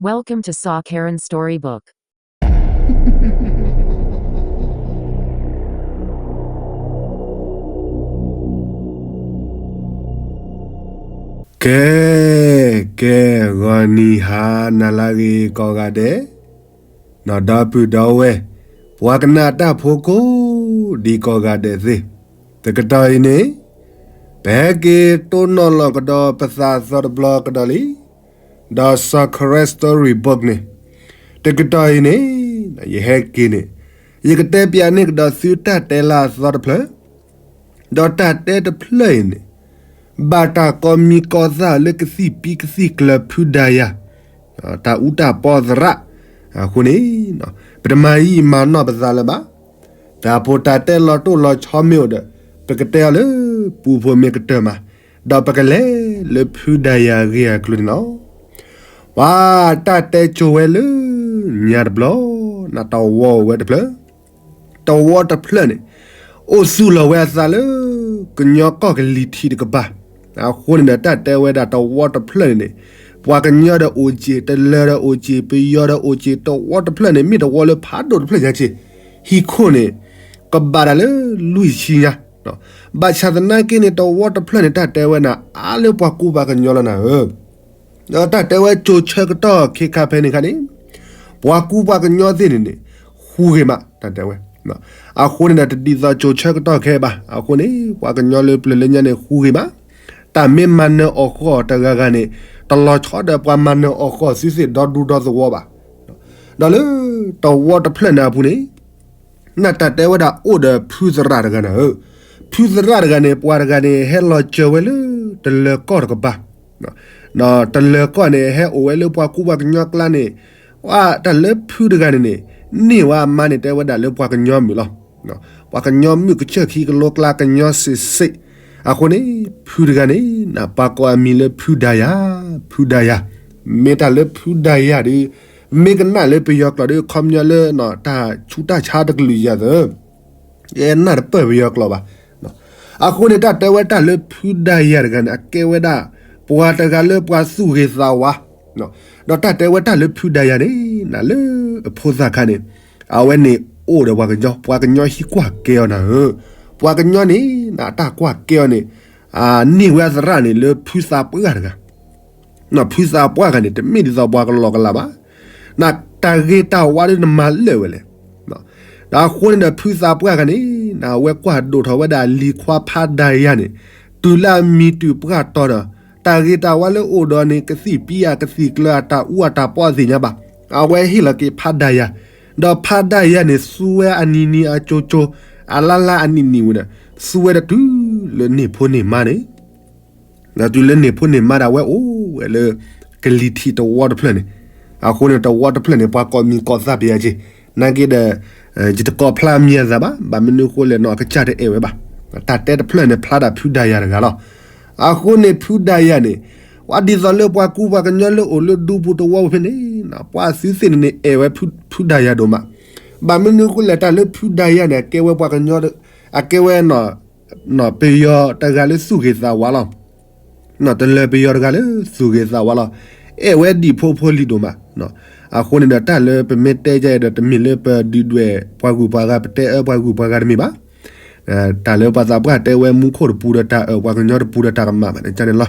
Welcome to Saw Karen Storybook. ကဲ ကဲ ဂီၤနံၤဟါနၤလၢအဂ့ၤကိးဂၤဒဲး, နီၢ်ဒီပုၢ်ဒီဝဲၢ်, ပှၤကနၣ်တၢ်ဖိကိးဒံကိးဂၤဒဲးသ့ၣ်, တကတီၢ်အံၤန့ၣ် ပဟဲက့ၤတိၢ်နီၣ်လီၤကဒီးပသးသီတဘျီကဒီးလံ ဒီး Saw Karen Storybook န့ၣ်, တကတီၢ်အံၤန့ၣ် ယဟဲက့ၤန့ၣ် ယကတဲပၠးန့ၢ်ကဒီးသုတၢ်တဲလၢအသီတဖျၢၣ်, ဒီးတၢ်တဲတဖျၢၣ်အံၤန့ၣ် ဘၣ်တၢ်ကိးမံၤကိးသၣ်လၢကသံၣ်ပံကသံၣ်ကျၢၤဖုဒၤယၤ, တၢ်အူတၢ်ပီသရၣ်, အဃိန့ၣ် ပတမၤယံာ်မၤနီၢ်ပသးလၢၤဘၣ်. တၢ်ဖိတၢ်တဲလီၤတိၢ်လီၤဆီမ့ၢ်အိၣ်ဒီး ပကတဲအီၤလၢပူဖိမ့ၢ်ကတၢၢ်မး, ဒီးပကလဲၤလၢဖုဒၤယၤအဂ့ၢ်အကျိၤန့ၣ်လီၤ. ပှၤတၢ်တဲကိၤဝဲလၢညါတဘျီ, နတဝီအိၣ်ဝဲတဖျၢၣ်, တဝီတဖျၢၣ်န့ၣ် အိၣ်သူၣ်လီၤဝဲအသးလၢ ကညီကီၢ်ကလံၤထံးတကပၤ, အဃိန့ၣ်ဒီးတၢ်တဲဝဲဒၣ်တဝီတဖျၢၣ်န့ၣ်န့ၣ် ပှၤကညီဒီးအိၣ်က့ၤ, တလၢၤဒီးအိၣ်က့ၤ, ပယီၤဒီးအိၣ်က့ၤ, တဝီတဖျၢၣ်န့ၣ် မ့ၢ်တဝီလၢဖးဒိၣ်တဖျၢၣ်ညါက့ၤ, ဟံၣ်ခိၣ်န့ၣ် ကဘၣ်တၢ်လၢလွံၢ်ဆံညါ, ဘၣ်ဆၣ်သနာ်က့န့ၣ် တဝီတဖျၢၣ်န့ၣ် တၢ်တဲဝဲန့ၣ် အါလၢပှၤကူပှၤကညီလီၤနၤဧၢ ဒီးတၢ်တဲဝဲကိၤဆၢကတီၢ်ခဲခါဖဲန့ၣ်ခါန့ၣ် ပှၤကူပှၤကညီသ့ၣ်န့ၣ်န့ၣ် ဃူဂ့ၤမး တၢ်တဲဝဲ, အဃိန့ၣ်ဒီးတဒ်သိးကိၤဆၢကတီၢ်ခဲဘၣ်, အဃိန့ၣ် ပှၤကညီလၢပျၢၤလၢညါန့ၣ်ဃူဂ့ၤမး, တၢ်မ့ၢ်မၤနၢၤအီၣ်ဃီၣ်တဂၤဂၤန့ၣ် တလီၤဆီဒီးပှၤမၤနၢၤအီၣ်ဃီၣ်သုသ့ၣ်ဒီဒူဒီသဝီဘၣ်, ဒီးလၢတဝီတဖျၢၣ်န့ၣ်အပူၤန့ၣ် နတၢ်တဲဝဲဒၣ်အိၣ်ဒီးဖုသရၣ်တဂၤနၤဧၢ, ဖုသရၣ်တဂၤန့ၣ် ပှၤတဂၤန့ၣ် ဟဲလီၤစၢၤဝဲလၢတလၢၤကီၢ်တကပၤ, ဒီးတလၢၤကီၢ်န့ၣ် ဟဲအိၣ်ဝဲလၢပှၤကူပှၤကညီကျါန့ၣ်, တၢ်လၢဖုတဂၤန့ၣ်န့ၣ် န့ၢ်ဝဲအမါန့ၣ် တဲဝဲဒၣ်လၢပှၤကညီမုၣ်လီၤ. ပှၤကညီမုၣ်ကစၢၢ်ခံကလိကျါကညီစ့းစ့း, အဃိန့ၣ် ဖုတဂၤန့ၣ် နပှၤကိးအမံၤလၢဖုဒၤယၤ, ဖုဒၤယၤ, မ့ၢ်တၢ်လၢဖုဒၤယၤဒီး မ့ၢ်ကနၣ်လၢပယီၤကျိာ်ဒီး ခီပညီလၢတၢ်ဆူးတၢ်ဆါတကလုာ်ယၤသၢ, ယဲနၢ်တပၢၢ်ပယီၤကျိာ်ဘၣ်. အဃိန့ၣ် တၢ်တဲဝဲတၢ်လၢဖုဒၤယၤတဂၤန့ၣ် အကဲဝဲဒၣ် ပှၤတဂၤလၢပှၤသူၣ်ဂ့ၤသးဝါ, ဒီးတၢ်တဲဝဲတၢ်လၢဖုဒၤယၤန့ၣ် နလၢအဖိသၣ်ခါန့ၣ် အဝဲန့ၣ်အိၣ်ဒီးပှၤကညီ, ပှၤကညီဟံးကွၢ်ကဲအီၤနၤဧၢ, ပှၤကညီန့ၣ် နတၢ်ကွၢ်ကဲအီၤန့ၣ် န့ၢ်ဝဲသရၣ်န့ၣ်လၢဖုသးပှၢ်တဂၤ ဖုသးပှၢ်ဂၤန့ၣ် တမ့ၢ်ဒ်သိးပှၤကလီကလးဘၣ်. နတၢ်ဂ့ၤတၢ်ဝါဒီးနမၤလၢာ်ဝဲလဲၣ်. ဒီးအဃိန့ၣ်ဒီး ဖုသးပှၢ်ဂၤန့ၣ် နဝဲကွၢ်ဒိၣ်ထီၣ်ဝဲဒၣ်လံၤခွါဖးဒၤယၤန့ၣ် တုၤလၢအမံၤတုၤပှၢ်တီၤဒီး တၢ်ဂ့ၤတၢ်ဝါလၢအိၣ်ဒီးန့ၣ် ကသံၣ်ပံအကသံၣ်ကျၢၤ အတၢ်အူအတၢ်ပီအသ့ၣ်ညါဘၣ်. အဝဲဟ့ၣ်လီၤက့ၤဖးဒၤယၤ, ဒီးဖးဒၤယၤန့ၣ် သူဝဲအနံၤနံၤအကၠိကၠိ, အလါလါအနံၣ်နံၣ်ဝဲဒီး သူဝဲဒီးတုၤလၢန့ၢ်ဖိန့ၢ်မါန့ၣ် ဒီးတုၤလၢန့ၢ်ဖိန့ၢ်မါဒီး အဝဲအိၣ်ဝဲလၢ ကလံၤထံးတဝီတဖျၢၣ်န့ၣ်, အဃိန့ၣ် တဝီတဖျၢၣ်န့ၣ် ပှၤကိးမံၤကိးသၣ်ပယၤက့ၤ, နာ်က့ဒီး ယတကိးဖျါမံၤအသးဘၣ်, ဘၣ်မနုၤအဃိလဲၣ်နီၤ အကစၢ်တအဲၣ်ဝဲဘၣ်. တၢ်တဲတဖျၢၣ်န့ၣ် ဖျါဒၣ်ဖုဒၤယၤတဂၤလီၤ. အဃိန့ၣ် ဖုဒၤယၤန့ၣ် ဝဲဒ်သိးလၢပှၤကူပှၤကညီလၢအိၣ်လၢဒူပူၤတဝီပူၤဖဲန့ၣ် ပှၤသုသ့ၣ်န့ၣ်န့ၣ် အဲၣ်ဝဲဖုဒၤယၤဒိၣ်မး. ဘၣ်မနုၤအဃိလဲၣ် တၢ်လၢဖုဒၤယၤန့ၣ် အကဲဝဲပှၤကညီ, အကဲဝဲ ပယီၤတဂၤလၢသူၣ်ဂ့ၤသးဝါလီၤ. တလၢၤပယီၤတဂၤလၢသူၣ်ဂ့ၤသးဝါလီၤ. အဲၣ်ဝဲဒံၣ်ဖိဖိလံၤဒိၣ်မး. အဃိန့ၣ်ဒီး တၢ်လၢပမ့ၢ်တဲယဲဒီး တမ့ၢ်လၢပဒုၣ်ဒွဲၣ်ပှၤဂုၤပှၤဂၤ ပတဲအၢပှၤဂုၤပှၤဂၤတမ့ၢ်ဘၣ်. တၢ်လၢပှၤသးပှၢ်တဲဝဲမူခိၣ်တပူၤဒီးတၢ်အၢ ပှၤကညီတပူၤဒီးတၢ်ကမၣ်ဘၣ်န့ၣ်န့ၣ်လီၤ.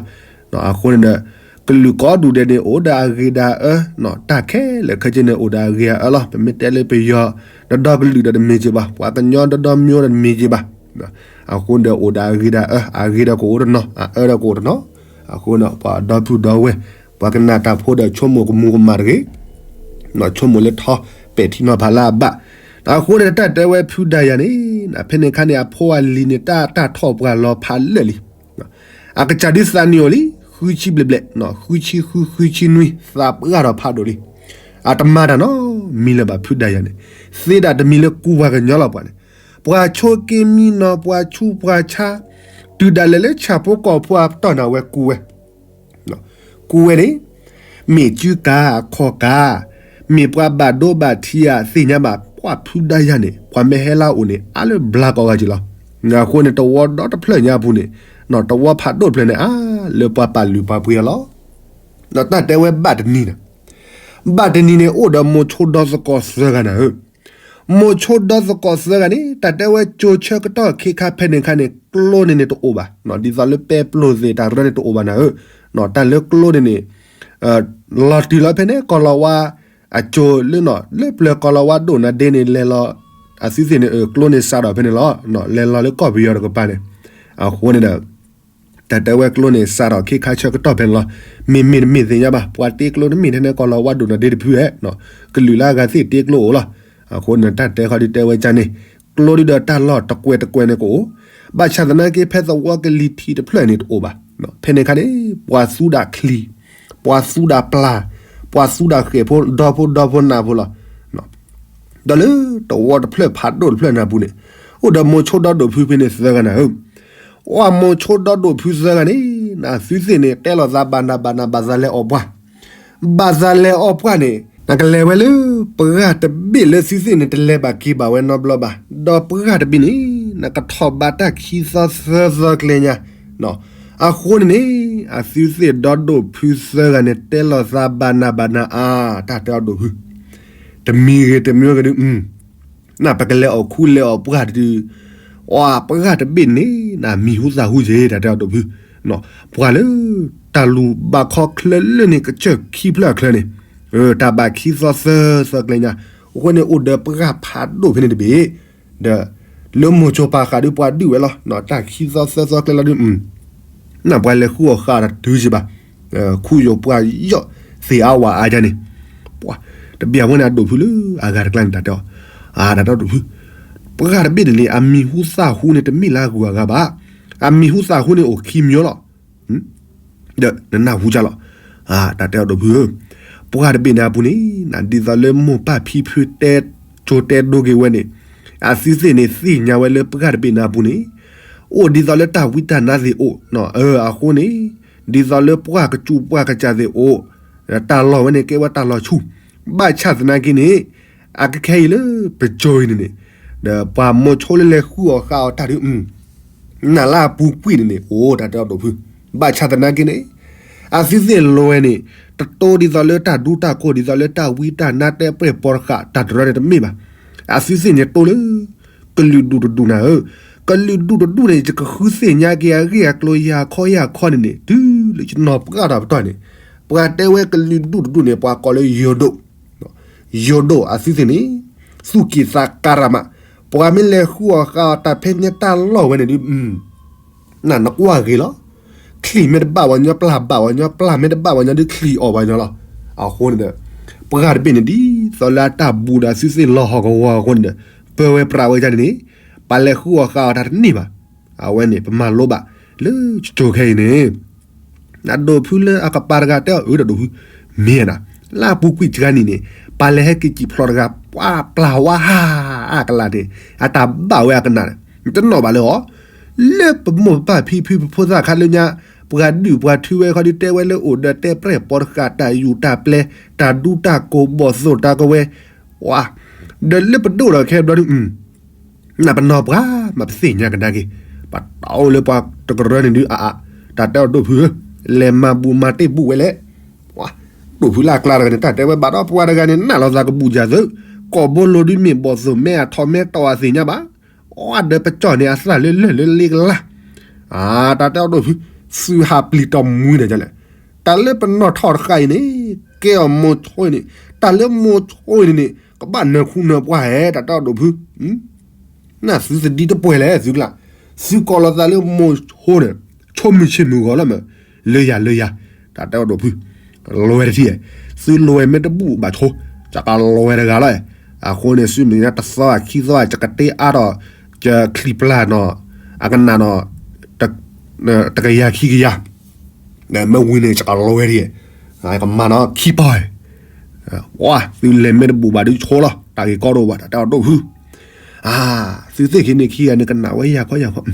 အဃိန့ၣ်ဒီး ကလုာ်ကိးဒူၣ်ဒဲးန့ၣ် အိၣ်ဒီးအဂ့ၤဒီးအၢ, တၢ်ခဲလၢာ်ခဲဆ့န့ၣ် အိၣ်ဒီးအဂ့ၤအအၢလီၤ. ပမ့ၢ်တဲလၢပယီၤ ဒီဒီကလုာ်ဒီးတမ့ၢ်က့ၤဘၣ်, ပှၤကညီဒီဒီမၠိဒီးတမ့ၢ်က့ၤဘၣ်. အဃိဒီးအိၣ်ဒီးအဂ့ၤဒီးအၢ, အဂ့ၤဒီးကအိၣ်တနီၤ, အအၢဒီးကအိၣ်တနီၤ. အဃိဒီးပှၤဒီပုၢ်ဒီဝဲၢ် ပှၤကနၣ်တၢ်ဖိဒီးဆိကမိၣ်ကမူၤကမၣ်တဂ့ၤ ဆိကမိၣ်လၢထီ ပဲာ်ထံနီၤဖးလၢအဘၣ်. အဃိန့ၣ်တၢ်တဲဝဲဖုဒၤယၤန့ၣ် ဖဲန့ၣ်ခါန့ၣ် အဖိအလံၤန့ၣ် တၢ်တၢ်ထီၣ်ပှၢ်လီၤဖးလၢာ်လံ. အကစၢ်ဒုးသးနံၣ်အိၣ်လံ ဃုဆံဘျဲၣ်ဘျဲၣ်, ဃုဆံဃု ဃုဆံနွံ သးပှၢ်ထီၣ်ဖးဒိၣ်လံ. အတမၤတၢ်နီတမံၤလၢၤဘၣ် ဖုဒၤယၤန့ၣ်, သ့ဒၣ်တမံၤလၢကူပှၤကညီလီၤပှၤန့ၣ်, ပှၤဆိးက့မံနီၤ ပှၤဆူးပှၤဆါ, တုၤဒၣ်လဲာ်လၢဆၣ်ဖိကီၢ်ဖိအပတီၢ်န့ၣ် အဝဲကူဝဲ ကူဝဲန့ၣ် မ့ၢ်စုကၤ ခီၣ်ကၤ, မ့ၢ်ပှၤဘၣ်ဒိဘၣ်ထံးဧါ သ့ၣ်ညါဘၣ်, ပှၤဖုဒၤယၤန့ၣ် ပှၤမ့ၢ်ဟဲလၢအအိၣ်န့ၣ် အါလၢဘျါကိးဂၤက့ၤလီၤ. အဃိန့ၣ် တဝီဒီတဖျၢၣ်ညါအပူၤန့ၣ်, တဝီဖးဒိၣ်တဖျၢၣ်န့ၣ် အါလၢပှၤပာ်လုၢ်ပာ်ပှ့ၤအီၤလီၤ. ဒီးတၢ်တဲဝဲဘၣ်တနံၤန့ၣ်, ဘၣ်တနံၤန့ၣ် အိၣ်ဒီးမိၤဆိဒီသကိးသၢဂၤနၤဧၢ, မိၤဆိဒီသကိးသၢဂၤန့ၣ် တၢ်တဲဝဲကၠိဆၢကတီၢ်ခ့ခါဖဲန့ၣ်ခါန့ၣ် ကျိန့ၣ်န့ၣ်တအိၣ်ဘၣ်, ဒ်သိးလၢပဲပျိၢ်သ့ၣ်တၢ်ရၢန့ၣ်တအိၣ်ဘၣ်နၤဧၢ, တၢ်လၢကျိန့ၣ်န့ၣ် လီၤတုၤလီၤဖဲန့ၣ် ကီၤလီၤဝါ အကၠိလၢနီၤ လၢပျၢၤကီၤလီၤဝါဒိၣ်နၤဒ့န့ၣ် လဲၤလီၤ အသုသ့ၣ်န့ၣ် ကျိန့ၣ်စးထီၣ်ဖဲန့ၣ်လီၤ, လဲၤလီၤလၢကီၢ်ပယီၤတကပၤန့ၣ်, အဃိန့ၣ်ဒီး တၢ်တဲဝဲကျိန့ၣ် စးထီၣ်ခ့ခါဆၢကတီၢ်ဖဲန့ၣ်လီၤ. မ့မ့ၢ်တမ့ၢ်သ့ၣ်ညါဘၣ်, ပှၤတ့ကျိတမ့ၢ်ထဲန့ၣ် ကီၤလီၤဝါဒိၣ်နၤဒ့တဖုဧဲ, ကလုာ်လၢအဂၤသ့ၣ်တ့ကျိအိၣ်လီၤ. အဃိန့ၣ် တၢ်တဲဃီဒုးတဲဝဲကန့ၣ်, ကျိဒုဒီးတၢ်လီၢ်တကွဲးတကွဲးန့ၣ်ကအိၣ်, ဘၣ်ဆၣ်သနာ်က့ဖဲသဝီကလံၤထံးတဖျၢၣ်န့ၣ်တအိၣ်ဘၣ်. ဖဲန့ၣ်ခါန့ၣ် ပှၤသူဒၣ်ချံ, ပှၤသူဒၣ်ပျၢ်, ပှၤသူဒၣ်ဃဲၣ်ဖိဒီဖိဒီဖိနးဖိလီၤ. ဒီးလၢသဝီတဖျၢၣ်ဖးဒိၣ်တဖျၢၣ်နၤပူၤန့ၣ်, အိၣ်ဒီးမိၤဆိဒီဒိၣ်ဖုဖဲန့ၣ်သၢဂၤနၤဧၢ, အိၣ်မိၤဆိဒီဒိၣ်ဖုသၢဂၤန့ၣ် နသုသ့ၣ်န့ၣ် တဲလိာ်သးဘၣ်နၤဘၣ်နၤ ဘၣ်သးလဲၤအီၣ်ပှၢ်, ဘၣ်သးလဲၤအီၣ်ပှၢ်န့ၣ် နကလဲၤဝဲလၢ ပှၢ်တဘ့ၣ်လၢသုသ့ၣ်န့ၣ် တလဲၤဘၣ်က့ၤဘၣ်ဝဲနီတဘျီဘၣ်, ဒီးပှၢ်တဘ့ၣ်န့ၣ် နကထီၣ်ဘးတၢ်ခံသီသၢသီကျဲညါ, အဃိန့ၣ်န့ၣ် အသုသ့ၣ်ဒီဒိၣ်ဖုသၢဂၤန့ၣ် တဲလိာ်သးဘၣ်နၤဘၣ်နၤအါ, တၢ်တဲအီၤဒိၣ်ဖု, တမံၤဂ့ၤတမံၤဂ့ၤဒုး နပကလဲၤအီၣ်ခူလဲၤအီၣ်ပှၢ်တဒုး, အပှၢ်တဘ့ၣ်န့ၣ် နမံၤဟူသၣ်ဟူက့ၤ တၢ်တဲအီၤဒိၣ်ဖု, ပှၢ်လၢ တၢ်လူၤဘၣ်ခီချၢလၢန့ၣ် ကစၢၢ်ခံဖျၢၣ်အချၢန့ၣ်, တၢ်ဘၣ်ခံသီသၢသီကျဲညါ, အဃိန့ၣ်အိၣ်ဒီးပှၢ်ဖးဒိၣ်ဖဲန့ၣ်တဘ့ၣ်, ဒီး လၢမိၤဆိပာ်ဃာ်ဒုးပှၤဒုးဝဲလီၤ, တၢ်ခံသီသၢသီကျဲလီၤဒုး နပှၤလဲၤဃုအီၣ်ဃာ်တတုၤက့ၤဘၣ်, ခူယိာ်ပှၢ်ယီၢ်သ့ၣ်အါဝၤအါယါန့ၣ်, ပှၤ တဘၣ်အဃိန့ၣ် အဒိၣ်ဖုလၢအဂၤတကျါန့ၣ် တၢ်တဲအီၤ, တၢ်တဲအီၤဒိၣ်ဖု, ပှၢ်တဘ့ၣ်န့ၣ်န့ၣ် အမံၤဟူသၣ်ဟူန့ၣ် တမ့ၢ်လၢအဂုၤအဂၤဘၣ်, အမံၤဟူသၣ်ဟူန့ၣ်အိၣ်ခံမံၤလီၤ. ဒီးနနၢ်ဟူကလီၤ, တၢ်တဲအီၤဒိၣ်ဖုဧၢ, ပှၢ်တဘ့ၣ်န့ၣ်အပူၤန့ၣ် ဒ်သိးလၢမိၢ်ပၢ်ဖံဖုတဲကၠိတဲဒိက့ၤဝဲန့ၣ်, အသုသ့ၣ်န့ၣ်သ့ၣ်ညါဝဲလၢပှၢ်တဘ့ၣ်န့ၣ်အပူၤန့ၣ်, အိၣ်ဒ်သိးလၢတၢ်ဝံတၢ်နါသ့ၣ်အိၣ်, အဃိန့ၣ် ဒ်သိးလၢပှၢ်ကစူၢ်ပှၢ်ကစၢ်သ့ၣ်အိၣ်, တၢ်လီၢ်ဝဲန့ၣ်ကဲဝဲတၢ်လီၢ်ဆူၣ်, ဘၣ်ဆၣ်သနာ်က့န့ၣ် အကခဲအံၤလၢပကၠိအံၤန့ၣ်န့ၣ်, ဒီးပှၤမိၤဆိလၢလဲၤဃုအီၣ်ဃာ်အီၤတၢ်ဒုး နလၢအပူၤကွံာ်န့ၣ်န့ၣ် အိၣ်တၢ်တဲအီၤဒိၣ်ဖု, ဘၣ်ဆၣ်သနာ်က့န့ၣ်, အသုသ့ၣ်လွဲန့ၣ်, တတိဒ်သိးလၢတၢ်ဒူတၢ်ကိၢ် ဒ်သိးလၢတၢ်ဝံတၢ်နါတဲပျဲၢ်ပိာ်တဃာ် တၢ်တရၢန့ၣ်တမ့ၢ်ဘၣ်. အသုသ့ၣ်န့ၣ်တိလၢ ကလုာ်ဒူၣ်တဒူၣ်နၤဧၢ, ကလုာ်ဒူၣ်တဒူၣ်န့ၣ် ယကဃုသ့ၣ်ညါက့ၤအဂ့ၢ်အကျိၤ ယၤခီယၤခီန့ၣ်န့ၣ် တုၤလၢယနီၢ်ပှၢ်တၢ်ပတီၢ်န့ၣ်, ပှၤတဲဝဲကလုာ်ဒူၣ်တဒူၣ်န့ၣ် ပှၤကိးလၢယိၤဒိၣ် ယိၤဒိၣ်အသုသ့ၣ်န့ၣ်, သူၣ်က့ၣ်သးကါရၢ်မး, ပှၤမ့ၢ်လဲၤဃုအီၣ်ဃာ်အီၤတၢ်ဖဲန့ၣ်တၢ်လီၢ်ဝဲန့ၣ်ဒုး, နနကွၢ်ဂ့ၤလီၤ, ချံၣ်မ့ၢ်တဘၣ်ဝဲညီ ပျၢ်ဘၣ်ဝဲညီ ပျၢ်မ့ၢ်တဘၣ်ဝဲညီဒုး ချံၣ်အီၣ်ဝဲညီလီၤ. အဃိန့ၣ်ဒီး, ပှၢ်တဘ့ၣ်န့ၣ်ဒ်သိးလၢအတၢ်ဘူးဒီးအသုသ့ၣ်လီၤဟီၣ်ကဝီၤအဃိန့ၣ်ဒီး, ပၢဝဲပြးဝဲဒ်န့ၣ်န့ၣ်, ပှၤလဲၤဃုအီၣ်ဃာ်အီၤတၢ်တန့ၢ်ဘၣ်. အဝဲန့ၣ် ပမၤလိဘၣ် လၢကၠိခဲအံၤန့ၣ် အဒိၣ်ဖုလၢအကပၤတဂၤတဲအီၤ အၢ ဒီးဒိၣ်ဖု, မ့ၢ်နၤ, လၢအပူၤကွံာ်စှၤနံၣ်န့ၣ်, ပှၤလဲၤဟဲက့ၤစံၣ်ဖျိးတဂၤ ပှၤပျၢ်ဝါဟးအကလၤန့ၣ်, အတၢ်ဘၣ်ဝဲအကနၣ်န့ၣ်, တနီၣ်ဘၣ်လၢအီၤ, လၢပမိၢ်ပပၢ်ဖံဖုပဖိသၣ်ခါလၢညါ, ပှၤဒုၣ်ပှၤထုဝဲခီဒုးတဲဝဲလၢအိၣ်ဒီးတဲပြဲၢ်ပိာ်တဃာ် တၢ်ယူၢ်တၢ်ပျဲ, တၢ်ဒူတၢ်ကိၢ်ဘီၣ်သိၣ်တၢ်ကဝဲၤ, ဝါ, ဒီးလၢပဒိၣ်ဒီးခဲဘျီဒုး နပနီၢ်ပှၤမးပသ့ၣ်ညါကဒါက့ၤ, ပှၤတအိၣ်လၢပှၤတကရၢန့ၣ်ဒုးအါအါ, တၢ်တဲအီၤဒိၣ်ဖုဧၢ, လဲၤမၤဘူးမၤတ့ၢ်ဘူးဝဲလဲၣ်. ဒိၣ်ဖုလၢအကျါတဂၤန့ၣ် တၢ်တဲဝဲဘၣ်ဒီးပှၤတဂၤန့ၣ် နးလီၤသးကဘူးကသုး, ကိာ်ဘိလိၤဒုးမ့ၢ်ဘီၣ်သိၣ် မ့ၢ်အထီၣ်မ့ၢ်တီၢ်အသ့ၣ်ညါဘၣ်, အီဒီးပကၠီၣ်န့ၣ်အသၣ်လၢလၢၢ်လၢလ့ကလါ, တၢ်တဲအီၤဒိၣ်ဖု, သုးဟးပျံၤတီၢ်မူန့ၣ်လဲၣ်, တၢ်လၢပနီၢ်ထီၣ်တဃာ်အံၤန့ၣ်, ကဲအီၤမိၤဆိအံၤန့ၣ်, တၢ်လၢမိၤဆိအံၤန့ၣ်န့ၣ် ကဘၣ်နၢၤခူနၢၤပှၢ်ဧဲ တၢ်တဲအီၤဒိၣ်ဖု နသုသဒံတပှဲၤလဲၣ်သုကျါ, သုကိးလီၤသးလၢမိၤဆိန့ၣ်, ဆိမုၢ်ဆ့ၣ်မုၢ်ဂီၤလီၤမး, လၢယၤလၢယၤ, တၢ်တဲအီၤဒိၣ်ဖု, လွဲတထံၣ်, သုလွဲမ့ၢ်တဘူၣ်ဘၣ်ဆိ, ယကလွဲတဂၤလီၤ, အဃိန့ၣ် သုမ့ၢ်တသီအခံသီ ယကတ့အါထီၣ်, ယချံၣ်ပျၢ်နီၤ, အကနၣ်နီၤ, တကယၤခံကယၤ မ့ၢ်ဝံၤန့ၣ် ယကလွဲဒံး, ယကမၤနီၤခံပီၢ်, သုလဲၤမ့ၢ်တဘူၣ်ဘၣ်ဒုးဆိလီၤ, တၢ်ဂ့ၢ်ကီဒိၣ်ဘၣ် တၢ်တဲအီၤဒိၣ်ဖု, သုသ့ၣ်ခံန့ၣ်ခံဂၤန့ၣ် ကနၣ်ဝဲယၤခီယၤခီ,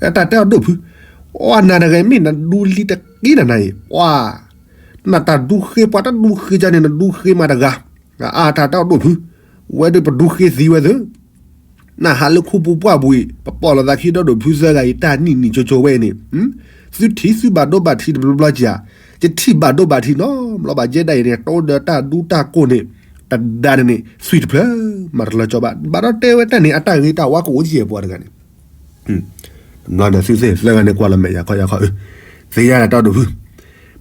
တၢ်တဲအီၤဒိၣ်ဖု, နၤတဂၤမ့ၢ်နဒူလံတက့ၢ်နၤနၤအံၤ, နတၢ်ဒူဃ့ပှၤတဒူဃ့ကန့ၣ် နဒူဃ့မးတဂၤ, အါတၢ်တဲအီၤဒိၣ်ဖု, ဝဲဒၣ်ပဒူဃ့သံဝဲသ့ နဟးလၢခူပူၤပှၢ်ပူၤအံၤ ပပိာ်လိာ်သးခံဒီဒိၣ်ဖုသၢဂၤအံၤ တၢ်နံၣ်နံၣ်ကၠိကၠိဝဲအံၤန့ၣ်, သုထံၣ်သုဘၣ်ဒိဘၣ်ထံးတဘျီဘျီကဧါ, ယထံၣ်ဘၣ်ဒိဘၣ်ထံးနီတဘျီဘၣ် ယဲဒၣ်အံၤန့ၣ် တိဒီးတၢ်ဒူတၢ်ကိၢ်န့ၣ် တဒါန့ၣ်န့ၣ် သွံၣ်တဖျၢၣ်မၤတလီၤကၠီဘၣ်, ဘၣ်ဒီးတဲဝဲတၢ်န့ၣ် အတၢ်ဂ့ၤတၢ်ဝါကအိၣ်ကဲပှၤတဂၤန့ၣ် ဘျီန့ၣ်သုသ့ၣ်သၢဂၤန့ၣ် ကွၢ်လီၤမဲာ်ယၤခီယၤခီ, သ့ၣ်ညါတၢ်ဒီဒိၣ်ဖု,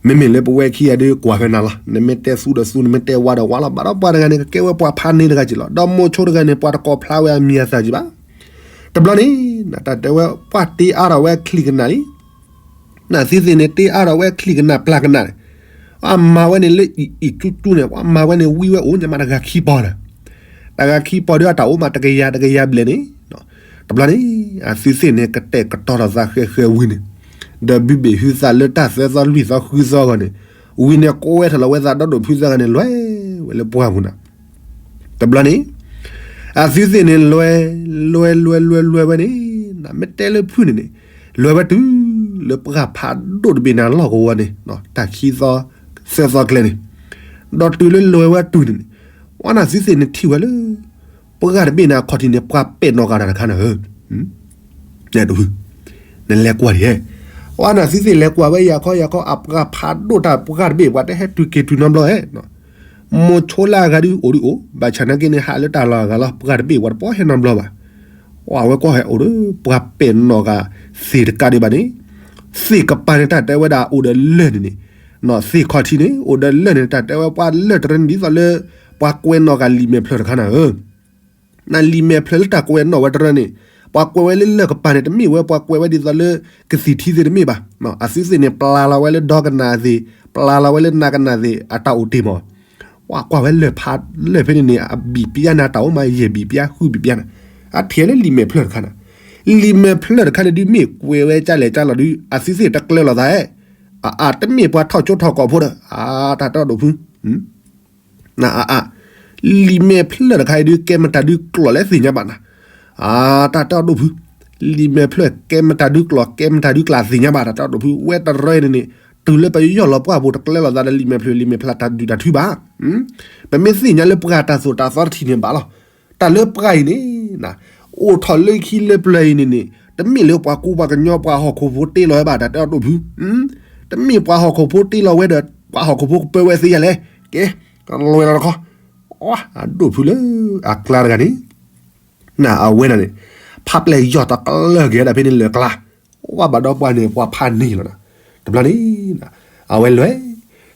မ့မ့ၢ်လၢပဝဲခံဂၤဒုးကွၢ်ဖဲနၤလီၤ, နမ့ၢ်တဲသူဒီးသူ နမ့ၢ်တဲဝါဒီးဝါလီၤ, ဘၣ်ဒီးပှၤတဂၤန့ၣ် ကကဲဝဲပှၤဖးန့ၢ်တဂၤက့ၤလီၤ, ဒီးမိၤဆိတဂၤန့ၣ် ပှၤတကိးဖျါဝဲအမံၤအသၣ်က့ၤဘၣ်, တဘျီန့ၣ် နတၢ်တဲဝဲပှၤတ့အါထီၣ်ဝဲချံၣ်ကနၣ်လံ နသုသ့ၣ်န့ၣ် တ့အါထီၣ်ဝဲချံၣ်ကနၣ်ပျၢ်ကနၣ်န့ၣ်, အမၤဝဲန့ၣ်လၢအံၣ်အံၣ်ကၠူကၠူန့ၣ် ပှၤမၤဝဲန့ၣ်ဝံဝဲအိၣ်ညါမးတဂၤခံပီၤဒီး, တဂၤခံပီၤဒီးအတၢ်အိၣ်မးတကယၤတကယၤဘျဲၣ်န့ၣ်, တဘျီန့ၣ် အသုသ့ၣ်န့ၣ် ကတဲာ်ကတီၤထီၣ်သးဃဲဃဲဝံၤန့ၣ်, ဒီးဘုဘ့ၣ်ဟုသးလၢတၢ်သၢသီလွံၢ်သီဃုသီအဂီၢ်န့ၣ်, ဝံၤန့ၣ်ကိးဝဲထီၣ်လီၤဝဲသးဒီဒိၣ်ဖုသၢဂၤန့ၣ် လဲၤဝဲလၢပှၢ်ပူၤနၤ တဘျီန့ၣ် အသုသ့ၣ်န့ၣ်လဲၤ, လဲၤလဲၤလဲၤလဲၤဝဲန့ၣ်, နမ့ၢ်တဲလၢဖုန့ၣ်န့ၣ်, လဲၤဝဲတုၤလၢပှၢ်ဖးဒိၣ်တဘ့ၣ်န့ၣ်အလီၢ်ကဝီၤန့ၣ်, တၢ်ခံသီ, သၢသီကျဲန့ၣ်, ဒီးတုၤလၢလဲၤဝဲတုၤန့ၣ်န့ၣ်, ဝဲနသုသ့ၣ်န့ၣ်ထံၣ်ဝဲလၢ ပှၢ်တဘ့ၣ်န့ၣ်အခီၣ်ထံးန့ၣ် ပှၤပဲာ်နီၣ်ဂၤတၢ်တခါန့ၣ်ဧၢ, နလဲၤကွၢ်ဒံး, ဝဲနသုသ့ၣ်လဲၤကွၢ်ဝဲယၤခီယၤခီ အပှၢ်ဖးဒိၣ်တၢ်ပှၢ်တဘ့ၣ် ပှၤတဟဲတုၤက့ၤတုၤနီတဘျီဧဲ မိၤဆိလၢအဂၤဒုးအိၣ်ဒုးအိၣ် ဘၣ်ဆၣ်နာ်က့န့ၣ် ဟးလၢတၢ်လီၢ်အဂၤလီၤ ပှၢ်တဘ့ၣ် ပှၤတပီၢ်ဟဲနီတဘျီဘၣ်. အဝဲကွၢ်ဟဲအိၣ်ဒီး ပှၢ်ပဲာ်နီၣ်ဂၤသ့ၣ်တကးဒံးဘၣ်န့ၣ်, သ့ၣ်ကပၤန့ၣ် တၢ်တဲဝဲဒၣ်အိၣ်ဒီးလၢၢ်န့ၣ်န့ၣ်, သ့ၣ်ခီၣ်ထံးန့ၣ် အိၣ်ဒီးလၢၢ်န့ၣ် တၢ်တဲဝဲပှၤလၢၢ်တရၢန့ၣ် ဒ်သိးလၢ ပှၤကွဲးနီၣ်ဂၤလံာ်မဲာ်ဖျၢၣ်တခါနၤဧၢ နလံာ်မဲာ်ဖျၢၣ်လၢတၢ်ကွဲးနီၣ်ဝဲတရၢန့ၣ်, ပှၤကွဲးဝဲလၢလၢၢ်ကပၤန့ၣ် တမ့ၢ်ဝဲပှၤကွဲးဝဲဒ်သိးလၢ ကသံၣ်ထံသ့ၣ်တမ့ၢ်ဘၣ်. အသုသ့ၣ်န့ၣ် ပျၢ်လီၤဝဲလၢဒီကနၣ်သ့ၣ်, ပျၢ်လီၤဝဲလၢနၤကနၣ်သ့ၣ် အတၢ်အိၣ်တ့ၢ်မး. ပှၤကွၢ်ဝဲလၢၢ်ဖးလၢၢ်ဖဲန့ၣ်န့ၣ် အဘံၣ်ပျါန့ၣ် အတၢ်အိၣ်မးယဲၢ်ဘံၣ်ပျါ ဃုဘံၣ်ပျါန့ၣ်, အထံၣ်လၢလံာ်မဲာ်ဖျၢၣ်တခါန့ၣ်, လံာ်မဲာ်ဖျၢၣ်တခါန့ၣ်ဒုးမ့ၢ်ကွဲးဝဲကၢ်လဲၣ်ကၢ်လီၤဒုး အသုသ့ၣ်တကျၢၤလိာ်သးဧဲ, အအါ တမ့ၢ်ပှၤထီၣ်ကၠိထီၣ်ကီၢ်ဖိဒီး အတၢ်တဲအီၤဒိၣ်ဖု နအါအါ, လံာ်မဲာ်ဖျၢၣ်တခါအံၤဒုး ကဲမတၤဒုးကျိာ်လဲၣ်သ့ၣ်ညါဘၣ်နၤ, အတၢ်တဲအီၤဒိၣ်ဖု, လံာ်မဲာ်ဖျၢၣ် ကဲမတၤဒုးကျိာ် ကဲမတၤဒုးကျိာ်သ့ၣ်ညါဘၣ် တၢ်တဲအီၤဒိၣ်ဖု ဝဲတရၢန့ၣ်န့ၣ်, တုၤလၢပယီၢ်လီၤပှၢ်ပူၤ တကျဲလိာ်သးဒီးလံာ်မဲာ်ဖျၢၣ် လံာ်မဲာ်ဖျၢၣ်တၢ်ဒုးတၢ်ထုဘၣ်. ပမ့ၢ်သ့ၣ်ညါလၢပှၤတၢ်သိၣ်တၢ်သီတထံၣ်န့ၣ်ဘၣ်လီၤ. တၢ်လၢပှၢ်အံၤန့ၣ် အိၣ်ထီၣ်လၢခံလၢပျၢၤအံၤန့ၣ်န့ၣ် တမ့ၢ်လၢပှၤကူပှၤကညီပှၤဟီၣ်ခိၣ်ဖိတ့လီၤဝဲဘၣ် တၢ်တဲအီၤဒိၣ်ဖု, တမ့ၢ်ပှၤဟီၣ်ခိၣ်ဖိတ့လီၤဝဲဒီး ပှၤဟီၣ်ခိၣ်ဖိကပၢဝဲသ့ယၤလဲၣ်. ကဲ, လွဲၢ်လီၤတခီ, အဒိၣ်ဖုလၢအကျါတဂၤန့ၣ် နအဝဲဒၣ်န့ၣ် ဖးပျဲၢ်ယီၢ်တကျၢၤက့ၤဒၣ်ဖဲန့ၣ်လၢာ်ကျါ, ဝဲဘၣ်ဒီးပှၢ်န့ၣ်ပှၤဖးန့ၢ်လီၤ. တဘျီန့ၣ် အဝဲလဲၤ,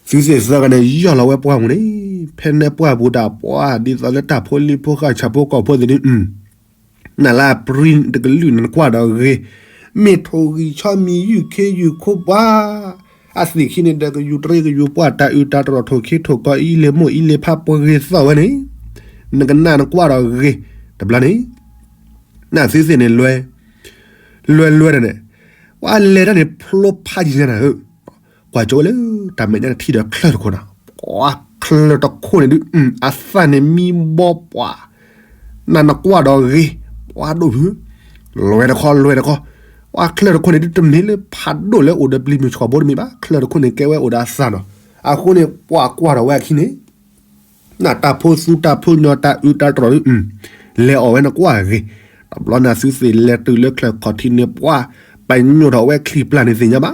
သုသ့ၣ်သၢဂၤန့ၣ် ယီၢ်လီၤဝဲပှၢ်ပူၤန့ၣ်, ဖဲန့ၣ်ပှၢ်ပူၤတၢ်ပှၢ်ဒ်သိးလၢတၢ်ဖိလံၤဖိဃာ်ဆၣ်ဖိကီၢ်ဖိသ့ၣ်ဒုး နလၢပြံတကလုာ်န့ၣ်နကွၢ်ဒီးဂ့ၤ, မ့ၢ်ထိၣ်ဂံၢ်ဆီမံၤယုၢ်ခ့ယုၢ်ခိပှၤ, အသ့ၣ်ခံန့ၣ်ဒီးကယူၤတရံးကယူၤပှၢ် တၢ်အုးတၢ်တြီၢ်ထိၣ်ခ့ထိၣ်ကီအံၤလ့ၤမိၢ်အံၤလ့ၤဖးပှဲၤဂ့ၤသီၣ်ဝဲန့ၣ်, နကနၣ်နကွၢ်ဒီးဂ့ၤ, တဘျီန့ၣ် နသုသ့ၣ်န့ၣ်လွဲ, လွဲလွဲဒီးန့ၣ်, ပှၤလဲၤတၢ်န့ၣ် ဖျိဖးယံၤညါနၤဧၢ, ကွၢ်ကၠိဝဲလၢ တၢ်မဲာ်ညါန့ၣ်ထံၣ်ဒီးချၢၣ်တခိၣ်နၤ, ပှၤချၢၣ်တခိၣ်န့ၣ်ဒုး အသၣ်န့ၣ်မံဘီပှၤ, နနကွၢ်ဒီးဂ့ၤ, ပှၤဒိၣ်ဖု, လွဲတခီလွဲတခီ, ပှၤချၢၣ်တခိၣ်န့ၣ်ဒုးတမ့ၢ်လၢဖးဒိၣ်လၢအိၣ်ဒီးပျံၤမုၢ်ဆှီၣ်ဘိတမ့ၢ်ဘၣ်, ချၢၣ်တခိၣ်န့ၣ်ကဲဝဲအိၣ်ဒီးအသၣ်နီၤ, အဃိန့ၣ် ပှၤကွၢ်ထီၣ်ဝဲအခံန့ၣ် နတၢ်ဖိသူတၢ်ဖိညီတၢ်အုးတၢ်တြီၢ်ဒုး, လဲၤအီၣ်ဝဲနကွၢ်ဂ့ၤ, တဘျီန့ၣ်သုသ့ၣ်လဲၤတုၤလၢချၢၣ်ခီၣ်ထံးန့ၣ် ပှၤပညိၣ်ထီၣ်ဝဲချံၣ်ပျၢ်န့ၣ်သ့ၣ်ညါဘၣ်,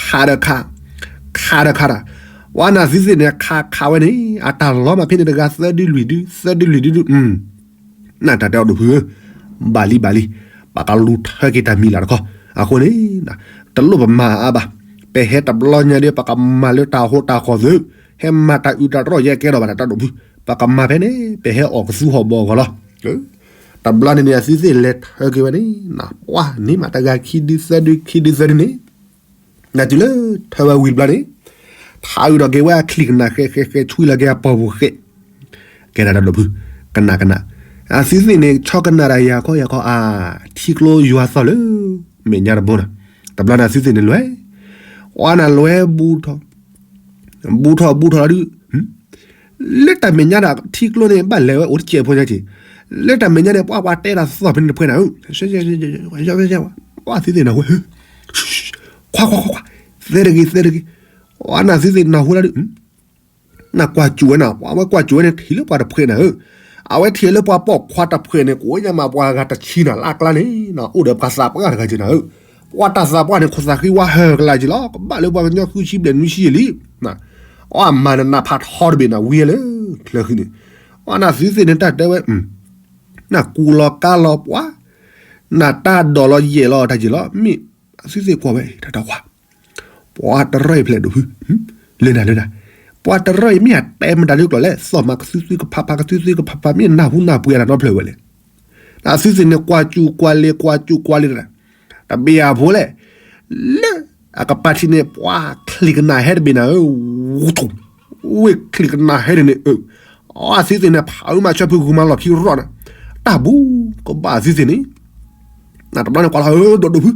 ခးဒီးခး, ခးဒီးခးဒီး, ပှၤနသုသ့ၣ်န့ၣ် ခးခးဝဲန့ၣ် အတၢ်လီၤမးဖဲန့ၣ်တဂၤသၢဒုလွံၢ်ဒု, သၢဒုလွံၢ်ဒုဒုး နတၢ်တဲအီၤဒိၣ်ဖုဧၢ, ဘၣ်လံဘၣ်လံ, ပကလူၤထၢက့ၤတၢ်မံၤလၢ်တခီ, အဃိန့ၣ် တလိၣ်ပမၤအါဘၣ်, ပဟဲတဘျီညါဒီး ပကမၤလၢတၢ်ဟိတၢ်ဃီၣ်သု, ဟဲမၤတၢ်အုးတၢ်တြီၢ်ယဲကဲထီၣ်ဘၣ်တၢ်တဲအီၤဒိၣ်ဖု, ပကမၤဖဲန့ၣ် ပဟဲအီၣ်ကသူဟီၣ်ဘီအဂီၢ်လီၤ. တဘျီန့ၣ်န့ၣ် အသုသ့ၣ်လဲၤထၢက့ၤဝဲန့ၣ် ပှၤန့ၢ်မးတဂၤခံဒုသၢဒုခံဒုသၢဒုန့ၣ် နတုၤလၢထၢဝဲဝံၤတဘျီန့ၣ်, ထးအုးဒီးက့ၤဝဲအချံၣ်ကနၣ်ဃဲဃဲဃဲ ဆွံလီၤက့ၤအပီၢ်ပူၤဃဲ, ကဲဒၣ်တၢ်ဒိၣ်ဖု, ကနၣ်ကနၣ်, အသုသ့ၣ်န့ၣ် ဆီကနၣ်တၢ်ယၤခီယၤခီအါ, ထံကျိယွၤသီၣ်လၢ မဲာ်ညါတဘိနၤ, တဘျီန့ၣ်အသုသ့ၣ်န့ၣ်လွဲ, ပှၤနလွဲဘူးထီၣ် ဘူးထီၣ်ဘူးထီၣ်လီၤဒုး, လၢတၢ်မဲာ်ညါဒၣ်ထံကျိန့ၣ် ဘၣ်လဲၤဝဲအိၣ်တစဲးဖိညါက့ၤ, လၢတၢ်မဲာ်ညါန့ၣ် ပှၤပှၤတဲတၢ်သီၣ်ဖဲန့ၣ်တဖှဲနၤဧၢ, ပှၤသုသ့ၣ်နၢ်ဟူ, ခွါခွါခွါခွါ, သဲတဂ့ၤသဲတဂ့ၤ, ပှၤနသုသ့ၣ်နၢ်ဟူလီၤဒုး, နကွၢ်စူၣ်ဝဲနၤ, ပှၤဝဲကွၢ်စူၣ်ဝဲန့ၣ် ထံၣ်လၢပှၤတဖှဲနၤဧၢ, အဝဲထံၣ်လၢပှၤပိာ်ခွါတဖှဲးန့ၣ် ကိးညါမးပှၤဂၤတဆံနၤလၢအကျါန့ၣ် အိၣ်ဒီးပှၤသးပှၢ်တဂၤက့ၤနၤဧၢ, ပှၤတၢ်သးပှၢ်န့ၣ် ခိၣ်သးဃံဝါဟၢကလၢ်က့ၤလီၤ, ကဘၣ်လၢပှၤကညီဃုဆံဘျဲၣ်နွံဆံယံာ်လံ, အီၣ်မၤနနၢ်ဖးထီတဘ့ၣ်နၤဝံၤလၢချၢဃံန့ၣ်, အီၣ်နသုသ့ၣ်န့ၣ်တၢ်တဲဝဲ နကူလီၤကါလီၤပှၤ, နတၢ်ဒိးလီၤယဲၢ်လီၤတၢ်ယဲၢ်လီၤ မ့ၢ်အသုသ့ၣ်ကွၢ်ဝဲတၢ်တကွၢ်, ပှၤတရၢအံၤဖျဲးဒိၣ်ဖု, လၢနၤလၢနၤ, ပှၤတရၢအံၤမ့ၢ်အတဲမတၤဒုကျိာ်လဲၣ် သီၣ်မၤကသုသုကဖးဖး ကသုသုကဖးဖး မ့ၢ်နၢ်ဟူနၢ်ပှ့ၤအတၢ်နီဖျၢၣ်ဝဲလဲၣ်, အသုသ့ၣ်န့ၣ်ကွၢ်စူၣ်ကွၢ်လ့ၤ ကွၢ်စူၣ်ကွၢ်လ့ၤတၢ်, တဘ့ၣ်အဖိလဲၣ် လၢအကပၤထံးန့ၣ် ပှၤချံးကနၣ်ဟဲတဘ့ၣ်နၤဧၢ, ဝူထူၣ်, ဝ့ၢ်ချံးကနၣ်ဟဲန့ၣ်န့ၣ် အသုသ့ၣ်န့ၣ် ဖးအုမၤဆၢဖုဂုၤမၤလီၢ်ခံရီၣ်န့ၣ်, တၢ်ဘူးကဘၣ်အသုသ့ၣ်န့ၣ်, နတဘျီန့ၣ်ကွၢ်လီၤဧၢ ဒိၣ်ဒိၣ်ဖု,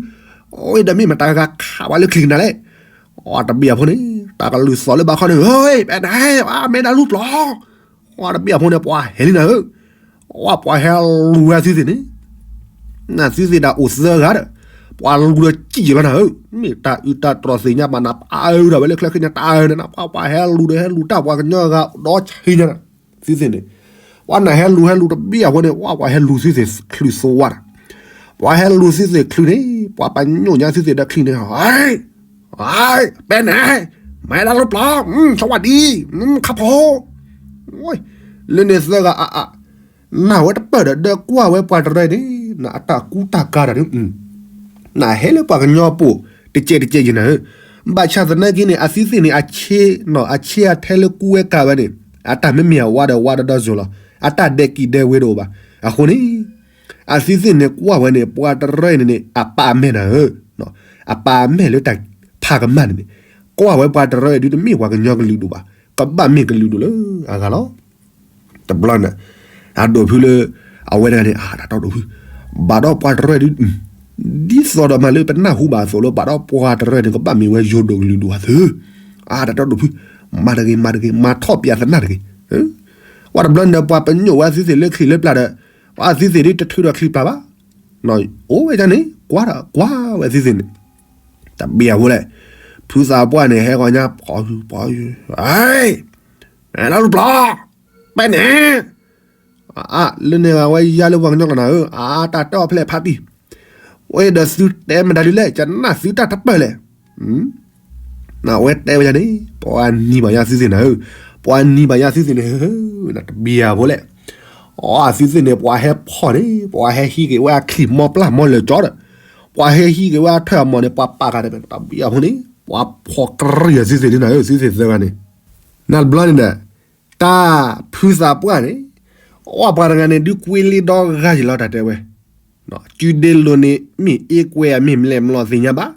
အဝဲဒီးမ့ၢ်မတၤဂၤခးဝဲလၢချံးကနၣ်လဲၣ်, အတဘ့ၣ်အဖိန့ၣ် တၢ်ကလုၢ်သီၣ်လၢဘၣ်ခီန့ၣ် ဟဲ ပဲနဟဲ မဲဒါလူပျီ အတဘ့ၣ်အဖိန့ၣ် ပှၤဟဲလံနၤဧၢ, အပှၤဟဲလူၤဝဲသုသ့ၣ်န့ၣ်, နသုသ့ၣ်ဒၣ်အိၣ်သၢဂၤဒီး, ပှၤလူၤဒီးစံၣ်ယံာ်လီၤနၤဧၢ, မ့ၢ်တၢ်အုးတၢ်တြီၢ်သ့ၣ်ညါဘၣ်နၤ ပှၤအုးဒၣ်ဝဲလၢချၢဃံန့ၣ် တၢ်အုးန့ၣ် ပှၤပှၤဟဲလူၤဒီးဟဲလူၤတၢ်ပှၤကညီဂၤဒီးဆံညါနၤ, သုသ့ၣ်န့ၣ်, ပှၤနၢ်ဟဲလူၤဟဲလူၤတဘ့ၣ်အဖိန့ၣ် ပှၤပှၤဟဲလူၤသုသ့ၣ်ချုးသိဝါဒီး, ပှၤဟဲလူၤသုသ့ၣ်ချုးန့ၣ် ပှၤပညိၣ်ညါသုသ့ၣ်ဒီးချံးန့ၣ် ပဲနဲ မဲဒါလူပျီ ဆီဝါဒံ ခါဖိ လၢန့ၣ်သၢဂၤအအ နၢ်ဝဲတပၢၢ်ဒီး ဒီးကွၢ်ဝဲပှၤတရၢန့ၣ် အတၢ်ကူတၢ်ကၤဒီး နဟဲလၢပှၤကညီပူၤ တကဲးတကဲးယံၤနၤဧၢ, ဘၣ်ဆၣ်သနာ်က့န့ၣ် အသုသ့ၣ်န့ၣ် အဆ့နီၤ အဆ့အထဲလၢကူဝဲကၤဝဲန့ၣ် အတၢ်မ့မ့ၢ်အဝါဒီးဝါဒီဒီစိၤလီၤ, အတၢ်ဒဲးကံၢ်ဒဲးဝ့ၤတအိၣ်ဘၣ်. အဃိန့ၣ် အသုသ့ၣ်န့ၣ်ကွၢ်ဝဲန့ၣ် ပှၤတရၢအံၤန့ၣ်န့ၣ် အပာ်မဲၢ်နၤဧၢ, အပာ်မဲၢ်လၢတၢ်ဖးကမၣ်န့ၣ်န့ၣ်, ကွၢ်ဝဲပှၤတရၢအံၤဒုတမ့ၢ်ပှၤကညီကလုာ်ဒိၣ်ဘၣ်, ကဘၣ်မ့ၢ်ကလုာ်ဒိၣ်လၢအဂၤလီၤ. တဘျီန့ၣ် အဒိၣ်ဖုလၢ အဝဲတဂၤန့ၣ် အတၢ်တီဒိၣ်ဖု, ဘၣ်ဒီးပှၤတရၢဒု ဒ်သိးဒီးမးလၢပနၢ်ဟူဘၣ်အသိးလၢ ဘၣ်ဒီးပှၤတရၢန့ၣ် ကဘၣ်မ့ၢ်ဝဲယိၤဒိၣ်ကလုာ်ဒိၣ်အသု, အတၢ်တီဒိၣ်ဖု, မၤတဂ့ၤ မၤတဂ့ၤ မၤထီၣ်ပၠးသနၢ်တဂ့ၤ. ပှၤတဘျီန့ၣ်ဒီး ပှၤပညိၣ်ဝဲအသုသ့ၣ်လၢချံးလၢပျၢ်ဒီး ပှၤအသုသ့ၣ်ဒုတထုးဒီးချံးပျၢ်ဘၣ်, အိၣ်ဝဲဒၣ်န့ၣ် ကွၢ်ဒီးကွၢ်ဝဲအသုသ့ၣ်န့ၣ်, တဘ့ၣ်အဖိလဲၣ်, ဖုသးပှၢ်န့ၣ် ဟဲဂီၤညါ ပှၤယူၤ ပှၤယူၤ လၢလူၤပျီ ပဲန့ၣ် အါ လၢန့ၣ်ဂၤဝဲယါလၢပှၤကညီကျိာ်နၤဧၢ, အါ တၢ်တဲအီၤဖဲလဲၣ်ဖါတံၢ်, ဝဲဒီးသုတဲမတၤဒ်လဲၣ် ကနၣ်သုတၢ်တပၢၢ်လဲၣ်. အဝဲတဲဝဲယၤန့ၣ် ပှၤနံၤဘၣ်ယါသုသ့ၣ်နၤဧၢ, ပှၤနံၤဘၣ်ယါသုသ့ၣ်န့ၣ် တဘံယၤဖိလဲၣ်. အီ အသုသ့ၣ်န့ၣ် ပှၤဟဲဖီၣ်န့ၣ် ပှၤဟဲဟံးက့ၤဝဲအချံၣ်မီပျၢ်မီလၢာ်ကၠီဒီး ပှၤဟဲဟံးက့ၤဝဲအထၢၣ်အမီၢ်န့ၣ် ပှၤပာ်ဃာ်တဘၣ် တဘံယၤဖိန့ၣ် ပှၤဖီၣ်ကရံၣ်အသုသ့ၣ်န့ၣ်နၤဧၢ, သုသ့ၣ်သၢဂၤန့ၣ် နတဘျီန့ၣ်ဒီး တၢ်ဖုသးပှၢ်န့ၣ် အီ ပှၤတဂၤန့ၣ် ဒုးကွ့လ့ဒီဂၤယံၤလီၤ တၢ်တဲဝဲ, စုဒ့လိၤန့ၣ် မ့ၢ်အ့ကွဲအမ့ၢ်မလဲၣ်မလီၤသ့ၣ်ညါဘၣ်,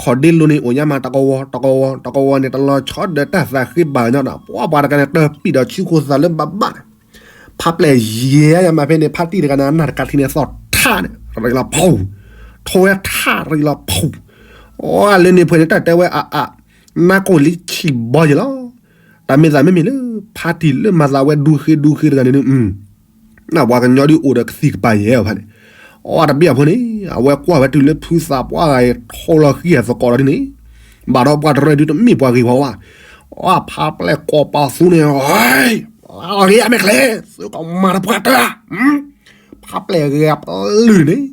ခီၣ်ဒ့လိၤန့ၣ် အိၣ်ညါမးတကဝီၤ တကဝီၤ တကဝီၤန့ၣ် တလီၤဆီဒီးတၢ်သးဃ့ဘၣ်ညီဒီး ပှၤပှၤတဂၤန့ၣ် တၢ်ပံၣ်ဒီးဆူခိၣ်သးလၢဘၣ်ဘၣ်န့ၣ်, ဖးပျဲၢ်ယဲၢ်ယၤမးဖဲန့ၣ် ဖါတံၢ်တဂၤန့ၣ် အနၢ်တကးထံန့ၣ် သီၣ်ထးန့ၣ် ရံးလီၤဖူ, ထိဝဲထးရံးလီၤဖူ, အီ လၢန့ၣ်ဖဲန့ၣ် တၢ်တဲဝဲအအ နါကိၢ်လံဆံၣ်ဘီယံၤလီၤ. တၢ်မ့ၢ်သးမ့မ့ၢ်လၢ ဖါတံၢ်လၢမၤသးဝဲဒူဃ့ဒူဃ့တဂၤန့ၣ် နပှၤကညီဒုးအိၣ်ဒီးကသံၣ်ကပၤယဲၢ်အဖါန့ၣ်, အီ တဘံယၤဖိန့ၣ် အဝဲကွၢ်ဝဲတုၤလၢဖုသးပှၢ်ဂၤအံၤ ထိလီၤဃံအသကိးဒီးန့ၣ်, ဘၣ်ဒီးပှၤတရၢဒုးတမ့ၢ်ပှၤဂ့ၤဝဲဝဲ, အီ ဖးပျဲၢ်ကိးပသူန့ၣ် အီ ဂ့ၤအမဲာ်ချ့ သုကမၤတပှၢ်တၢၢ်ဧါ, ဖးပျဲၢ်ဂ့ၤအပလုၢ်န့ၣ်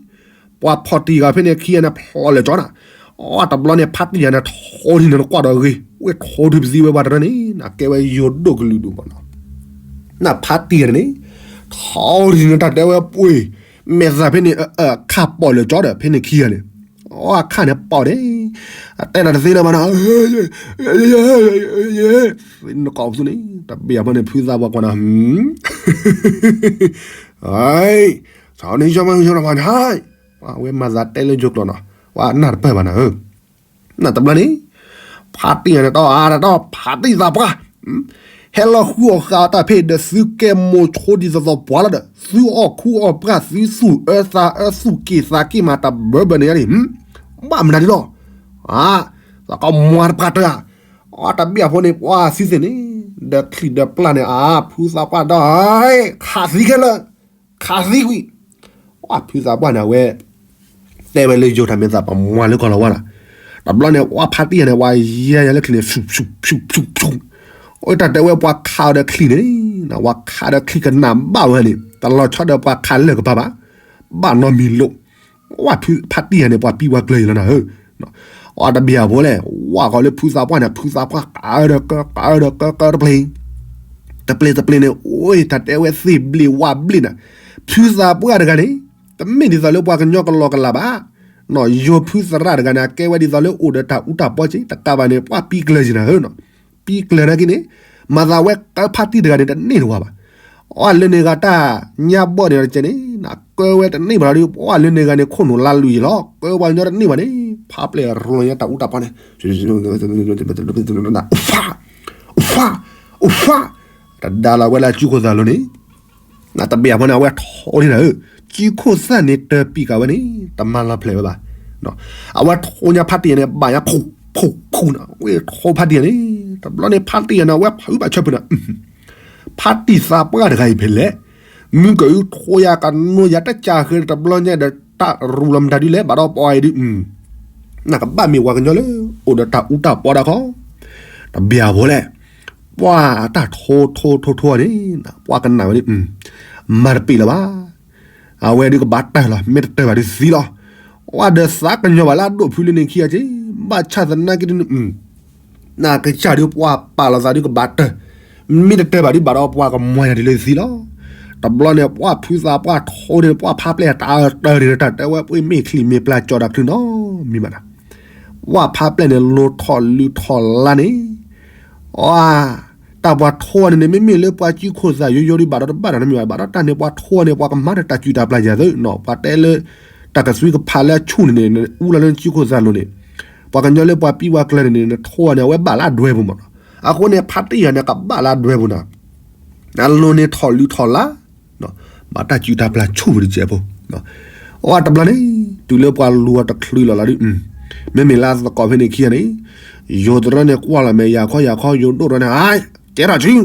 ပှၤဖီၣ်တံၢ်ဂၤဖဲန့ၣ်ခံဂၤန့ၣ် ဖျိးလၢာ်ကၠီနၤ, အီ တဘျီန့ၣ် ဖါတံၢ်ယၤန့ၣ် ထိထံန့ၣ်နကွၢ်ဒီးဂ့ၤ, ဝဲထိထံပသံဝဲပှၤတရၢန့ၣ် နကဲဝဲယိၤဒိၣ်ကလုာ်ဒူၣ်မးနီၤ, နဖါတံၢ်ယၤန့ၣ် ထိထံန့ၣ်တၢ်တဲဝဲပှ့ၤ, မဲာ်သၣ်ဖဲန့ၣ် ခါပီၣ်လၢာ်ကၠီဒီး ဖဲန့ၣ်ခံဂၤန့ၣ်, အီ အခါန့ၣ်ပီၣ်န့ၣ်, အတဲနၤတသ့လၢၤဘၣ်နီၤ နကိးပသူန့ၣ် တဘံယၤဖိန့ၣ် ဖုသးပှၢ်ကွၢ်နၤ, ဆီန့ၣ် ယမၤယမၤနၤ, ဝဲမၤသးတဲလၢယိၤကျိာ်နီၤ, ဝဲနၢ်တပၢၢ်ဘၣ်နၤဧၢ, နတဘျီန့ၣ် ဖါတံၢ်ယၤန့ၣ် တီအါတတီ ဖါတံၢ်သးပှၢ် ဟဲလီၤဃုအီၣ်ဃာ်အီၣ်တၢ်ဖဲဒီးသုကဲမိၤဆိဒ်သိးသိးပှၤလီၤဒီး သုအီၣ်ခူအီၣ်ပှၢ် သုသူၣ်အၢသးအၢ သူၣ်က့ၣ်သးက့ၣ်မးတဘၢဘၢန့ၣ်ယါန့ၣ်, ဘၣ်မနုၤဒ်လီၤ, သးကမၤတပှၢ်တၢၢ်ဧါ, အီတဘံယၤဖိန့ၣ် ပှၤသုသ့ၣ်န့ၣ် ဒီးချံးဒီးပျၢ်န့ၣ် အါ ဖုသးပှၢ်ဒီး ခးသံခဲလၢာ် ခးသံကွံာ်, အီဖုသးပှၢ်န့ၣ် အဝဲ တဲဝဲလၢယိၤတၢ်မ့ၢ်သးပမၤလၢကီၢ်လီၤဝါလီၤ, တဘျီန့ၣ် အီဖါတံၢ်ယၤန့ၣ် ဝဲယဲယၤလၢချံးန့ၣ် ဖြူဖြူဖြူဖြူဖြူ, အိၣ်တၢ်တဲဝဲပှၤခးအီၤဒီးချံန့ၣ်, ပှၤခးဒီးချံကနၣ်ဘၣ်ဝဲန့ၣ် တလီၤဆီဒီးပှၤခးလၢၢ်ကပၤဘၣ်, ဘၣ်နီတမံၤလိာ်, ဝဲဖုဖါတံၢ်ယၤန့ၣ် ပှၤပံဝဲကျၢၤယံၤလီၤနၤဧၢ, အတဘၣ်ဖိလဲၣ်, ဝဲဃီလၢဖုသးပှၢ်န့ၣ် ဖုသးပှၢ်ကးဒီးကးဒီးကးကးတပျ့ၤ, တပျ့ၤတပျ့ၤန့ၣ် အိၣ်တၢ်တဲဝဲသ့ၣ်ဘျ့ဝၣ်ဘျ့နၤ, ဖုသးပှၢ်တဂၤန့ၣ် တမ့ၢ်ဒ်သိးလၢပှၤကညီကလီကလးဘၣ်, ယိၤဖုသရၣ်တဂၤန့ၣ် အကဲဝဲဒ်သိးလၢအိၣ်ဒီးတၢ်အူတၢ်ပီစ့ၢ် တကးဘၣ်န့ၣ် ပှၤပံကျၢၤယံၤနၤဧၢ, ပံကျၢၤနာ်က့န့ၣ်, မၤသးဝဲကၢဖါတံၢ်တဂၤန့ၣ် တန့ၢ်တဝၤဘၣ်, အီၣ်လၢန့ၣ်ဂၤတၢ်ညါဘီၣ်န့ၣ်တကဲန့ၣ် ကၢဝဲတန့ၢ်ဘၣ်လီၤဒီး အီၣ်လၢန့ၣ်ဂၤန့ၣ် ခိၣ်နူာ်လါလူၤယံၤလီၤ, ကၢပှၤကညီတန့ၢ်ဘၣ်န့ၣ် ဖါပျဲၢ်ရိၤညါတၢ်အူတၢ်ပီန့ၣ်, အိၣ်ဖး, အိၣ်ဖး, အိၣ်ဖး, တဒါလီၤဝဲလၢစုခိၣ်သးလိၤန့ၣ် နတဘၣ်ဖိန့ၣ် အဝဲထိန့ၣ်နၤဧၢ, စုခိၣ်သၣ်န့ၣ်တပံးကးဝဲန့ၣ် တမၤလီၤဖျဲးဝဲဘၣ်, အဝဲထိညါဖါတံၢ်ယၤန့ၣ် ဘၣ်ညါဖူဖူဖူနၤ, ဝဲထိဖါတံၢ်ယၤန့ၣ် တဘျီန့ၣ် ဖါတံၢ်ယၤန့ၣ် အဝဲဖးအုၣ်ဘၣ်ဆၢဖုနၤ, ဖါတံၢ်သးပှၢ်တဂၤအံၤဖဲလဲၣ်, မုၢ်ကအုထိယၤကနိယၤတကးဃဲတဘျီညါဒီး တၢ်ရူၤလီၤမတၤဒ်လဲၣ် ဘၣ်ဒီးပှၤအံၤဒုး နကဘၣ်မ့ၢ်ပှၤကညီလၢ အိၣ်ဒီးတၢ်အူတၢ်ပီတၢ်ခီ, တဘၣ်ဖိလဲၣ်, ပှၤတၢ်ထိထိထိထိန့ၣ် ပှၤကနၣ်ဝဲန့ၣ်, မၤတပ့ၤလၢၤဘၣ်, အဝဲဒုးကဘၣ်တၢၢ်လီၤ မ့ၢ်တတၢၢ်ဘၣ်ဒုးသံလီၤ, ပှၤဒီးသးကညီၤဘၣ်လၢအဒိၣ်ဖုလၢန့ၣ်ခံဂၤက့, ဘၣ်ဆၣ်သနာ်က့ဒုး နကစၢ်ဒုးပှၤပာ်လီၤသးဒုးကဘၣ်တၢၢ်, မ့ၢ်တတၢၢ်ဘၣ်ဒုးဘၣ်ဒီးပှၤကမၤယၤဒ်လဲၣ်သံလီၤ, တဘျီန့ၣ် ပှၤဖုသးပှၢ်ထိန့ၣ် ပှၤဖါပျဲၢ်တၢ်အၢတၢၢ်န့ၣ် တၢ်တဲဝဲပှၤမ့ၢ်ချံမ့ၢ်ပျၢ်ကၠီတၢ်ချုးနီတမံၤဘၣ်နၤ, ပှၤဖါပျဲၢ်န့ၣ် လိၤထီၣ်လုၢ်ထီၣ်လါန့ၣ် အတၢ်ပှၤထိန့ၣ်န့ၣ် မ့မ့ၢ်လၢပှၤစုခိၣ်သးယိယိဒုးဘၣ်ဒီးတဘၣ်နီတမံၤဘၣ်, ဘၣ်ဒီးတၢ်န့ၣ်ပှၤထိန့ၣ် ပှၤကမၤဒီးတၢ်စုၣ်တၢ်ပျၢ်ယၤသ့နီၤ, ပှၤတဲလၢ တၢ်ကသွံကဖးလၢအဆူၣ်န့ၣ်န့ၣ် အူလီၤလၢစုခိၣ်သးလိၤန့ၣ်, ပှၤကညီလၢပှၤပံပှၤကျၢၤန့ၣ်န့ၣ် နထိန့ၣ် အဝဲဘၣ်လၢအဒွဲပူၤမးနီၤ, အဃိန့ၣ် ဖါတံၢ်ယၤန့ၣ် ကဘၣ်လၢအဒွဲပူၤနီၤ, အလိၤန့ၣ်ထီၣ်လုၢ်ထီၣ်လါ ဘၣ်တၢ်စုၣ်တၢ်ပျၢ်ဆူၣ်ဝဲတစဲးဖိ, အတဘျီန့ၣ် တုၤလၢပှၤလူၤအီၤတချုးလီၤလီၤဒုး, မ့မ့ၢ်လၢအသကိးဖဲန့ၣ်ခံဂၤန့ၣ်, ယိၤတရၢန့ၣ်ကွၢ်လီၤမဲာ်ယၤခီယၤခီ ယိၤဒိၣ်တရၢန့ၣ် ကဲထီၣ်စု,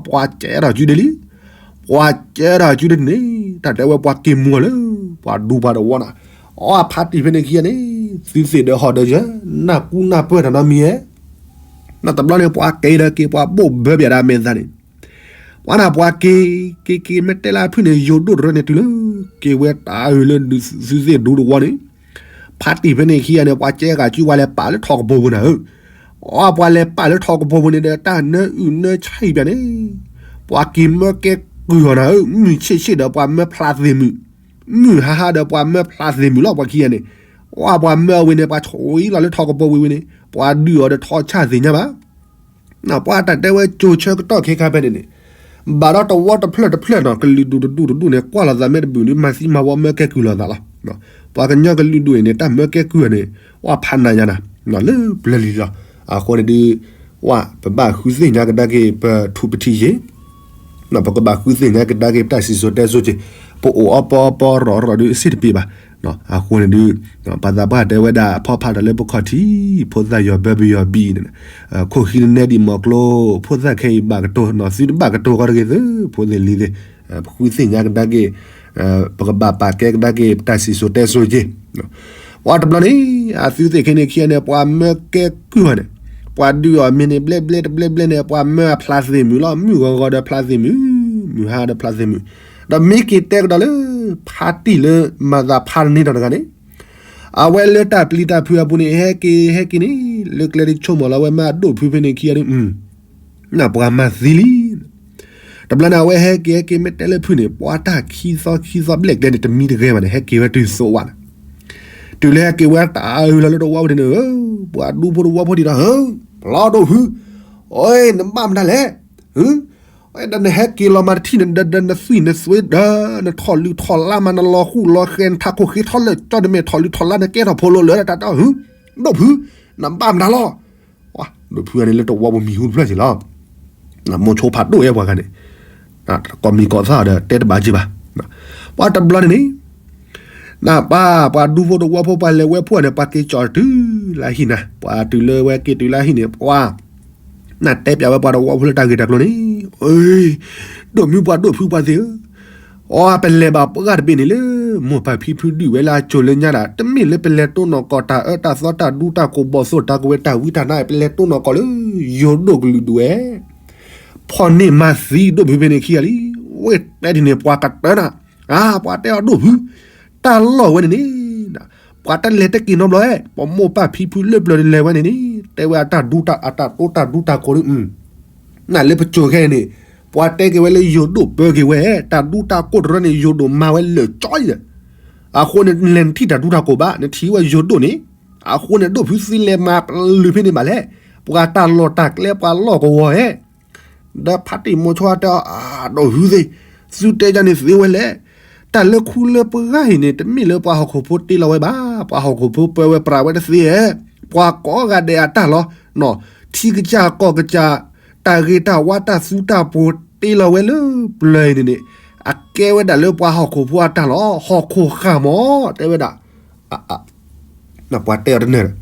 ပှၤကဲထီၣ်စုဒ်လံ, ပှၤကဲထီၣ်စုဒ်န့ၣ်, တၢ်တဲဝဲပှၤက့ၤမူအီၤလၢ ပှၤဒူပှၤတဝီနီၤ, အီဖါတံၢ်ဖဲန့ၣ်ခံဂၤန့ၣ်, သုသ့ၣ်ဒီးဟီၣ်ဒီးယၢၤ, နၢ်ကူနၢ်ပၢၢ်တၢ်နီတမံၤဧါ နတဘျီန့ၣ် ပှၤက့ၤဒီးက့ၤပှၤဘိၣ်ဘၢပၠးဒၣ်မဲာ်သးန့ၣ်, ပှၤနၢ်ပှၤက့ၤ, က့ၤက့ၤမ့ၢ်တဲလၢအဖုၣ်န့ၣ် ယိၤဒိၣ်တရၢန့ၣ်တုၤလၢ, က့ၤဝဲတၢ်အုးလၢသုသ့ၣ်ဒူတဝီန့ၣ်, ဖါတံၢ်ဖဲန့ၣ်ခံဂၤန့ၣ် ပှၤကဲကးစုပှၤလဲၤပာ်လၢထီၣ်ကပီၤပူၤနၤဧၢ, အီပှၤလဲၤပာ်လၢထီၣ်ကပီၤပူၤန့ၣ်ဒီး တၢ်နၢအုၣ်နၢဆံၣ်ပၠးန့ၣ်, ပှၤက့ၤမၢကဲကုၢ်အီၤနၤဧၢ, မုၢ်ဆ့ၣ်ဆ့ၣ်ဒီးပှၤမၢဖျါသ့ၣ်မုၣ်, မုၢ်ဟါဟါဒီးပှၤမၢဖျါသ့ၣ်မုၣ်လီၤ ပှၤခံဂၤန့ၣ်, အီပှၤမၢအဝဲန့ၣ် ပှၤဆှီလီၤလၢထီၣ်ကပီၤဝံၤဝံၤန့ၣ် ပှၤဒုးအီၤဒီးထီၣ်ဆၣ်သ့ၣ်ညါဘၣ် ပှၤတၢ်တဲဝဲကၠိၤဆၢကတီၢ်ခဲခါဖဲန့ၣ်န့ၣ်, ဘၣ်ဒီးတဝီတဖျၢၣ်တဖျၢၣ်နီၤ ကလုာ်ဒူၣ်တဒူၣ်တဒူၣ်န့ၣ် ကွၢ်လိာ်သးမ့ၢ်တဘုၣ်ဒီး မၤသံမၤဝီမၢကဲကုၢ်လိာ်သးလီၤ. ပှၤကညီကလုာ်ဒူၣ်အံၤန့ၣ် တၢ်မၢကဲကုၢ်န့ၣ် ဝဲဖးနးညါနၤ လၢပျၢၤလံၤလီၤ. အဃိန့ၣ်ဒုး ဝဲပဘၣ်ဃုသ့ၣ်ညါကဒါက့ၤပထူပထံးယ့ၣ် ပကဘၣ်ဃုသ့ၣ်ညါကဒါက့ၤပတၢ်စံၣ်စိၤတဲစိၤက့ၤ ပအိၣ်အီပီအီပီရီၣ်ရီၣ်ဒုးစ့ၢ်တပ့ၤဘၣ်. အဃိန့ၣ်ဒုး ပှၤသးပှၢ်တဲဝဲဒၣ် ဖီဖးဒီးလၢပခီၣ်ထံး ဖိသၣ်ယီၤဘၢဘယီၤဘံန့ၣ် ခိၣ်ဃံနနဲဒံးမီၤကျိ ဖိသၣ်ခဲအံၤဘၣ်ကတိၤနီၤ သုတဘၣ်ကတိၤဃီတဂ့ၤသု ဖိသ့ၣ်လံၤသ့ၣ် ပဃုသ့ၣ်ညါကဒါက့ၤ ပကဘၣ်ပာ်ကဲကဒါက့ၤပတၢ်စံၣ်စိၤတဲစိၤက့ၤ ပှၤတဘျီန့ၣ် အသုသ့ၣ်ခဲန့ၣ်ခံဂၤန့ၣ် ပှၤမၢကဲကုၢ်အီၤန့ၣ် ပှၤဒုးအီၤမ့ၢ်န့ၣ် ဘျဲၣ်ဘျဲၣ်တဘျဲၣ်ဘျဲၣ်န့ၣ် ပှၤမၢအဖျါသ့ၣ်မုၣ်လီၤ မုၢ်ဂီၤဂီၤဒီးဖျါသ့ၣ်မုၣ် မုၢ်ဟါဒီးဖျါသ့ၣ်မုၣ် ဒီးမ့ၢ်က့ၤတဲကဒီးလၢ ဖါတံၢ်လၢမၤသးဖါတန့ၢ်ဒီးတဂၤန့ၣ် အဝဲလၢတၢ်ပျံၤတၢ်ဖုးအပူၤန့ၣ် ဟဲက့ၤဟဲက့ၤန့ၣ် လၢကျဲဒ်ဆိကမိၣ်လီၤဝဲမ့ၢ်အဒိၣ်ဖုဖဲန့ၣ်ခံဂၤဒုး ပှၤမၤသံလံ တဘျီန့ၣ် အဝဲဟဲက့ၤဟဲက့ၤမ့ၢ်တဲလၢဖုန့ၣ် ပှၤတၢ်ခံသီခံသီဘျဲၣ်ကျဲန့ၣ် တမံတဂဲၤဘၣ်န့ၣ် ဟဲက့ၤဝဲတုၤသိးဝဲန့ၣ် တုၤလၢဟဲက့ၤဝဲတၢ်အၢလီၤလၢတဝီပူၤန့ၣ် ပှၤဒူဖိတဝီဖိဒံးဒီး ပျီဒိၣ်ဖု အိ နဘၣ်မတၤလဲၣ် ဒီးနဟဲက့ၤလီၤမၤတထံၣ်န့ၣ် ဒီးနသွံၣ်နသွ့ဒီး နထီၣ်လုၢ်ထီၣ်လါမး နလီၤဃူလီၤဃဲၤ နထးခိၣ်ဃ့ထီၣ်လၢာ်ကၠီ နမဲာ်ထီၣ်လုၢ်ထီၣ်လါ နကဲထီၣ်ဖိလိၤလၢာ် တၢ်တၢ် ဒိၣ်ဖု နဘၣ်မတၤလီၤ ဒိၣ်ဖုန့ၣ်လၢတဝီပူၤမံၤဟူတဖျၢၣ်က့ၤလီၤ မိၤဆိဖးဒိၣ်ဝဲပှၤဂၤန့ၣ် ကိးမံၤကိးသၣ်ဒီးတဲတဘၣ်က့ၤဘၣ် ပှၤတဘျီန့ၣ်န့ၣ် နပၢ်ပှၤဒူဖိတဝီဖိပှၤလဲၤဝဲဖှိၣ်န့ၣ် ပှၤက့ၤကၠီၤတုၤလၢဟံၣ်နၤ ပှၤတုၤလၢဝဲက့ၤတုၤလၢဟံၣ်န့ၣ် ပှၤ နတဲပၠးဝဲပှၤတဝီဖိလၢတၢ်ဂ့ၢ်တၢ်ကျိၤန့ၣ် ဒိၣ်မုၢ်ပှၤဒိၣ်ဖုပှၤသ့ၣ်ဧၢ အီ ပလဲၤဘၣ်ပှၢ်တဘ့ၣ်န့ၣ်လၢ မိၢ်ပၢ်ဖံဖုဒုးဝဲလၢအစိၤလၢညါဒၣ် တမ့ၢ်လၢပလဲၤတိၢ်နီၣ်ကီၢ်တၢ်အၢတၢ်သီတၢ်ဒူတၢ်ကိးဘီၣ်သိၣ်တၢ်ကဝဲၤတၢ်ဝံတၢ်နါ ပလဲၤတိၢ်နီၣ်ကီၢ်လၢ ယိၤဒိၣ်ကလုာ်ဒူၣ်ဝဲ ဖီၣ်န့ၢ်မၤသံဒိၣ်ဖုဖဲန့ၣ်ခံဂၤလံ. ဝဲတဲဒ်န့ၣ် ပှၤကတၢၢ်နၤ, အါ ပှၤတဲအီၤဒိၣ်ဖု, တၢ်လီၢ်ဝဲန့ၣ်န့ၣ်, ပှၤတလဲၤတက့ၤနီတဘျီဧါ, ပမိၢ်ပၢ်ဖံဖုလၢပျၢၤလဲၤဝဲန့ၣ်န့ၣ်, တဲဝဲအတၢ်ဒူတၢ် အတၢ်တိတၢ်ဒူတၢ်ကိးဒ် နလၢပစိၤခဲအံၤန့ၣ်, ပှၤတဲက့ၤဝဲလၢယိၤဒိၣ်ပၢက့ၤဝဲ, တၢ်ဒူတၢ်ကိးတရၢန့ၣ် ယိၤဒိၣ်မၤဝဲလၢာ်ကၠီအံၤဒီး, အဃိန့ၣ် နလဲၤနထံၣ်တၢ်ဒူတၢ်ကိးဘၣ်, နထံၣ်ဝဲယိၤဒိၣ်န့ၣ်, အဃိန့ၣ် ဒိၣ်ဖုသံလဲၤမၤပျုၤဖဲန့ၣ်ဘၣ်လဲၣ်, ပှၤတၢ်လီၢ်တၢ်ကျဲပှၤလီၢ်ကဝီၤဧါ ဒီးဖါတံၢ်မိၤဆိတဲအီၤ အဒိၣ်ဖုသ့ၣ်, သုတဲဒ်န့ၣ်သ့ဝဲလဲၣ်. တၢ်လၢခူလၢပှၢ်အံၤန့ၣ် တမ့ၢ်လၢပှၤဟီၣ်ခိၣ်ဖိတ့လီၤဝဲဘၣ်, ပှၤဟီၣ်ခိၣ်ဖိပၢဝဲပြးဝဲတသ့ဧါ, ပှၤကိးဂၤဒဲးအတၢ်လီၤ, ထံကစၢ်ကီၢ်ကစၢ်, တၢ်ဂ့ၤတၢ်ဝါတၢ်သူတၢ်ပိၤတ့လီၤဝဲလၢပျၢၤအံၤန့ၣ်န့ၣ်, အကဲဝဲဒၣ်လၢပှၤဟီၣ်ခိၣ်ဖိအတၢ်လီၤ, ဟီၣ်ခိၣ်ဃၢ်မး, တဲဝဲဒၣ် ပှၤတဲအီၤတနၢၤဒီး,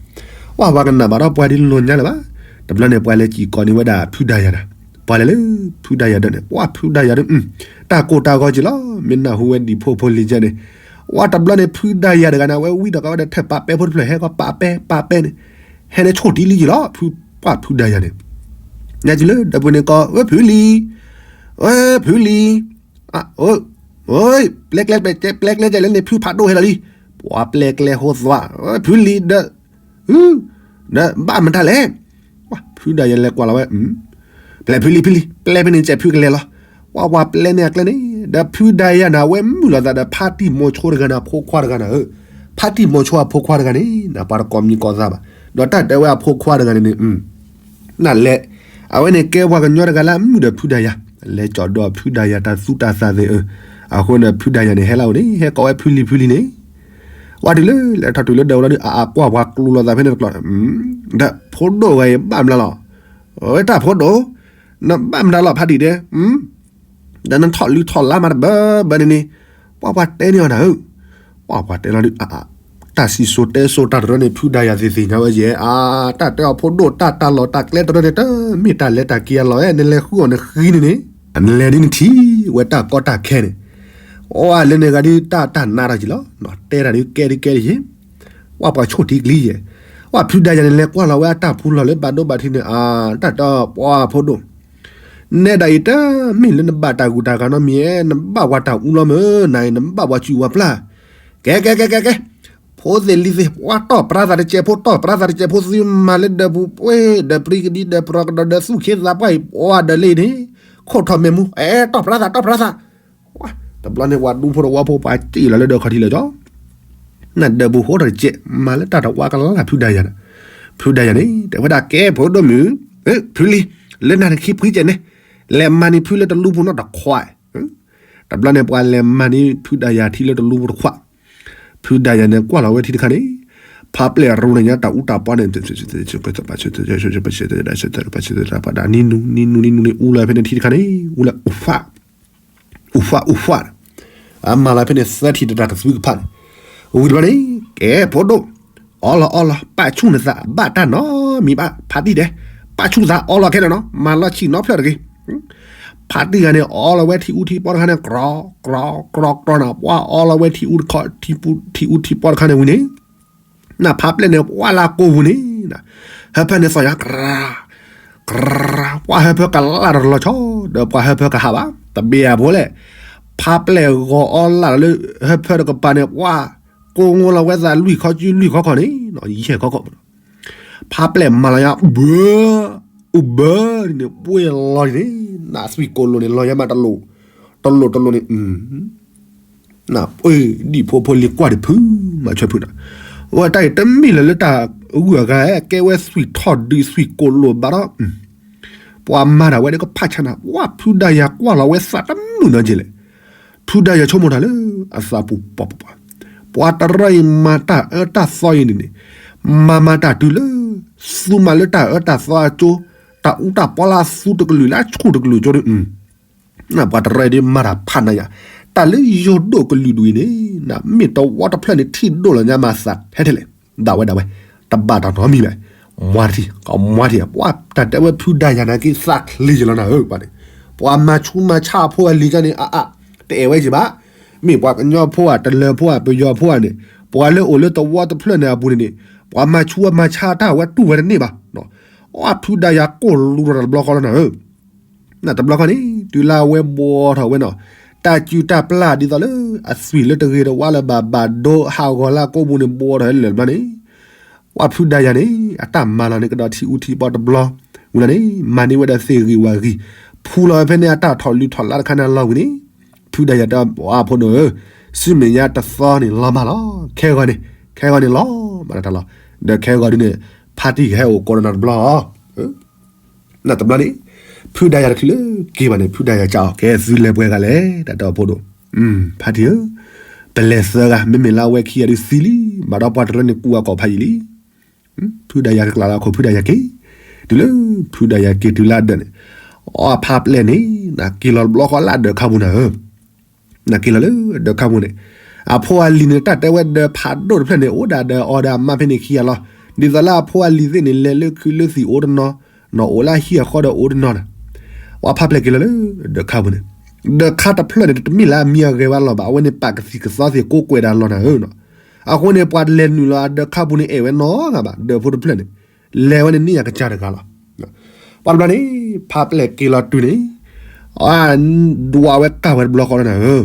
ပှၤပှၤကနၣ်ဘၣ်ဒီးပှၤဒ်လိာ်ညါလၢၤဘၣ်. တဘျီန့ၣ် ပှၤလဲၤစံၣ်ကိးန့ၢ်ဝဲဒၣ်ဖုဒါယၤနၤ, ပှၤလဲၤလၢဖုဒါယၤဒီးန့ၣ်, ပှၤဖုဒါယၤဒီး, တၢ်ကိၢ်တၢ်ဂီၤက့ၤလီၤ, မ့ၢ်နၢ်ဟူဝဲဒံၣ်ဖိဖိလံၤကဲန့ၣ်, ပှၤတဘျီန့ၣ် ဖုဒါယၤတဂၤန့ၣ် အဝဲဝံဒီးကဝဲဒီးထၢၣ်ပာ်ပဲဖိတဖျၢၣ် ဟဲကီးပာ်ပဲ ပာ်ပဲန့ၣ်, ဟဲန့ၣ်ဆိၣ်တံၢ်လံက့ၤလီၤ, ဖု ပှၤဖုဒါယၤန့ၣ်, ညါက့ၤလၢဒီပုၢ်ဝဲၢ်န့ၣ်ကိး ဝဲဖုလံၤ, ဝဲဖုလံၤ ပျဲကျဲ ပျဲကျဲ ပျဲကျဲကဲလၢန့ၣ် ဖုဖးဒိၣ်ဟဲလီၤလံ, ပှၤပျဲကျဲဟိသွါ, ဖုလံၤဒီး, ဒီးဘၣ်မတၤလဲၣ်, ဖုဒါယၤလဲၤကွၢ်လီၤဝဲ, ပျဲဖုလံၤ ဖုလံၤ ပျဲဖဲန့ၣ် စဲးဖုကလဲၤလီၤ, ပှၤပှၤပျဲန့ၢ်အကျဲန့ၣ်, ဒီးဖုဒါယၤန့ၣ် အဝဲမုၢ်လီၤသးဒီးဖါတံၢ်မိၤဆိတဂၤန့ၣ် အဖိခွါတဂၤန့ၣ်ဧၢ, ဖါတံၢ်မိၤဆိအဖိခွါတဂၤန့ၣ် ပှၤတကိးမံၤကိးသးဘၣ်, ဒီးတၢ်တဲဝဲအဖိခွါတဂၤန့ၣ်န့ၣ် နလဲၤ, အဝဲန့ၣ်ကဲပှၤကညီတဂၤလၢအမုာ်ဒီးဖုဒါယၤ, လဲၤကၠီၤဒီးဖုဒါယၤတၢ်သူတၢ်သးသ့ၣ်ဧၢ, အဃိန့ၣ် ဖုဒါယၤန့ၣ် ဟဲလၢအအိၣ်န့ၣ် ဟဲကိးဝဲဖုလံၤဖုလံၤန့ၣ်, ဝဲတုၤလၢ လဲၤထီၣ်တုၤလၢဒီးဝဲလီၤဒီး အအကွၢ်ပှၤကျိၤလီၤသးဖဲန့ၣ်တကျိၤ, ဒီးဖိဒိၣ်ဝဲအံၤဘၣ်မနုၤလီၤ, ဝဲတၢ်ဖိဒိၣ်, နဘၣ်မတၤလီၤဖါတံၢ်တဲ ဒီးနထီၣ်လုၢ်ထီၣ်လါမးတဘၢဘၢန့ၣ်န့ၣ်, ပှၤပှၤတဲန့ၢ်အီၤနၤဧၢ, ပှၤပှၤတဲလီၤဒုး, တၢ်စံၣ်စိၤတဲစိၤတၢ်တရၢန့ၣ် ဖုဒါယၤသ့ၣ်သ့ၣ်ညါဝဲယဲၢ်, အါ တၢ်တဲအီၤဖိဒိၣ် တၢ်တၢ်လီၢ်တၢ်ကျဲတရၢန့ၣ် တမ့ၢ်တၢ်လဲၤတၢ်က့ၤအလီၢ်ဧါ, နလဲၤဃုအီၤနဃံန့ၣ်န့ၣ်, နလဲၤဒ်နထံၣ်ဝဲတၢ်ကီတၢ်ခဲန့ၣ်, အိၣ်လၢန့ၣ်ဂၤဒုး တၢ်တၢ်နါတၢ်က့ၤလီၤ, တဲတၢ်ဒုးကဲဒ်ကဲဒ်ယဲၢ်, ပှၤပှၤဆိၣ်တံၢ်ကလံယဲၢ်, ပှၤဖုဒါယၤန့ၣ် လဲၤကွၢ်လီၤဝဲအတၢ်ဖူလီၢ်လၢဘၣ်ဒိဘၣ်ထံးန့ၣ်, အါ တၢ်တဲအီၤပှၤဖိဒိၣ် နဲဒၣ်အံၤတမ့ၢ်လၢနဘၣ်တၢ်ဂုၤတၢ်ဂၤနီတမံၤဧါ, နဘၣ်ပှၤတၢ်အူလီၤမ့ၢ်နၤအံၤ, နဘၣ်ပှၤစုၣ်ပှၤပျၢ်, ကဲကဲကဲကဲကဲ, ဖိသ့ၣ်လံၤသ့ၣ် ပှၤတီၢ်ပြးသးတစဲးဖိ တီၢ်ပြးသးတစဲးဖိ သုမၤလၢဒီးပူၤပှ့ၤ ဒီးပြံကဒံ ဒီးပြီကဒီး ဒီးသူၣ်ခ့သးပှၢ်အံၤ ပှၤဒီးလံန့ၣ်, ခိၣ်ထီၣ်မဲာ်မူ အဲ တီၢ်ပြးသး တီၢ်ပြးသး တဘျီန့ၣ် ပှၤဒူဖိတဝီဖိပှၤစံၣ်လီၤလၢဒီးခီၣ်ထံးလၢာ်ကၠီ, နဒီးပူၤဟိထီၣ်တစဲး မၤလၢတၢ်တဝါကလၢ်ဖုဒါယၤန့ၣ်, ဖုဒါယၤန့ၣ် တဲဝဲဒၣ်ကဲဖိဒိၣ်မုၣ်, ဖုလံၤ, လၢနၤနခံဖှံကဲန့ၣ်, လဲၤမၤန့ၢ်ဖုလၢတလူပူၤနီတခွး, တဘျီန့ၣ် ပှၤလဲၤမၤန့ၢ်ဖုဒါယၤထံလၢတလူပူၤတခွး, ဖုဒါယၤန့ၣ် ကွၢ်လီၤဝဲထံတခါန့ၣ်, ဖးပျဲၢ်ရိန့ၣ်ညါတၢ်အူတၢ်ပီန့ၣ် နံနူ နံနူ နံနူန့ၣ် အူလၢဖဲန့ၣ်ထံတခါန့ၣ် အူလၢအူဖး, အမၤလီၤဖဲန့ၣ်သၢထံၣ်တတၢ်တသွံကဖးန့ၣ်, ဝံၤတဘျီန့ၣ် ကဲဖိဒိၣ်, အီလီၤအီလီၤ ပာ်ဆူၣ်နသး ဘၣ်တၢ်နီတမံၤဘၣ် ဖါတံၢ်တဲ, ပာ်ဆူၣ်သးအီလီၤခဲလၢာ်နီၤ မၤလီၤဆံၣ်နီဖျၢၣ်တဂ့ၤ, ဖါတံၢ်ဂၤန့ၣ် အီလီၤဝဲထံအူထံပီတခါန့ၣ် ကြီ ကြီ ကြီ ကြီ န့ၣ် ပှၤအီလီၤဝဲထံအူထံပီတခါန့ၣ်ဝံၤန့ၣ် နဖးပျဲၢ်န့ၣ် ပှၤလၢကိၢ်ပူၤန့ၣ်, ဟၢဖၢန့ၣ်သီၣ်ညါ ကြၢး, ကြၢး, ပှၤဟၢဖၢကလၢ်တလီၤဆီ, ဒီးပှၤဟၢဖၢကဟးဘၣ်, တဘၣ်အဖိလဲၣ်, ဖးပျဲၢ်ဂီၤအီလၢ်လၢ ဟၢဖၢတကပၤန့ၣ် ပှၤကိးငိလီၤဝဲသးလွံၢ်ခီကၠူလွံၢ်ခီခီန့ၣ်, ယဲၢ်ခီခီ, ဖးပျဲၢ်မၤလီၤညါ ဘၢ, အိၣ်ဘၢန့ၣ် ပှ့ၤလီၤန့ၣ်, နသွံၣ်ကိၢ်လိာ်န့ၣ် လီၤညါမးတလိၣ်, တလိၣ်တလိၣ်န့ၣ် နပှ့ၤဒံၣ်ဖိဖိလံၤကွၢ်ဒံးဖုးမၤဆၢဖုးနၤ, အဝဲတၢ်အံၤတမ့ၢ်လၢလၢတၢ်ဂုၤအဂၤ ကဲဝဲသွံၣ်ထီၣ်ဒုးသွံၣ်ကိၢ်လိာ်ဘၣ်ဒီး, ပှၤမၤတၢ်ဝဲဒၣ်ကဖးဆါနၤ, ပှၤဖုးဒါယၤကွၢ်လီၤဝဲသးတမုာ်နီတကဲလဲၣ်, ဖုးဒါယၤဆိကမိၣ်တၢ်လၢအသးပူၤပှၤပှၤ, ပှၤတရၢအံၤမၤတၢ်အၢတၢ်သီအံၤန့ၣ်န့ၣ်, မၤမၤတၢ်တုၤလၢ သူမၤလၢတၢ်အၢတၢ်သီအကၠိ, တၢ်အူတၢ်ပီလၢအသူတကလုာ်လၢအဆူၣ်တကလုာ်ကၠိဒီး ပှၤတရၢအံၤဒ်မၤတၢ်ဖးနၤယၤ, တၢ်လၢယိၤဒိၣ်ကလုာ်ဒူၣ်အံၤန့ၣ်, မ့ၢ်တဝီတဖျၢၣ်န့ၣ် ထံၣ်ဒိၣ်လီၤညါမၤသးထဲထဲလဲၣ်, ဒၣ်ဝဲဒၣ်ဝဲ, တဘၣ်တၢ်နီတမံၤလဲၣ်, မွၤတထံၣ်, ကမွၤတထံၣ်, ပှၤတၢ်တဲဝဲဖုးဒါယၤနာ်က့ သးချ့ယလီၤနၤဧၢ, ပှၤန့ၣ်, ပှၤမၤဆူးမၤဆါအဖိအလံၤကန့ၣ် အအါ, တအဲၣ်ဝဲက့ၤဘၣ်, မ့ၢ်ပှၤကညီဖိဧါ တလၢၤဖိဧါ ပယီၤဖိဧါန့ၣ်, ပှၤလၢအိၣ်လၢတဝီတဖျၢၣ်န့ၣ်အပူၤန့ၣ်န့ၣ်, ပှၤမၤဆူးမၤဆါတၢ်ဝဲတူၢ်ဝဲတန့ၢ်ဘၣ်, အဖုးဒါယၤကိၢ်လူၤဒီးတဘျီဃီလီၤနၤဧၢ န တဘျီခီန့ၣ် တုၤလၢအဝဲဘှီထီၣ်ဝဲနီၤ တၢ်စုၣ်တၢ်ပျၢ်ဒ်သိးလၢ အသွံၣ်လၢတဂ့ၤတဝါလၢၤဘၣ် ဘၣ်ဒိဟးဂီၤလၢအကိးပူၤန့ၣ် ဘှီထီၣ်ဝဲလၢာ်တဘျီန့ၣ် ပှၤဖုဒါယၤန့ၣ် အတၢ်မၤလီၤန့ၣ်ကဒီးထံအူထံပီတဘျီဝံၤလီၤန့ၣ် မၤန့ၢ်ဝဲဒၣ်သ့ၣ်ဂံၢ်ဝၣ်ဂံၢ် ဖူလီၤဝဲဖဲန့ၣ်အတၢ်ထီၣ်လုၢ်ထီၣ်လါတခါန့ၣ်အလီၢ်ဝံၤန့ၣ် ဖုဒါယၤတဲအဖိဒိၣ်ဧၢ, ဆူမဲာ်ညါတသီန့ၣ်လီၤမၢ်လီၤ. ခဲဂီၤန့ၣ်, ခဲဂီၤန့ၣ်လီၤမၢ်တၢ်လီၤ. ဒီးခဲဂီၤဒုန့ၣ် ဖါတံၢ်ကဟဲအိၣ်ကိးဒီးနၤတဘျီလီၤ. နတဘျီန့ၣ် ဖုဒါယၤတချုးလၢက့ၤဘၣ်န့ၣ် ဖုဒါယၤကးအီၤ ကဲသုလဲၤပှဲၤဂၤလဲၣ် တၢ်တဲအဖိဒိၣ်, ဖါတံၢ်ဧၢ, ပလဲၤသၢဂၤ မ့မ့ၢ်လၢအဝဲခံဂၤဒုးသံလံ, ဘၣ်ဒီးပှၤတရၢန့ၣ်ကူအကိာ်ဖးယံာ်လံ. ဖုဒါယၤကကျးလီၤအခိၣ် ဖုဒါယၤက့ၤ, တုၤလၢဖုဒါယၤက့ၤတုၤလၢအဒၢးန့ၣ်, အဖါပျဲၢ်န့ၣ် နက့ၤလီၤတဘျီဃီလၢအဒၢးခါပူၤနၤဧၢ, နက့ၤလီၤလၢဒၢးခါပူၤန့ၣ်, အဖိအလံၤန့ၣ် တၢ်တဲဝဲဒၢးဖးဒိၣ်တဖျၢၣ်န့ၣ် အိၣ်ဒၣ်ဒီးအီၤဒီးအမါဖဲန့ၣ်ခံဂၤလီၤ. ဒ်သိးလၢအဖိအလံၤသ့ၣ်န့ၣ် လဲၤလၢခုးလၢသံၣ်အိၣ်တနီၤ, နီၢ်အိၣ်လၢအဟံၣ်အဃီဒီးအိၣ်တနီၤန့ၣ်, ပှၤဖါပျဲၢ်က့ၤလီၤလၢဒၢးခါပူၤန့ၣ်, ဒၢးခါတဖျၢၣ်န့ၣ် တမ့ၢ်လၢအမံၤအဂဲၤဝဲလီၤဘၣ်, အဝဲန့ၣ်ပာ်ကသံၣ်ကသီသ့ၣ်ကိးကွဲးဒၣ်လီၤနၤဧၢနီၤ. အဃိန့ၣ် ပှၤလဲၤနုာ်လီၤအဒၢးခါပူၤန့ၣ် အဲၣ်ဝဲနီတဂၤဘၣ်, ဒၢးဖိတဖျၢၣ်န့ၣ် လဲၤဝဲန့ၣ်န့ၢ်ယၤကစၢ်တဂၤလီၤ. ပှၤတဘျီန့ၣ် ဖါပျဲၢ်က့ၤလီၤတုၤန့ၣ်, ဒွးဝဲကၢ်ဝဲတဘျီဃီလီၤနၤဧ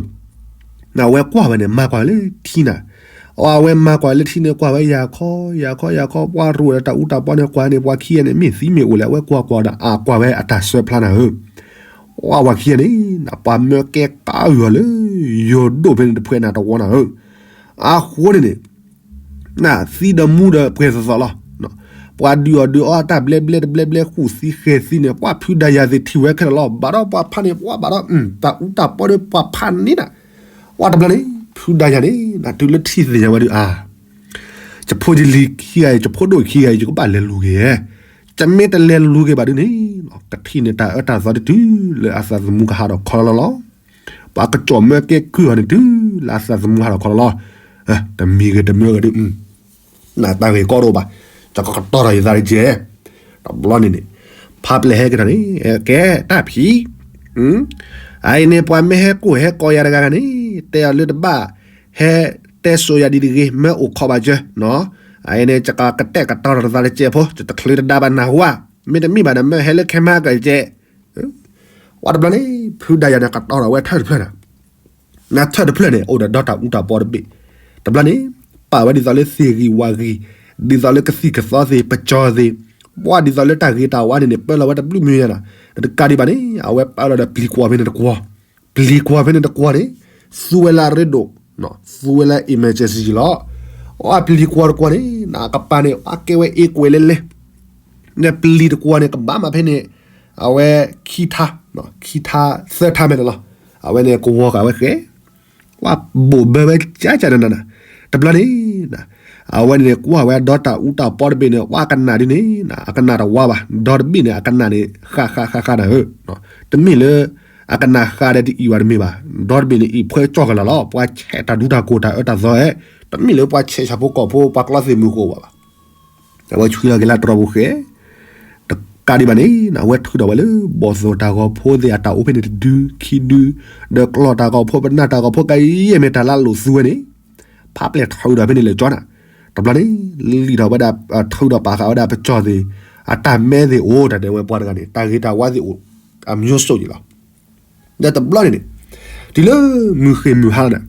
ၢ, အဝဲကွၢ်ဝဲန့ၣ် မၤကွၢ်လၢထံနၤ, အဝဲမၤကွၢ်လၢထံန့ၣ် ကွၢ်ဝဲယၤခီ ယၤခီ ယၤခီ ပှၤရိၣ်ဝဲဒီးတၢ်အူတၢ်ပီန့ၣ် ကွၢ်န့ၣ် ပှၤခံဂၤန့ၣ် မ့ၢ်သံမ့ၢ်အိၣ်လဲၣ် အဝဲကွၢ်ကွၢ်ဒီး အကွၢ်ဝဲအတၢ်ဆၢဖျါနၤဧၢ, ပှၤခံဂၤန့ၣ် ပှၤမၢကဲကးဂုာ်အီၤလၢ ယိၤဒိၣ်ဖဲန့ၣ်တဖှဲးနၤတဝီနၤဧၢ, အဃိန့ၣ်န့ၣ် သံဒီးမူဒီးပှဲၤသိးသိးလီၤ. ပှၤဒုးအီၣ်ဒုးအီတၢ်ဘျဲဘျဲတဘျဲဘျဲ ဃူသံဃဲၤသံန့ၣ် ပှၤဖုဒါယၤသ့ၣ်ထံၣ်ဝဲခဲလၢာ်လီၤ. ဘၣ်ဒီးပှၤဖးန့ၣ် ပှၤဘၣ်ဒီး တၢ်အူတၢ်ပီဒီးပှၤဖးန့ၣ်နၤ, ပှၤတဘျီန့ၣ် ဖုဒါယၤန့ၣ် တုၤလၢထံၣ်သ့ၣ်ညါဝဲဒုးအါ, ယဖိယလံၤခံဂၤအံၤ ယဖိဒိၣ်ခံဂၤအံၤ ယကဘၣ်လဲၤလူၤက့ၤ, ယမ့ၢ်တလဲၤလူၤက့ၤဘၣ်ဒုးန့ၣ် ကထံၣ်န့ၢ်တၢ်အၢတၢ်သီတတုၤလၢအသးသမူကဟးထီၣ်ခီလီလီၤလီၤ. ပှၤကစီၣ်မၢကဲကုၢ်အီၤန့ၣ် တုၤလၢအသးသမူဟးထီၣ်ခီလီလီၤ. တမံၤဂ့ၤတမၢဂ့ၤဒုး နတၢ်ဂ့ၢ်ကီတအိၣ်ဘၣ်, ယကကတီၢ်ထီၣ်ယသးတက့ၢ်. တဘျီန့ၣ်န့ၣ် ဖါပျဲၢ်ဟဲက့ၤထီၣ်န့ၣ် ကဲတၢ်ဖံး, အအံၤန့ၣ် ပှၤမ့ၢ်ဟဲကိၢ်ဟဲကီယၤတဂၤဂၤန့ၣ် တဲအီၤလၢတဘၣ် ဟဲတဲစိၤယၤဒ်တဂ့ၤ မၢအိၣ်ခိးဘၣ်စၢၤနီၤ, အအံၤန့ၣ် ယကကတဲာ်ကတီၤထီၣ်သးတကဲးဖိ ယတချုးတဒါဘၣ်နၢ်ဟူဧါ, မ့တမ့ၢ်ဘၣ်ဒီး မၢဟဲလၢခဲမါကဲးကဲး ဝဲတဘျီန့ၣ် ဖုဒါယၤန့ၣ် ကတီၤထီၣ်ဝဲထၢၣ်တဖျၢၣ်န့ၣ်, နထၢၣ်တဖျၢၣ်န့ၣ် အိၣ်ဒီးဒီတၢ်အူတၢ်ပီတဘ့ၣ်, တဘျီန့ၣ် ပာ်ဝဲဒ်သိးလၢသ့ၣ်ဂံၢ်ဝၣ်ဂံၢ်, ဒ်သိးလၢကသံၣ်ကသီသ့ၣ် ပစီၤသ့ၣ်, ပှၤဒ်သိးလၢတၢ်ဂ့ၤတၢ်ဝါန့ၣ်န့ၣ် ပၢလီၤဝဲတဘျုးမံၤညါနီၤ, တကးဒံးဘၣ်န့ၣ် အဝဲပာ်လီၤဒီးပျံၤကွီၢ်ဖဲန့ၣ်တကွီၢ်, ပျံၤကွီၢ်ဖဲန့ၣ်တကွီၢ်န့ၣ် သူဝဲလၢအရ့ဒိၣ်, သူဝဲလၢ emergency လီၤ, အပျံၤကွီၢ်တကွီၢ်န့ၣ် နကပၤန့ၣ် အကဲဝဲအ့ကွဲးလဲၣ်လဲၣ် ဒီးပျံၤတကွီၢ်န့ၣ် ကဘၣ်မးဖဲန့ၣ် အဝဲခံထါ, ခံထါသၢထါမဲာ်န့ၣ်လီၤ, အဝဲန့ၣ်ကဝီၤဃာ်ဝဲဃဲ, ပှၤဘိၣ်ဘၢဝဲကၠးကၠးနနၤ, တဘျီန့ၣ် အဝဲန့ၣ်န့ၣ် ကွၢ်ဝဲဒီတၢ်အူတၢ်ပီတဘ့ၣ်န့ၣ် ပှၤကနၣ်ဒ်န့ၣ် အကနၣ်တဝါဘၣ်, ဒီတဘ့ၣ်န့ၣ် အကနၣ်န့ၣ် ဃးဃးဃးဃးနၤဧၢ, တမ့ၢ်လၢ အကနၣ်ဃးဒီးတအံၣ်ဘၣ်တမ့ၢ်ဘၣ်, ဒီတဘ့ၣ်န့ၣ် အံၣ်ဖှဲကၠီၣ်ကလာ်လီၤ, ပှၤဆဲးတၢ်ဒူတၢ်ကိၢ်တၢ်အၢတၢ်သီဧဲ, တမ့ၢ်လၢပှၤဆဲးဆၣ်ဖိကီၢ်ဖိ ပှၤကျီသ့ၣ်မုၢ်ကိၣ်ဘၣ်ဘၣ် အဝဲဆွံလီၤက့ၤလၢတြီပူၤဃဲ, တကးဒံးဘၣ်န့ၣ် အဝဲထုးထီၣ်ဝဲလၢ ဘီၣ်သိၣ်တၢ်ဂီၤဖိသ့ၣ်အတၢ်အိၣ်ဖဲန့ၣ်တဒုခံဒု, ဒီးကျီၢ်တၢ်ဂီၤဖိ ပနၢ်တၢ်ဂီၤဖိကယဲၢ်မ့ၢ်တၢ်လၢအလိၣ်သူဝဲန့ၣ်, ဖးပျဲၢ်ထုးထီၣ်ဖဲန့ၣ်လၢကၠီနၤ, တဘျီန့ၣ် လံၣ်ထီၣ်ဝဲဒၣ် ထုးထီၣ်ပာ်ဃာ်ဝဲဒၣ်ပစီၤသ့ၣ်, အတၢ်မဲသ့ၣ်အိၣ် တၢ်တဲဝဲပှၤတဂၤန့ၣ် တၢ်ဂ့ၤတၢ်ဝါသ့ၣ်အိၣ် အမျိုးစုံန့ၣ်လီၤ. ဒီးတဘျီန့ၣ်န့ၣ် တုၤလၢမုၢ်ဃ့ၢ်မုၢ်ဟါလီၤန့ၣ်,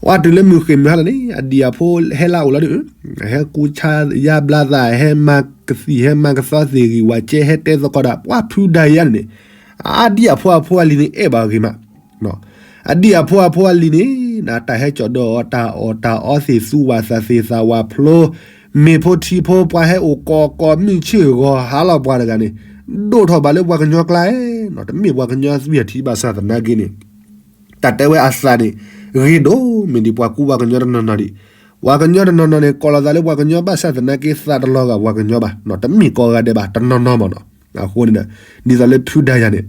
ပှၤတုၤလၢမုၢ်ဃ့ၢ်မုၢ်ဟါလီၤန့ၣ် အဒံၣ်အဖိဟဲလၢအအိၣ်လီၤဒုး, ဟဲကူဆါယါဘျါသး ဟဲမၤကသံၣ် ဟဲမၤကသီသ့ၣ်ဂံၢ်ဝၤကဲ ဟဲတဲသကိးဒီး ပှၤဖုဒါယၤန့ၣ်န့ၣ်, အဒံၣ်အဖိအဖိအလံၤန့ၣ် အဲၣ်ဘၣ်ဂ့ၤမး အဒံၣ်အဖိအဖိအလံၤန့ၣ် တၢ်ဟဲကၠီၣ်ဒီးအီၤ တၢ်အီၣ်တၢ်အီသ့ၣ် သူဝၣ်သးသ့ၣ် သးဝၣ်ဖျိ, မ့ၢ်ဖိထံဖိ ပှၤဟဲအိၣ်ကိးကိးမုၢ်ဆ့ၣ်ဂီၤဟါလီၤပှၤတဂၤန့ၣ်, ဒိၣ်ထီၣ်ဘၣ်လၢပှၤကညီကျါ, တမ့ၢ်ပှၤကညီသွံၣ်အထံဘၣ်ဆၣ်သနာ်က့န့ၣ်, တၢ်တဲဝဲအသးန့ၣ် ဂ့ၤဒိၣ်မ့ၢ်ဒံးပှၤကူပှၤကညီတနီၤနီၤဒံး, ပှၤကညီတနီၤနီၤန့ၣ် ကိးလီၤသးလၢပှၤကညီဘၣ်ဆၣ်သနာ်က့ သးတလီၤဂာ်ပှၤကညီဘၣ်, တမ့ၢ်ကိးဂၤဒဲးဘၣ် တနီၤနီၤမးနီၤ, အဃိန့ၣ် ဒ်သိးလၢဖုဒါယၤန့ၣ်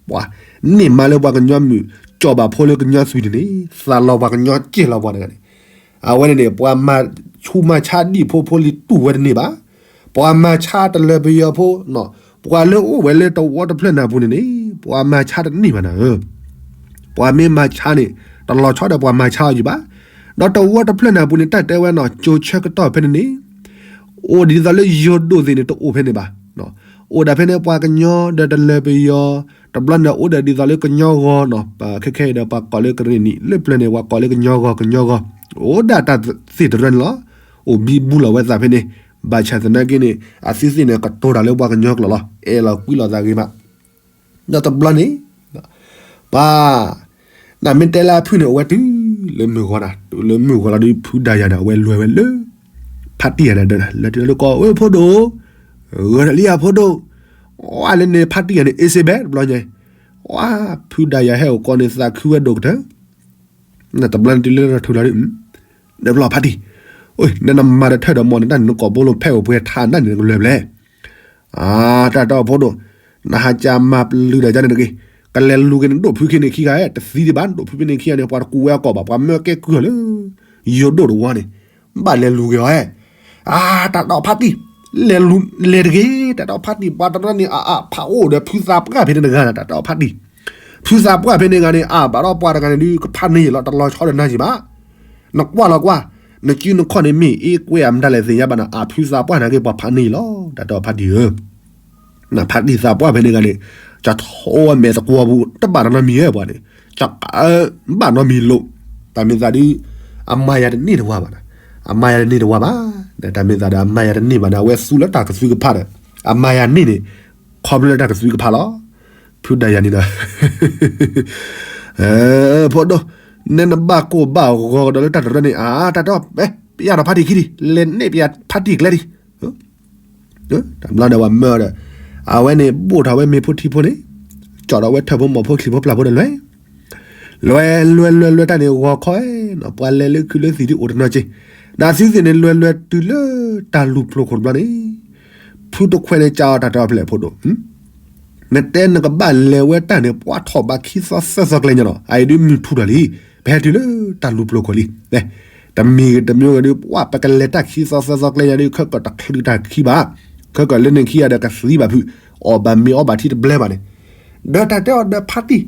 ပှၤန့ၢ်မါလၢပှၤကညီမုၣ် ကၠီၣ်ဘၣ်ဖိလၢကညီသွံၣ်န့ၣ်န့ၣ် သးလီၤပှၤကညီကဲလီၤပှၤတဂၤန့ၣ်, အဝဲန့ၣ်န့ၣ် ပှၤမၤဆူးမၤဆါဒံၣ်ဖိဖိလံၤတူၢ်ဝဲတန့ၢ်ဘၣ်, ပှၤမၤဆါတလၢပယီၤဖိ, ပှၤလၢအိၣ်ဝဲလၢတဝီတဖျၢၣ်နၢ်ပူၤန့ၣ်န့ၣ် ပှၤမၤဆါတန့ၢ်ဘၣ်နၤဧၢ, ပှၤမ့ၢ်မၤဆါန့ၣ် တလီၤဆီဒီးပှၤမၤဆါအီၤယံၤဘၣ်, ဒီးတဝီတဖျၢၣ်နၢ်ပူၤန့ၣ် တၢ်တဲဝဲနီၤ ကၠိဆၢကတီၢ်ဖဲန့ၣ်န့ၣ် အိၣ်ဒ်သိးလၢယိၤဒိၣ်သ့ၣ်န့ၣ် တအိၣ်ဖဲန့ၣ်ဘၣ်, အိၣ်ဒၣ်ဖဲန့ၣ်ပှၤကညီဒီးတလၢပယီၤ, တဘျီန့ၣ်အိၣ်ဒီးဒ်သိးလၢကညီဂီၤနီၤ, ပခဲခဲအံၤဒီးပှၤကိးလၢကရ့ၣ်နံၤ လၢပျၢၤန့ၣ် ပှၤကိးလၢကညီဂီၤ ကညီဂီၤ, အိၣ်ဒၣ်တၢ်သ့ၣ်တရၢန့ၣ်လီၤ. အိၣ်ဘံဘူလီၤဝဲသးဖဲန့ၣ်, ဘၣ်ဆၣ်သနာ်က့န့ၣ် အသုသ့ၣ်န့ၣ် ကတိၤတၢ်လၢပှၤကညီကျိာ်လီၤ, အဲၣ်လီၤကွံလီၤသးဂ့ၤမး. ဒီးတဘျီန့ၣ် ပှၤ နမ့ၢ်တဲလၢအဖုၣ်န့ၣ် အိၣ်ဝဲတုၤလၢမုၢ်ဂီၤနၤ, တုၤလၢမုၢ်ဂီၤလီၤဒီး ဖုဒါယၤန့ၣ် အဝဲလဲၤဝဲလၢ ဖါတံၢ်ယၤန့ၣ်ဒၢးနၤ, လဲၤတုၤလၢကီၢ် ဝဲဖိဒိၣ်, ဂၢၢ်တၢ်လံယၤဖိဒိၣ်, ဝဲလၢန့ၣ်ဖါတံၢ်ယၤန့ၣ် အ့စ့ဘဲတဘျီညါ, ဝဲ ဖုဒါယၤဟဲအိၣ်ကီၢ်န့ၣ် သးခုဝဲဒိၣ်ကတၢၢ် နတဘျီန့ၣ်တုၤလၢထူလီၤဒုး, ဒီးဘျီဖါတံၢ်, နနမၤတထၢၣ်ဒီးမီၢ်န့ၣ် တၢ်န့ၣ်နကိာ်ဘိလိာ်ဖဲအိၣ်ပှဲၤထါနၢ်န့ၣ် နကလဲၤဘျဲၣ်. အါ တၢ်တီဖိဒိၣ်, နဟးကၢမၤပျုၤဒီးယၤန့ၣ်တဂ့ၤ, ကလဲၤလူၤက့ၤနဒိၣ်ဖုခ့န့ၣ်ခံဂၤ, တသံဒံးဘၣ် နဒိၣ်ဖုခ့န့ၣ်ခံဂၤန့ၣ် ပှၤတကူဝဲအကီၢ်ဘၣ်, ပှၤမၢကဲကုၢ်အီၤလၢ ယိၤဒိၣ်တဝီန့ၣ်, ဘၣ်လဲၤလူၤက့ၤအီၤဧဲ အါ တၢ်တီဖါတံၢ်, လဲၤလူၤလဲၤတဂ့ၤ, တၢ်တီဖါတံၢ် ပှၤတရၢန့ၣ် အအဖးအိၣ်ဒီးဖုသးပှၢ်ဖဲန့ၣ်တဂၤန့ၣ် တၢ်တီဖါတံၢ်, ဖုသးပှၢ်ဖဲန့ၣ်ဂၤန့ၣ် အါဘၣ်ဒီးပှၤတဂၤန့ၣ်ဒုး ကဖးန့ၢ်ယံာ်လီၤ တလီၤဆီဒီးနၤယံာ်ဘၣ်. နကွၢ်လီၤကွၢ်, နစုနခီၣ်န့ၣ်မ့ၢ်အ့ကွဲအမတၤလဲၣ်သ့ၣ်ညါဘၣ်နၤ အဖုသးပှၢ်နာ်က့ပှၤဖးန့ၢ်ယံာ်လီၤ တၢ်တီဖါတံၢ်ဧၢ နဖါတံၢ်သးပှၢ်ဖဲန့ၣ်ဂၤန့ၣ်, ကၠီထိဝဲမဲာ်သကွီၤပူၤ တဘၣ်နီတမံၤဧဲပှၤန့ၣ်, ကၠီဘၣ်နီတမံၤလိာ်, တၢ်မ့ၢ်သးဒုး, အမၤယၤတန့ၢ်တဝၤဘၣ်, အမၤယၤတန့ၢ်တဝၤဘၣ်, တၢ်မ့ၢ်သးဒီးအမၤယၤတန့ၢ်ဘၣ်န့ၣ် အဝဲသူလၢတၢ်ကသွံကဖးဒီး, အမၤယၤန့ၢ်န့ၣ်, ခီဖျိလၢတၢ်ကသွံကဖးလီၤ. ဖုဒါယၤန့ၣ်ဒီး ဖိဒိၣ်, နဲနဘၣ်ကိၢ်ဘၣ်ဂီၤကဒီးလၢတၢ်တရၢန့ၣ် အါ တၢ်တီ, ပယၢ်ဒီးဖါတံၢ်ခံဒံး, လဲၤန့ၢ်ပယၢ်ဖါတံၢ်ကျဲဒံး, တဘျီဒီးပှၤမၢဒီး, အဝဲန့ၣ်ဘိၣ်ထီၣ်ဝဲမ့ၤဖိထံဖိန့ၣ်, ကၠီဒီးဝဲထၢၣ်ဖိမီၤဖိချံးဖိပျၢ်ဖိဒီးလဲၤ, လဲၤလဲၤလဲၤလဲၤတၢ်န့ၣ်ဂီၤခီနီၤ ပှၤလဲၤလၢခုလၢသံၣ်ဒုးအိၣ်တနီၤက့ၤ, ဒီးသုသ့ၣ်န့ၣ်လဲၤလဲၤတုၤလၢတၢ်လူၤပျိၤခိၣ်တဘျီန့ၣ်, ဖုတခွဲးန့ၣ်ကးအီၤတၢ်တီဖျဲၣ်ဖိဒိၣ် နတဲနကဘၣ်လဲၤဝဲတၢ်န့ၣ် ပှၤထီၣ်ဘးခံသီသၢသီကျဲညါနီၤ အအံၤဒုးမုၢ်ထူၣ်ထီၣ်လံ, ပဟဲတုၤလၢတၢ်လူၤပျိၤခိၣ်လံ, တမံၤဂ့ၤတမံၤဂ့ၤဒုး ပှၤပကလဲၤတၢ်ခံသီသၢသီကျဲညါဒုး ခဲကီၢ်တချုးတၢ်ခံဘၣ်, ခဲကီၢ်လၢန့ၣ်ခံဂၤဒီးကသံဘၣ်ဖုး, အီၣ်ဘၣ်မ့ၤအီဘၣ်ထံတဘျဲဘၣ်န့ၣ်, ဒီးတၢ်တဲအီၤဒီးဖါတံၢ်,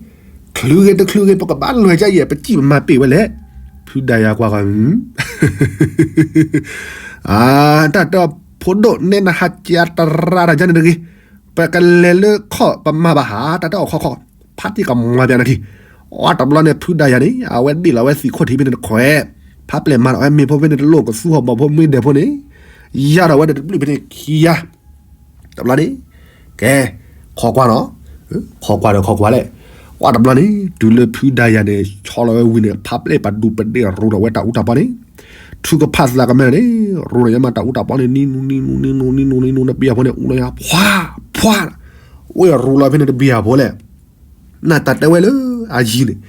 ချုးဂ့ၤတချုးဂ့ၤ ပကဘၣ်လဲၤကါယဲၢ် ပစံၣ်ပမၤပ့ၢ်ဝဲလဲၣ်, ဖုဒါယၤကွၢ်ကွၢ် အါ တၢ်တဲအီၤဖိဒိၣ် နဲနဟးကၢတရၣ်တၢ်ယါန့ၣ်တဂ့ၤ, ပကလဲၤလၢခီၣ်ပမၤဘၣ်ဟး တၢ်တဲအီၤခီခီ, ဖါတံၢ်ကမၤပျးနထံၣ်, အီတဘျီန့ၣ် ဖုဒါယၤန့ၣ် အဝဲဒ့ၣ်လီၤဝဲသံးခိၣ်ထံးဖဲန့ၣ်တခွဲး, ဖးပျဲၢ်မၤထီၣ်ဝဲမ့ၤဖိဖဲန့ၣ်တလိၣ် ကသူဟီၣ်ဘီၣ်ဖိမ့ၢ်ဒဲးဖိန့ၣ်, ယါထီၣ်ဝဲဒီးတဘျုးဖဲန့ၣ်ခံယါ တဘျီန့ၣ်, ကဲ, ခိးကွၢ်နီၤ, ခိးကွၢ်ဒီးခိးကွၢ်လဲၣ်, အီတဘျီန့ၣ် တုၤလၢဖုဒါယၤန့ၣ် ဆီလီၤဝဲဝံၤန့ၣ် ဖးပျဲၢ်ပဒူပဒ့ၣ်ရိၤထီၣ်ဝဲတၢ်အူတၢ်ပီန့ၣ်, ထုကဖၣ်သးကမဲန့ၣ်, ရိၤထီၣ်ညါမးတၢ်အူတၢ်ပီန့ၣ် နံနူနံနူနံနူနံနူနံနူနံနူနံနူနံ ပယီၤဖိန့ၣ် အူလီၤညါ ဖှါ, ဖှါ, အိၣ်ရိၤလီၤဖဲန့ၣ်တဘ့ၣ်အဖိလဲၣ် နတၢ်တဲဝဲလၢအယံၤန့ၣ်,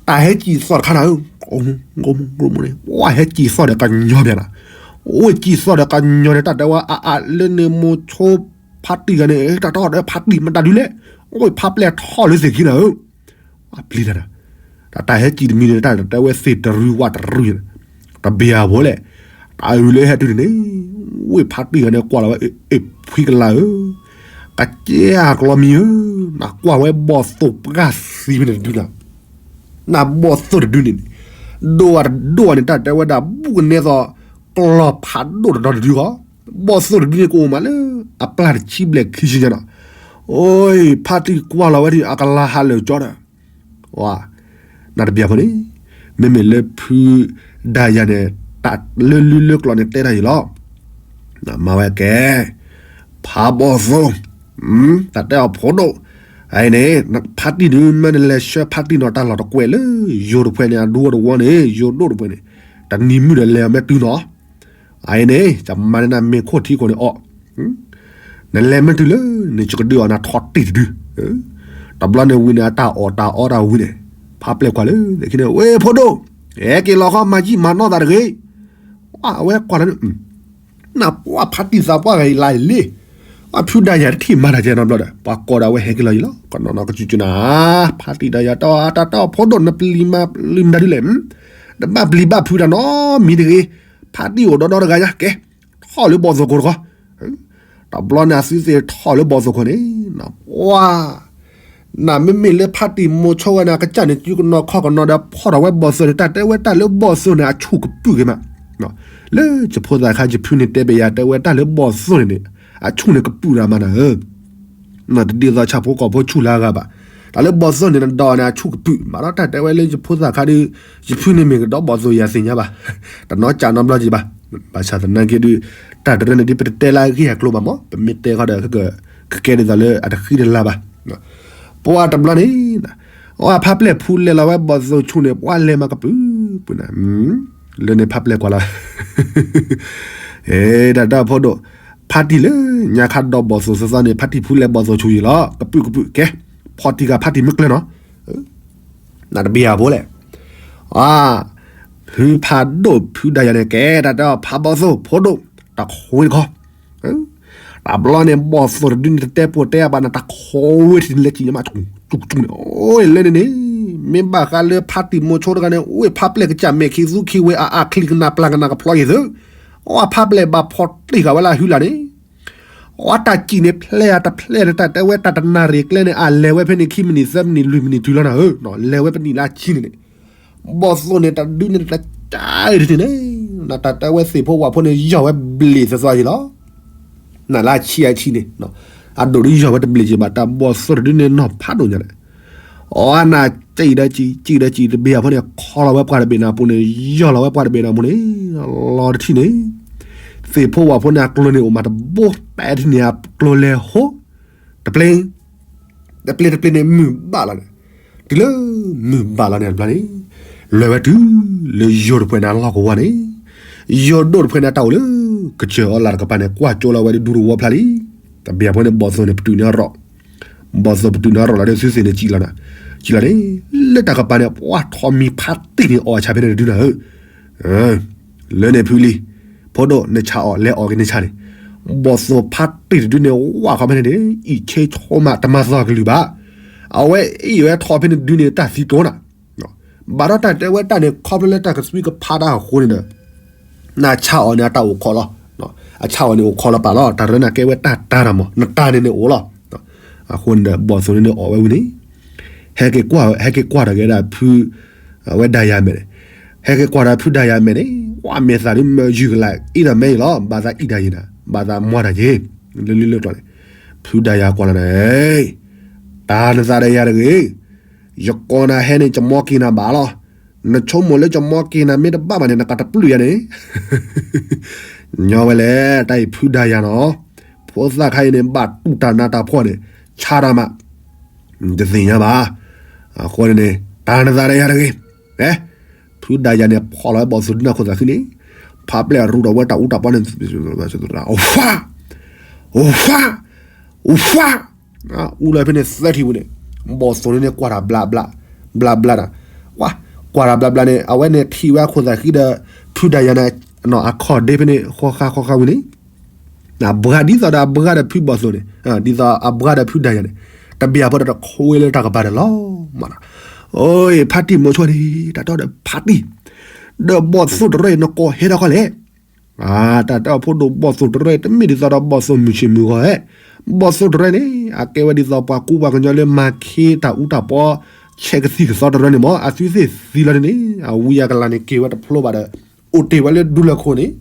တၢ်ဟဲကံၢ်သီၣ်တခါနၤဧၢ, ကိမိကိမိန့ၣ် ဝဲဟဲကံၢ်သီၣ်ဒီးကညီဘၣ်နၤ, အိၣ်ကံၢ်သီၣ်ဒီးကညီန့ၣ် တၢ်တဲဝဲအအါလၢန့ၣ်မိၤဆိဖါတံၢ်ဂၤန့ၣ် တၢ်တီဒီးဖါတံၢ်မတၤဒုလဲၣ်, အိၣ်ဖးပျဲၢ်ထီၣ်လၢသ့ၣ်ခံနၤဧၢ, ပျံၤတၢ်, တၢ်ဟဲကံၢ်တမံၤန့ၣ် တၢ်တဲဝဲသ့ၣ်တရူးဝးတရူးန့ၣ်, တဘ့ၣ်အဖိလဲၣ်, တၢ်အုၣ်လၢဟဲတုၤန့ၣ်န့ၣ်, ဝ့ၢ်ဖါတံၢ်ဂၤန့ၣ် ကွၢ်လီၤဝဲ အ့ၣ်ဖှံကလၤဧၢ ကစ့အကျီမံၤဧၢ, နကွၢ်ဝဲဘီၣ်သိၣ်ပှၢ်သံဖဲန့ၣ်တဒုလီၤ, နဘီၣ်သိၣ်တဒုန့ၣ်န့ၣ်, ဒိၣ်ဝဲတဒိၣ်ဝဲန့ၣ် တၢ်တဲဝဲဒၣ် ဘူးကနဲသိး ကျီၢ်ဖးဒိၣ်တဒီတဒုဃီ, ဘီၣ်သိၣ်တဒုန့ၣ် ကအိၣ်မးလၢ အပျၢ်တဆံဘျဲၣ်ခံဆံညါနီၤ, အိၣ် ဖါတံၢ်ကွၢ်လီၤဝဲဒၣ် အကလၤဟးလၢာ်ကၠီဒီး နတဘၣ်ဖိန့ၣ်, မ့မ့ၢ်လၢဖုဒါယၤန့ၣ် တၢ်လၢလုလၢကျိာ်န့ၣ်တဲတၢ်အံၤလီၤ. မၤဝဲကဲ, ဖးဘီၣ်သိၣ်, တၢ်တဲအီၤဖိဒိၣ်, အအံၤန့ၣ် ဖါတံၢ်ဒုး မ့ၢ်နလဲၤဆှၢဖါတံၢ်နီၤ တၢ်လီၢ်တကွဲးလၢ ယိၤတဖှဲးန့ၣ် အဒူအီၤတဝီန့ၣ် ယိၤဒိၣ်တဖှဲးန့ၣ်, တနံၤမုၢ်ဒီးလဲၤအီၤမ့ၢ်တုၤနီၤ အအံၤန့ၣ် ယမၤန့ၢ်နၤမ့ၤခိၣ်ထံခိၣ်န့ၣ်အီၣ်, နလဲၤမ့ၢ်တုၤလၢန့ၣ် ယကဒုးအီၣ်နၤထီၣ်တံၢ်တဒု, တဘျီန့ၣ်ဝံၤန့ၣ် အတၢ်အီၣ်တၢ်အီတၢ်ဝံၤန့ၣ်, ဖးပျဲၢ်ကွၢ်လၢ ဝ့ၢ်ဖိဒိၣ်, ဟဲက့ၤလီၤဃီ မၤယံာ်မၤနီၢ်သးတဂ့ၤ, အဝဲကွၢ်လီၤန့ၣ် နပှၢ်ဖါတံၢ်သးပှၢ်ဂၤအံၤလါအံၤလံ, အဖုဒါယၤတထံၣ်မၤတၢ်ကဲနီတဘျီဒီး ပှၤကိးဒီးအဝဲဟဲက့ၤလီၤယံၤလီၤ, ကနီၤနီၤကစူၣ်ကစူၣ်နၤ, ဖါတံၢ်ဒါယၤတီ တၢ်တီၢ်ဖိဒိၣ် နပျံၤမၤပျံၤမတၤဒုလဲၣ်, တဘၣ်ပျံၤဘၣ်ဖုးတၢ်နီတမံၤတဂ့ၤ, ဖါတံၢ်အိၣ်ဒီဒီတဂၤညါ ကဲ, ထီၣ်လၢဘီၣ်သိၣ်ခိၣ်တခီ, တဘျီန့ၣ်အသုသ့ၣ်ထီၣ်လၢဘီၣ်သိၣ်ခိၣ်န့ၣ်, ပှၤ နမ့မ့ၢ်လၢဖါတံၢ်မိၤဆိဝဲန့ၣ် အကစၢ်န့ၣ်စုကနီၤခီၣ်ကနီၤဒီးဖီၣ်ထီၣ်ဝဲဘီၣ်သိၣ်န့ၣ် တၢ်တဲဝဲတၢ်လၢဘီၣ်သိၣ်န့ၣ် အဆူၣ်ကပုာ်က့ၤမး, လၢယဖိသၣ်ခါယဖုန့ၣ်တဲဘၣ်ယၤ တဲဝဲတၢ်လၢဘီၣ်သိၣ်န့ၣ်န့ၣ် အဆူၣ်န့ၣ်ကပုာ်ရၤမးနၤဧၢ, တဒ်သိးဆၣ်ဖိကီၢ်ဖိဆူၣ်လၢအဂၤဘၣ်. တၢ်လၢဘီၣ်သိၣ်န့ၣ် နဒီးန့ၣ် အဆူၣ်ကပုာ် ဘၣ်ဒီးတၢ်တဲဝဲလၢယဖိသၣ်ခါဒီး ယဖုန့ၣ်မ့ၢ်ကဒီးဘီၣ်သိၣ်ယၤသ့ၣ်ညါဘၣ်. တနီၤကးနီတဘျီက့ၤဘၣ်. ဘၣ်ဆၣ်သနာ်က့ဒုး တၢ်တရၢန့ၣ်ဒ်ပတတဲလၢအဂ့ၢ်အကျိၤဘၣ်မး ပမ့ၢ်တဲဃီဒီး ကကဲဒ်သိးလၢအတဃံတလၤဘၣ်. ပှၤတဘျီန့ၣ် အဖါပျဲၢ်ဖုလဲၤလီၤဝဲဘီၣ်သိၣ်ဆူၣ်န့ၣ် ပှၤလဲၤမၤကပုာ်ပူၤန့ၣ် လၢန့ၣ်ဖါပျဲၢ်ကွၢ်လီၤ အဲ တၢ်တၢ်ဖိဒိၣ် ဖါတံၢ်လၢညါခါဒီးဘီၣ်သိၣ်သီသီန့ၣ် ဖါတံၢ်ဖုလဲၤဘီၣ်သိၣ်ဆူၣ်ယံၤလီၤ ကပုာ်ကပုာ်ကဲ ဖီၣ်တံၢ်ဂၤဖါတံၢ်မ့ၢ်ကျၢၤနီၤ နတဘံယၤဖိလဲၣ် အါ ဖုဖးဒိၣ်ဖုဒါယၤန့ၣ် ကဲတၢ်တဲအီၤ ဖးဘီၣ်သိၣ်ဖိဒိၣ် တၢ်ခိတခီ တဘျီန့ၣ် ဘီၣ်သိၣ်တဒုန့ၣ် တတဲပိာ်တဲအဘၣ်န့ၣ် တၢ်ခိဝဲထံၣ်န့ၣ်လၢကံၣ်ညါမး ကၠူကၠူန့ၣ် အိၣ်လၢန့ၣ်န့ၣ် မ့ၢ်ဘၣ်ဃးလၢဖါတံၢ်မိၤဆိတဂၤန့ၣ် အိၣ်ဖါပျဲၢ်ကစၢ်မဲာ်ခံသူခံဝဲ အအါချံကနၣ်ပျၢ်ကနၣ်ကဖျီယံၤသု အဖါပျဲၢ်ဘၣ်ဖီၣ်တံၢ်ဃာ်ဝဲလၢအဟုလၢ်န့ၣ် အတၢ်စံၣ်န့ၣ်ဖျဲးအတဖျဲးဒီး တၢ်တဲဝဲတၢ်တနၣ်ရံၣ်ကျဲန့ၣ် အလဲၤဝဲဖဲန့ၣ်ခံမံးနံးသၢမံးနံးလွံၢ်မံးနံးတုၤလီၤနၤဧၢ, လဲၤဝဲပနံၣ်လၢအဆံန့ၣ်န့ၣ်, ဘီၣ်သိၣ်န့ၣ် တဒုန့ၣ်တကၢအံၤတထံၣ်န့ၣ်, တၢ်တဲဝဲသ့ၣ်ဖိဝၣ်ဖိန့ၣ် ယီၢ်ဝဲဘျ့ၣ်သီသီယံၤလီၤ. နလၢအဆံအဆံန့ၣ်, အဒိၣ်ဒုးယီၢ်ဝဲတဘျ့ၣ်က့ၤဘၣ် တၢ်ဘီၣ်သိၣ်တဒုန့ၣ်နီၢ်ဖးဒိၣ်ညါန့ၣ်, အီနၤ စံၣ်ဒီးစံၣ်စံၣ်ဒီးစံၣ်တဘ့ၣ်အဖိန့ၣ် ခီလီၤဝဲပှၤတဘ့ၣ်နၤပူၤန့ၣ် ယီၢ်လီၤဝဲပှၤတဘ့ၣ်နၤပူၤန့ၣ်, လီၤတထံၣ်န့ၣ်, သ့ၣ်ဖိဝၣ်ဖိန့ၣ် အကျိၤန့ၣ်အိၣ်မးတဘိ တဲထံၣ်န့ၣ် အကျိၤလဲၤဟိ တပျ့ၤ တပျ့ၤတပျ့ၤန့ၣ် မုၢ်ဘၣ်လီၤန့ၣ်, တုၤလၢမုၢ်ဘၣ်လီၤန့ၣ်တဘျီန့ၣ်, လဲၤဝဲတုၤလၢယိၤတဖှဲးန့ၣ်အလီၢ်ကဝီၤန့ၣ်, ယိၤဒိၣ်တဖှဲးန့ၣ်အတၢ်အိၣ်လၢ ကစၢၢ်အီလၢ်တကပၤန့ၣ် ကွၢ်ကၠိလီၤဝဲဒၣ်ဒူတဝီဖျါလံ. တဘ့ၣ်ဖိန့ၣ် ဘီၣ်သိၣ်န့ၣ် ပတုာ်န့ၢ်အရီၣ်, ဘီၣ်သိၣ်ပတုာ်န့ၢ်အရီၣ်လီၤဒီး သုသ့ၣ်န့ၣ်စံၣ်လီၤနၤ, စံၣ်လီၤန့ၣ်, လၢတၢ်ကပၤန့ၣ် ပှၤထိးမံၤဖးတံၢ်န့ၣ် အီၣ်ဆၣ်ဖဲန့ၣ်တဒုနၤဧၢ လၢန့ၣ်ဖုလံ, ဖိဒိၣ်နဆၣ်အီၣ်လဲၤအီၣ်က့ၤနဆၣ်န့ၣ်, ဘီၣ်သိၣ်ဖးတံၢ်တဒုန့ၣ် ဝၣ်ခီဖဲန့ၣ်န့ၣ် အံၣ်ဆ့ဆိမးတမၤသီကလုၢ်ဘၣ်, အဝဲအံၣ်ဝဲထီၣ်ဖဲန့ၣ်တဒုန့ၣ် တၢ်သံကျိနၤ, ဘၣ်ဒီးတၢ်တဲဝဲတၢ်န့ၣ် ခီဖျိလၢတၢ်ကသွံကဖးတၢ်အဃိန့ၣ်ဒီး နဆၣ်အီၣ်န့ၣ် အတၢ်အိၣ်ခိးလီၤ, အဆၣ်အီၣ်န့ၣ်အိၣ်ခိးလီၤပာ်လီၤ တၢ်ရၢနၤကဲဝဲတၢ်တၢ်တၢ်မး နတၢ်န့ၣ်န့ၣ်အိၣ်လီၤ, အဃိန့ၣ်ဒီး ဘီၣ်သိၣ်န့ၣ်န့ၣ်အီၣ်ဝဲဝံၤန့ၣ်, ဟဲက့ၤကွၢ် ဟဲက့ၤကွၢ်တၢ်ကဲဒၣ်ဖု အဝဲဒါယၤမဲာ်န့ၣ်, ဟဲက့ၤကွၢ်ဒီးဖုဒါယၤမဲာ်န့ၣ် ဝဲမဲာ်သၣ်ဒုးမၢယုၢ်ကလာ် အံၤဒီးမဲာ်အံၤလီၤ ဘၣ်သးအံၣ်ဒါယံၤနၤ ဘၣ်သးမွၤတၢ်က့ၤ, လၢလၢလၢကျီန့ၣ်, ဖုဒါယၤကွၢ်လီၤန့ၣ်, တၢ်နသးဒီးယၤတဂ့ၤ, ယကိးနၤဟဲန့ၣ် ကမီက့ၤနၤဘၣ်လီၤ, နဆိကမိၣ်လၢကမီက့ၤနၤမ့ၢ်တဘၣ်ဘၣ်န့ၣ် နကတပျုၢ်ယၤန့ၣ် ညီဝဲလဲၣ် တၢ်အံၤဖုဒါယၤနီၤ, ဖိသၣ်ခါအံၤန့ၣ် ဘၣ်တူၢ်တၢ်နးတၢ်ဖှီၣ်န့ၣ် ဆါတၢ်မး, တသ့ၣ်ညါဘၣ်, အဃိန့ၣ်န့ၣ် တၢ်နသးဒီးယၤတဂ့ၤ, ဖုဒါယၤန့ၣ် ဖီၣ်လီၤဝဲဘီၣ်သိၣ်ဒုးနၢ်ခိၣ်သးခုန့ၣ်, ဖါပျဲၢ်ရူဒီးဝဲတၢ်အူတၢ်ပီန့ၣ်, အိၣ်ဖး, အိၣ်ဖး, အိၣ်ဖး အူလီၤဖဲန့ၣ်သၢထံၣ်ဝံၤန့ၣ်, ဘီၣ်သိၣ်န့ၣ်န့ၣ် ကွၢ်တၢ်ဘျးဘျး, ဘျးဘျးတၢ်, ကွၢ်တၢ်ဘျးဘျးန့ၣ် အဝဲန့ၣ်ထံၣ်ဝဲအခိၣ်သးဃံဒီး ဖုဒါယၤန့ၣ်, အခီၣ်ဒ့ဖဲန့ၣ် ဃီဃါဃီဃါဝံၤန့ၣ်, အဘှါဒ်သိးဒီးအဘှါဒီးဖုဘီၣ်သိၣ်န့ၣ်, ဒ်သိးအဘှါဒီးဖုဒါယၤန့ၣ်, တဘ့ၣ်ဖိဒီးတခွဲလၢတၢ်ကပၤဒီးလီၤမးနီၤ, အိၣ်ဖါတံၢ်မိၤဆိန့ၣ် တၢ်တဲဒီးဖါတံၢ်, ဒီးဘီၣ်သိၣ်တရၢအံၤ နကိးဟဲထီၣ်ခီလဲၣ် တၢ်တဲအီၤဖိဒိၣ်ဘီၣ်သိၣ်တရၢအံၤ တမ့ၢ်ဒ်သိးဒီးဘီၣ်သိၣ်မုၢ်ဆ့ၣ်မုၢ်ဂီၤဧဲ, ဘီၣ်သိၣ်တရၢန့ၣ် အကဲဝဲဒ်သိးပှၤကူပှၤကညီလၢမၤခ့တၢ်အူတၢ်ပီ ဆဲးကသံၣ်ကသီတရၢန့ၣ်မး အသုသ့ၣ်သံလီၤန့ၣ်န့ၣ် အဝံအကလၤန့ၣ်က့ၤဝဲတဖျိဘၣ်ဒီး အိၣ်တ့ၢ်ဝဲလၢဒူလၢၢ်ခိၣ်န့ၣ်,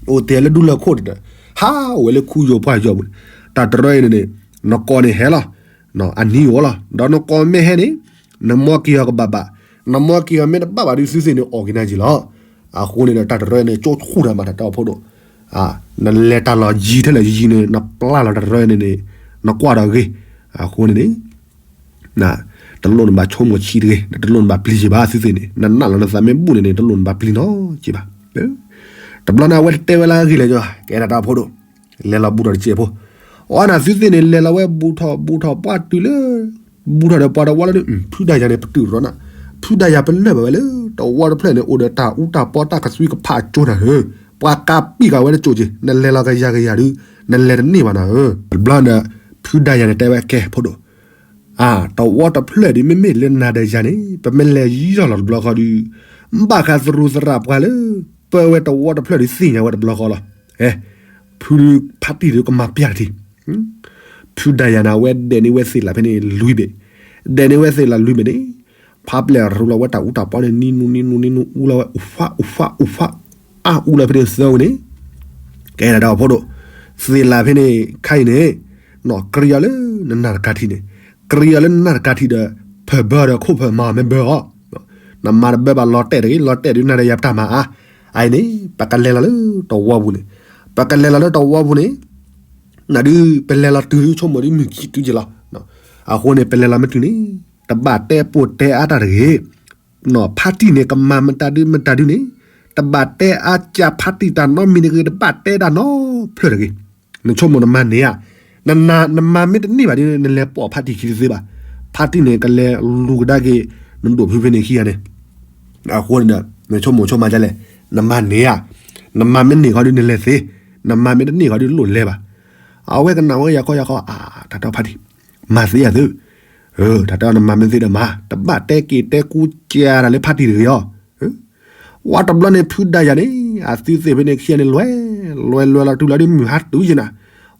အိၣ်တ့ၢ်လၢဒူလၢၢ်ခိၣ်ဒီး ဟးအိၣ်ဝဲလၢခူယိၤပှၢ်ယိၤပူၤန့ၣ်, တၢ်တရၢအံၤန့ၣ်န့ၣ် နကိးန့ၣ်ဟဲလီၤ, အနံၤအိၣ်လီၤ, ဒီးနကိးမ့ၢ်ဟဲန့ၣ် နမီက့ၤအီၤကဘၣ်ဘၣ်, နမီက့ၤအီၤမ့ၢ်တဘၣ်ဘၣ်ဒီး သုသ့ၣ်န့ၣ်အီၣ်က့ၤနၤက့ၤလီၤ. အဃိန့ၣ်ဒီး တၢ်တရၢန့ၣ် ကၠိဆူၣ်တၢ်မး တၢ်တဲအီၤဖိဒိၣ်, နလဲၤတၢ်လီၢ်ယံၤထဲလဲၣ်ယံၤန့ၣ် နပျၢ်လီၤတၢ်တရၢန့ၣ်န့ၣ် နကွၢ်ဒီးဂ့ၤ, အဃိန့ၣ်န့ၣ် တလိၣ်နဘၣ်ဆိကမိၣ်ဆံးတဂ့ၤ, တလိၣ်နဘၣ်ပျံၤက့ၤဘၣ် သုသ့ၣ်န့ၣ် နနၢ်လီၤနသးမ့ၢ်ဘူၣ်န့ၣ်န့ၣ် တလိၣ်နဘၣ်ပျံၤနီတက့ၤဘၣ်. တဘျီန့ၣ် အဝဲတတဲဝဲလၢအဂ့ၢ်လဲၣ်ညီ ကဲဒၣ်တၢ်ဖိဒိၣ်, လဲၤလီၤဘူးထီၣ်တစဲးဖိ, အီနၤသုသ့ၣ်န့ၣ် လဲၤလီၤဝဲဘူးထီၣ်ဘူးထီၣ်ပှၢ်တုၤလၢ ဘူးထီၣ်ဒီးပှၤတဝီလၢန့ၣ် ဖုဒါယၤန့ၣ် ပတုာ်ရီနၤ, ဖုဒါယၤပလၢၢ်ဘၣ်ဝဲလၢ တဝီတဖျၢၣ်န့ၣ် အိၣ်ဒီးတၢ်အူတၢ်ပီတၢ်ကသွံကဖးကၠိနၤဧၢ, ပှၤကးပံာ်ဃာ်ဝဲတကၠိက့ၤ နလဲၤလီၤကယၤကယၤဒုး နလဲၤတန့ၢ်ဘၣ်နၤဧၢ. တဘျီန့ၣ် ဖုဒါယၤန့ၣ်တဲဝဲကဲဖိဒိၣ် အါ တဝီတဖျၢၣ်ဒုး မ့မ့ၢ်လၢနၤဒီးယၤန့ၣ် ပမ့ၢ်လဲၤယီၢ်လီၤတဘျီဃီဒီး ဘၣ်ဃးသရူးသရၣ်ပှၤလၢ ပၢဝဲတဝီတဖျၢၣ်ဒုးသ့ၣ်ညါဝဲတဘျီဃီလီၤ. အဲ ဖုဖါတံၢ်ဒုးကမၤပျၢ်တထံၣ်, ဖုဒါယၤန့ၣ် အဝဲဒဲးန့ၢ်ဝဲသ့ၣ်လၢ်ဖဲန့ၣ်လွံၢ်ဘ့ၣ်, ဒဲးန့ၢ်ဝဲသ့ၣ်လၢ်လွံၢ်ဘ့ၣ်န့ၣ် ဖါပျဲၢ်ရူလီၤဝဲတၢ်အူတၢ်ပီန့ၣ် နံၤနူၤနံၤနူၤနံၤနူၤ အူလီၤဝဲ အူဖးအူဖးအူဖး အါအူလီၤဖဲန့ၣ်သၢဝံၤန့ၣ် ကဲဒၣ်တၢ်ဖိဒိၣ်, သ့ၣ်လၢ်ဖဲန့ၣ် ခါအံၤန့ၣ် နီၢ်ကြံအီၤလၢ နနၢ်တကါထံၣ်န့ၣ်, ကြံအီၤလၢနနၢ်တကါထံၣ်ဒီး ဖၢၢ်ဘၢဒီးခိၣ်ဖၢၣ်မၤအီၤမ့ၢ်ဘၢအီၤ, နမၤတဘၢဘၣ်လီၤတဲာ်တဂ့ၤ, လီၤတဲာ်ဒုးနၤဒီးယၤပတၢ်မၤအါ, အအံၤန့ၣ် ပကလဲၤလီၤလၢတဝီပူၤန့ၣ်, ပကလဲၤလီၤလၢတဝီပူၤန့ၣ်, နဒုးပလဲၤလီၤတုၤဆိကမိၣ်ဒ်မုၢ်ခံတုၤက့ၤလီၤ. အဃိန့ၣ် ပလဲၤလီၤမ့ၢ်တုၤန့ၣ် တဘၣ်တဲပိာ်တဲအါတၢ်တဂ့ၤ. ဖါတံၢ်န့ၣ် ကမၤမတၤဒုမတၤဒုန့ၣ်, တဘၣ်တဲအါကၢ်ဖါတံၢ်တၢ်နီတမံၤတဂ့ၤ, တဘၣ်တဲတၢ်နီတဖျၢၣ်တဂ့ၤ. နဆိကမိၣ်နမၤန့ၢ်ဧါ, နမၤမ့ၢ်တန့ၢ်ဘၣ်ဒီး နလဲၤပိာ်ဖါတံၢ်ခံတသ့ဘၣ်. ဖါတံၢ်န့ၣ် ကလဲၤလူၤကဒါက့ၤ နဒိၣ်ဖုဖဲန့ၣ်ခံဂၤန့ၣ်, အဃိန့ၣ်ဒီး နဆိကမိၣ်ဆိကမးဒ်လဲၣ်, နမၤန့ၢ်ဧါ, နမၤမ့ၢ်န့ၢ်ဃီဒီး နလဲၤသ့, နမၤမ့ၢ်တန့ၢ်ဃီဒီး လိၣ်လဲၤဘၣ်. အဝဲကနၣ်ဝဲယၤခီယၤခီ, အါ တၢ်တဲဖါတံၢ် မၤသ့ယၤသု, တၢ်တဲနမၤမ့ၢ်သ့ဒီးမၤ, တဘၣ်တဲက့ၤတဲကူကၢ်တၢ်လၢဖါတံၢ်တဂ့ၤအီၤ. ဝါတဘျီန့ၣ် ဖုဒါယၤန့ၣ် အသုသ့ၣ်ဖဲန့ၣ်ခံဂၤန့ၣ် လဲၤ လဲၤလဲၤလီၤတုၤလီၤဒ်မုၢ်ဟါတုၤယဲနၤ,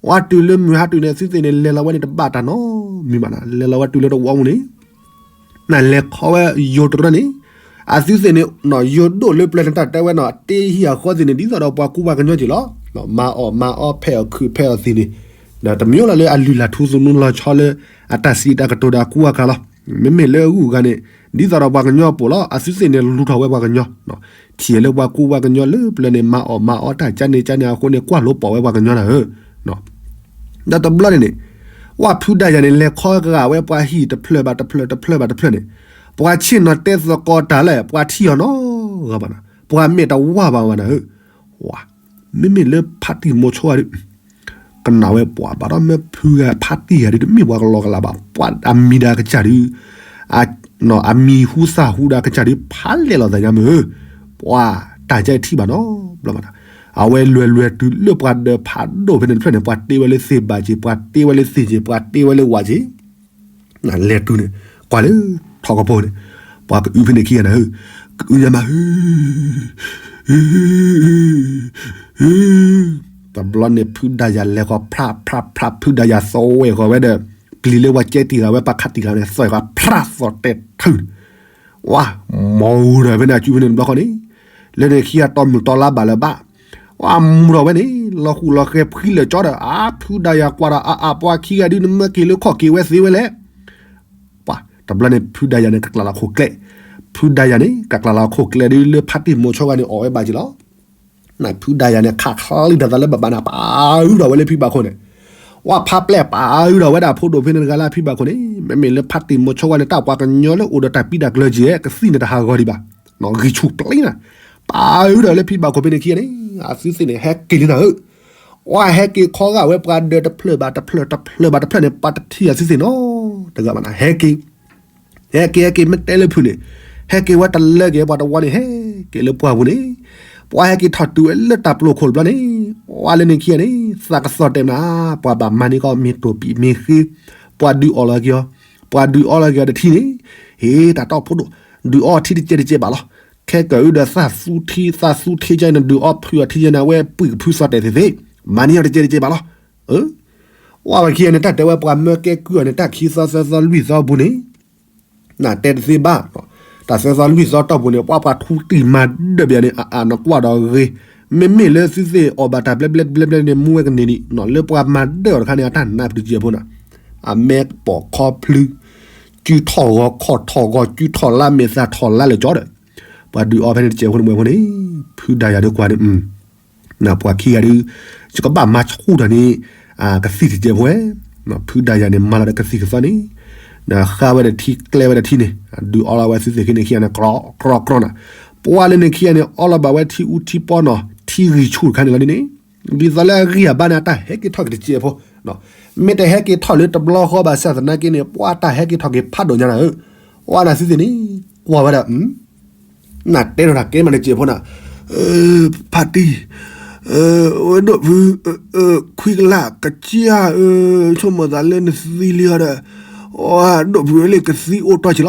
ဝါတုၤလၢမုၢ်ဟါတုၤန့ၣ် အသုသ့ၣ်န့ၣ် လဲၤလီၤဝဲန့ၣ် တဘၣ်တၢ်နီတမံၤဘၣ်နၤ, လဲၤလီၤဝဲတုၤလၢတဝီပူၤန့ၣ် နလဲၤခီဝဲယိၤတရၢန့ၣ်, အသုသ့ၣ်န့ၣ် ယိၤဒိၣ်လၢပျၢၤန့ၣ် တၢ်တဲဝဲနီၤ အတ့ဟံၣ်အဃီသ့ၣ်န့ၣ် ဒ်သိးဒီးပှၤကူပှၤကညီက့ၤလီၤ. မၤအီၣ်မၤအီဖဲးအီၣ်ခုးဖဲးအီၣ်သ့ၣ်န့ၣ်, ဒီးတမ့ၢ်လၢအလုၢ်အလၢ်ထူသနူလီၤဆီလၢ အတၢ်စံးတၢ်ကတိၤဒီးအကူအကၤလီၤ. မ့မ့ၢ်လၢအဂုၤအဂၤန့ၣ် ဒ်သိးဒီးပှၤကညီအပိာ်လီၤ. အသုသ့ၣ်န့ၣ် လူၤထီၣ်ဝဲပှၤကညီ, ထံၣ်လၢပှၤကူပှၤကညီလၢပျၢၤန့ၣ် မၤအီၣ်မၤအီတၢ်ကန့ၣ်ကန့ၣ်အဃိန့ၣ် ကွၢ်လိပိာ်ဝဲပှၤကညီနၤဧၢ. ဒီးတဘျီန့ၣ်န့ၣ် ဝၣ်ဖုဒါယၤန့ၣ် လဲၤခီဂာ်ဝဲပှၤဟံၣ်တဖျၢၣ်ဘၣ်တဖျၢၣ် တဖျၢၣ်ဘၣ်တဖျၢၣ်န့ၣ်, ပှၤဆ့ၣ်နီၤတဲသကိးတၢ်လၢ ပှၤထံၣ်အီၤနီတဂၤဘၣ်နၤ, ပှၤမဲာ်တဝါဘၣ်ဝဲနၤဧၢ. ဝါ, မ့မ့ၢ်လၢဖါတံၢ်မိၤဆိဂၤဒီး ကနၣ်ဝဲပှၤဘၣ်ဒီးမ့ၢ်ဖုဂၤဖါတံၢ်ဂၤဒီး တမ့ၢ်ပှၤကလီကလီဘၣ်, ပှၤအမံၤဒီးကစၢ်ဒီး အမံၤဟူသၣ်ဟူဒီးကစၢ်ဒီး ဖးလဲၢ်လီၤသးညါမ့ၢ်ဧၢ, ပှၤတၢ်ကဲထံၣ်ဘၣ်နီတဘျီဘၣ်နၤ. အဝဲလဲၤလဲၤတုၤလၢပှၤဒၢးဖးဒိၣ်ဖဲန့ၣ်တဖျၢၣ်န့ၣ် ပှၤတ့ဝဲလၢသ့ၣ်ဘၣ်က့ၤ ပှၤတ့ဝဲလၢသ့ၣ်က့ၤ ပှၤတ့ဝဲလၢဝၣ်က့ၤ လဲၤတုၤန့ၣ် ကွၢ်လၢထီၣ်ကဖိန့ၣ် ပှၤကအုဖဲန့ၣ်ခံဂၤနၤဧၢ, ကအုညါမးဧၢ, တဘျီန့ၣ် ဖုဒါယၤလဲၤဃီၤ ဖြးဖြးဖြး ဖုဒါယၤသဝဲဃီၤဝဲဒီး ပျံၤလၢပှၤကဲတံၢ်ဂၤဝဲ ပှၤခးတံၢ်ဂၤန့ၣ် သဝဲဃီၤ ဖြးသီၣ်တဲာ်ထုးန့ၣ်, ဝါ, မီၤဂူၤဒီးဖဲန့ၣ် အစုဖဲန့ၣ်တဘျီဃီန့ၣ် လၢန့ၣ်ခံဂၤတီမုၢ်တီလါဘၣ်လၢၤဘၣ်, ဝါမူထီၣ်ဝဲန့ၣ် လီၤဃူလီၤဃဲၤဖှံလၢာ်ကၠီဒီး အါ ဖုဒါယၤကွၢ်ဒီး အါအါ ပှၤခံဂၤဒုး နမၢက့ၤလၢခီၣ်က့ၤဝဲသ့ဝဲလဲၣ်. ပှၤတဘျီန့ၣ် ဖုဒါယၤန့ၣ် ကကျးလီၤခိၣ်ကျဲ, ဖုဒါယၤန့ၣ် ကကျးလီၤခိၣ်ကျဲဒုး လၢဖါတံၢ်မိၤဆိဂၤန့ၣ် အီၣ်ဝဲဘၣ်က့ၤလီၤ. ဖုဒါယၤန့ၣ် ခးချံတၢ်သးလၢဘၣ်ဘၣ်န့ၣ် ပာ်အုဒီးဝဲလၢဖံဘၣ်ခိၣ်န့ၣ်, ဝါဖးပျဲၢ်ပာ်အုဒီးဝဲဒၣ်ဖိဒိၣ်ဖဲန့ၣ်တဂၤလၢဖံဘၣ်ခိၣ်န့ၣ်, မ့မ့ၢ်လၢဖါတံၢ်မိၤဆိဂၤန့ၣ် တၢ်ပှၤကညီလၢအိၣ်ဒီးတၢ်ပံးတၢ်ကျၢၤက့ၤ ကသံၣ်န့ၣ်တဟးဂီၤဒံးဘၣ်, ဂံၢ်ဆူၣ်ပျံၤနၤ, ပာ်အုဒီးလၢဖံဘၣ်ခိၣ်ဖဲန့ၣ်ခံဂၤန့ၣ် အသုသ့ၣ်န့ၣ် ဟဲက့ၤလံနၤဧၢ. ဝါဟဲက့ၤခီဂာ်ဝဲပှၤဒၢးတဖျၢၣ်ဘၣ်တဖျၢၣ် တဖျၢၣ်ဘၣ်တဖျၢၣ်န့ၣ် ပှၤတထံၣ်အသုသ့ၣ်နီတဂၤဘၣ်နၤ ဟဲက့ၤ ဟဲက့ၤဟဲက့ၤ မ့ၢ်တဲလၢဖုၣ်န့ၣ်, ဟဲက့ၤဝဲတလၢက့ၤ ပှၤတဝီန့ၣ် ဟဲက့ၤလၢပှၢ်ပူၤန့ၣ်, ပှၤဟဲက့ၤထီၣ်တုၤဝဲလၢတၢ်ပျိာ်ခိၣ်တဘျီန့ၣ်, ဝါလၢန့ၣ်ခံဂၤန့ၣ် သးကသီၣ်တဲာ်နၤ, ပှၤဘၣ်မၤန့ၢ်ကီးမ့ၢ်တိၢ်ပံးမ့ၢ်ဃ့, ပှၤဒုးအီၣ်လီၤက့ၤအီၤ, ပှၤဒုးအီလီၤက့ၤအီၤတထံၣ်န့ၣ်, ဟ့ တၢ်တီဖိဒိၣ်, ဒုးအီထံတကဲးတကဲးဘၣ်လီၤ. ခဲကၢ်အုဒီးသးသူထံ သးသူထံကဲန့ၣ် ဒုးအီဖုၣ်အီၤထံကဲန့ၣ် အဝဲပှံၢ်ကဖုသီၣ်တဲာ်သ့ၣ်သ့ၣ်, မၤန့ၢ်အီၤတကဲးတကဲးဘၣ်လီၤ. ဝါဝဲခံဂၤန့ၣ် တၢ်တဲဝဲပှၤမၢကဲကုၢ်အီၤန့ၣ် တၢ်ခံသီသၢသီလွံၢ်သီပူၤန့ၣ် နတဲတသ့ဘၣ်, တၢ်သၢသီလွံၢ်သီတီၢ်ပူၤန့ၣ် ပှၤပှၤထူတံၢ်မၤဒၢးဘၣ်န့ၣ် အအါနကွၢ်ဒီးဂ့ၤ, မ့မ့ၢ်လၢသုသ့ၣ်အီၣ်ဘၣ်တၢ်ဘျဲဘျဲဘျဲဘျဲန့ၣ် မူဝဲကန့ၢ်ဒံး, လၢပှၤမၤဒၢးအီၤတခါန့ၣ် အတၢ်နးပတုာ်ကဲဖိနၤ, အမဲာ်ပိာ်ခီဖျိ, စုထီၣ်ဂီၤခီၣ်ထီၣ်ဂီၤ စုထီၣ်လါမဲာ်သၣ် ထီၣ်လါလၢာ်ကၠီဒီး, ပှၤဒုးအီဖဲန့ၣ်တကဲးဖိန့ၣ်မ့ၢ်ဖိန့ၣ်, ဖုဒါယၤဒုးကွၢ်န့ၣ် ပှၤခံဂၤဒုး ယကဘၣ်မၤဆူၣ်ထီၣ်န့ၣ် ကသံၣ်တကဲးဖိဝဲ, ဖုဒါယၤန့ၣ် မၤလီၤဒီးကသံၣ်ကသီန့ၣ်, ဃါဝဲဒီးထံကျဲဝဲဒီးထံန့ၣ်, ဒုးအီလီၤဝဲသုသ့ၣ်ခံန့ၣ်ခံဂၤန့ၣ် ကြီကြီကြီနၤ, ပှၤလၢန့ၣ်ခံဂၤန့ၣ် အီလီၤဘၣ်ဝဲထံအူထံပီနီၤ ထံဂံၢ်ဆူၣ်တခါန့ၣ်လီၤဒ်န့ၣ်, ဒ်သိးလၢအဂံၢ်အဘါန့ၣ် အတၢ်ဟဲက့ၤထီၣ်က့ၤတကဲးဖိ, မ့ၢ်တဟဲက့ၤထီၣ်လၢတဘျီဃီဘၣ်ဆၣ်သနာ်က့န့ၣ် ပှၤတၢ်ဟဲက့ၤထီၣ်က့ၤဖးဒိၣ်ညါနၤဧၢ, ပှၤနၤသုသ့ၣ်န့ၣ် ကွၢ်ဝဲဒၣ် နတဲထီၣ်တၢ်ကဲမးန့ၣ်တကဲးဖိနၤ, ဖါတံၢ်, ဝဲဒိၣ်ဖု, ခွံကလးကစၢ်, ဆိကမိၣ်သးလၢနသံလံအီၤဒီး, ဒိၣ်ဖုလၢကသံအိၣ်တီၢ်က့ၤလီ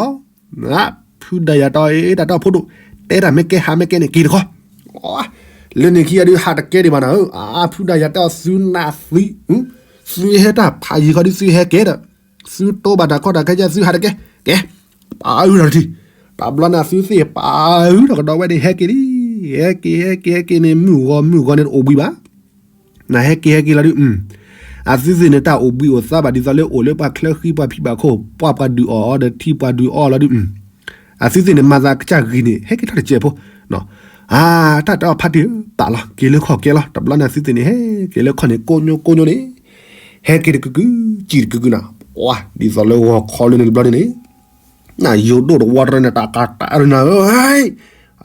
ၤ, ဖုဒါယၤတီအ့ တၢ်တီဖိဒိၣ်, တဲတၢ်မ့ၢ်ကဲဟးမ့ၢ်ကဲန့ၣ် က့ၤတခီ, လၢန့ၣ်ခံဂၤဒုးဟးတကဲဒံးဘၣ်နၤဧၢ, အါ ဖုဒါယၤတဲအီၤသုနၢ်သံ, သုဟဲတၢ်ဖးယံၤခီဒုးသုဟဲက့ၤဒီး သုတိဘၣ်တၢ်ကီတၢ်ခဲကဲ သုဟးတကဲ, ကဲ, ပာ်အုဒီးတထံၣ်, တဘျီန့ၣ်သုသ့ၣ်ပာ်အုဒီးကဒီးဝဲန့ၣ် ဟဲက့ၤလံ, ဟဲက့ၤ ဟဲက့ၤ ဟဲက့ၤန့ၣ် မုၢ်ဂီၤ မုၢ်ဂီၤန့ၣ်တအိၣ်ဘှံးဘၣ်, နဟဲက့ၤ ဟဲက့ၤလီၤဒုး, အ အသုသ့ၣ်န့ၣ် တၢ်အိၣ်ဘှံးအိၣ်သါဘၣ်ဒ်သိးလၢအိၣ်လၢပှၤချၢဃံပှၤဖံးဘၣ်ခိၣ် ပှၤပှၤဒုးအီၣ်အီၤဒီးထံပှၤဒုးအီလီၤဒုး အသုသ့ၣ်န့ၣ် မၤသးကစၢ်ဂ့ၤန့ၣ် ဟဲက့ၤထီၣ်တစဲးဖိ အတၢ်တဲအီၤဖါတံၢ်ဧၢ ပာ်လီၤ က့ၤလၢခီၣ်ကဲလီၤ တဘျီန့ၣ်အသုသ့ၣ်န့ၣ် ဟဲက့ၤလၢခီၣ်န့ၣ် ကိညိကိညိန့ၣ် ဟဲက့ၤတကကု စံၣ်တကကုနၤ ပှၤ ဒ်သိးလၢဂီၤခီလၢန့ၣ်တဘျီန့ၣ်န့ၣ် နယိၤဒိၣ်တဝီတရၢန့ၣ် တၢ်ကးတၢ်ရနၤဧၢ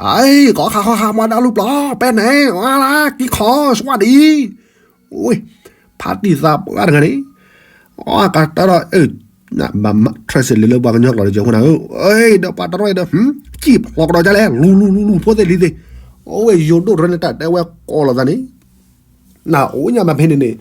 အံၤ ကီခါခီခါမၤဒၣ်လူပျီ ပဲန့ၣ် အါလါ ကံခီ စွါဒံး ဝ့ၢ် ဖါတံၢ်သးပှၢ်တဂၤန့ၣ် အကးတၢ်ဒီး ဘၣ်မၤ translate လၢပှၤကညီကျိာ်တကၢၤအဃိနၤဧၢ ဒီးပှၤတရၢဒီး ကံၣ်ဖျီကဒီးဒ်လဲၣ် လူၤလူၤလူၤလူၤ ဖိသ့ၣ်လံၤသ့ၣ် အဝဲယိၤဒိၣ်တရၢန့ၣ် တၢ်တဲဝဲကိးလိာ်သးန့ၣ် နအိၣ်ညါမးဖဲန့ၣ်န့ၣ်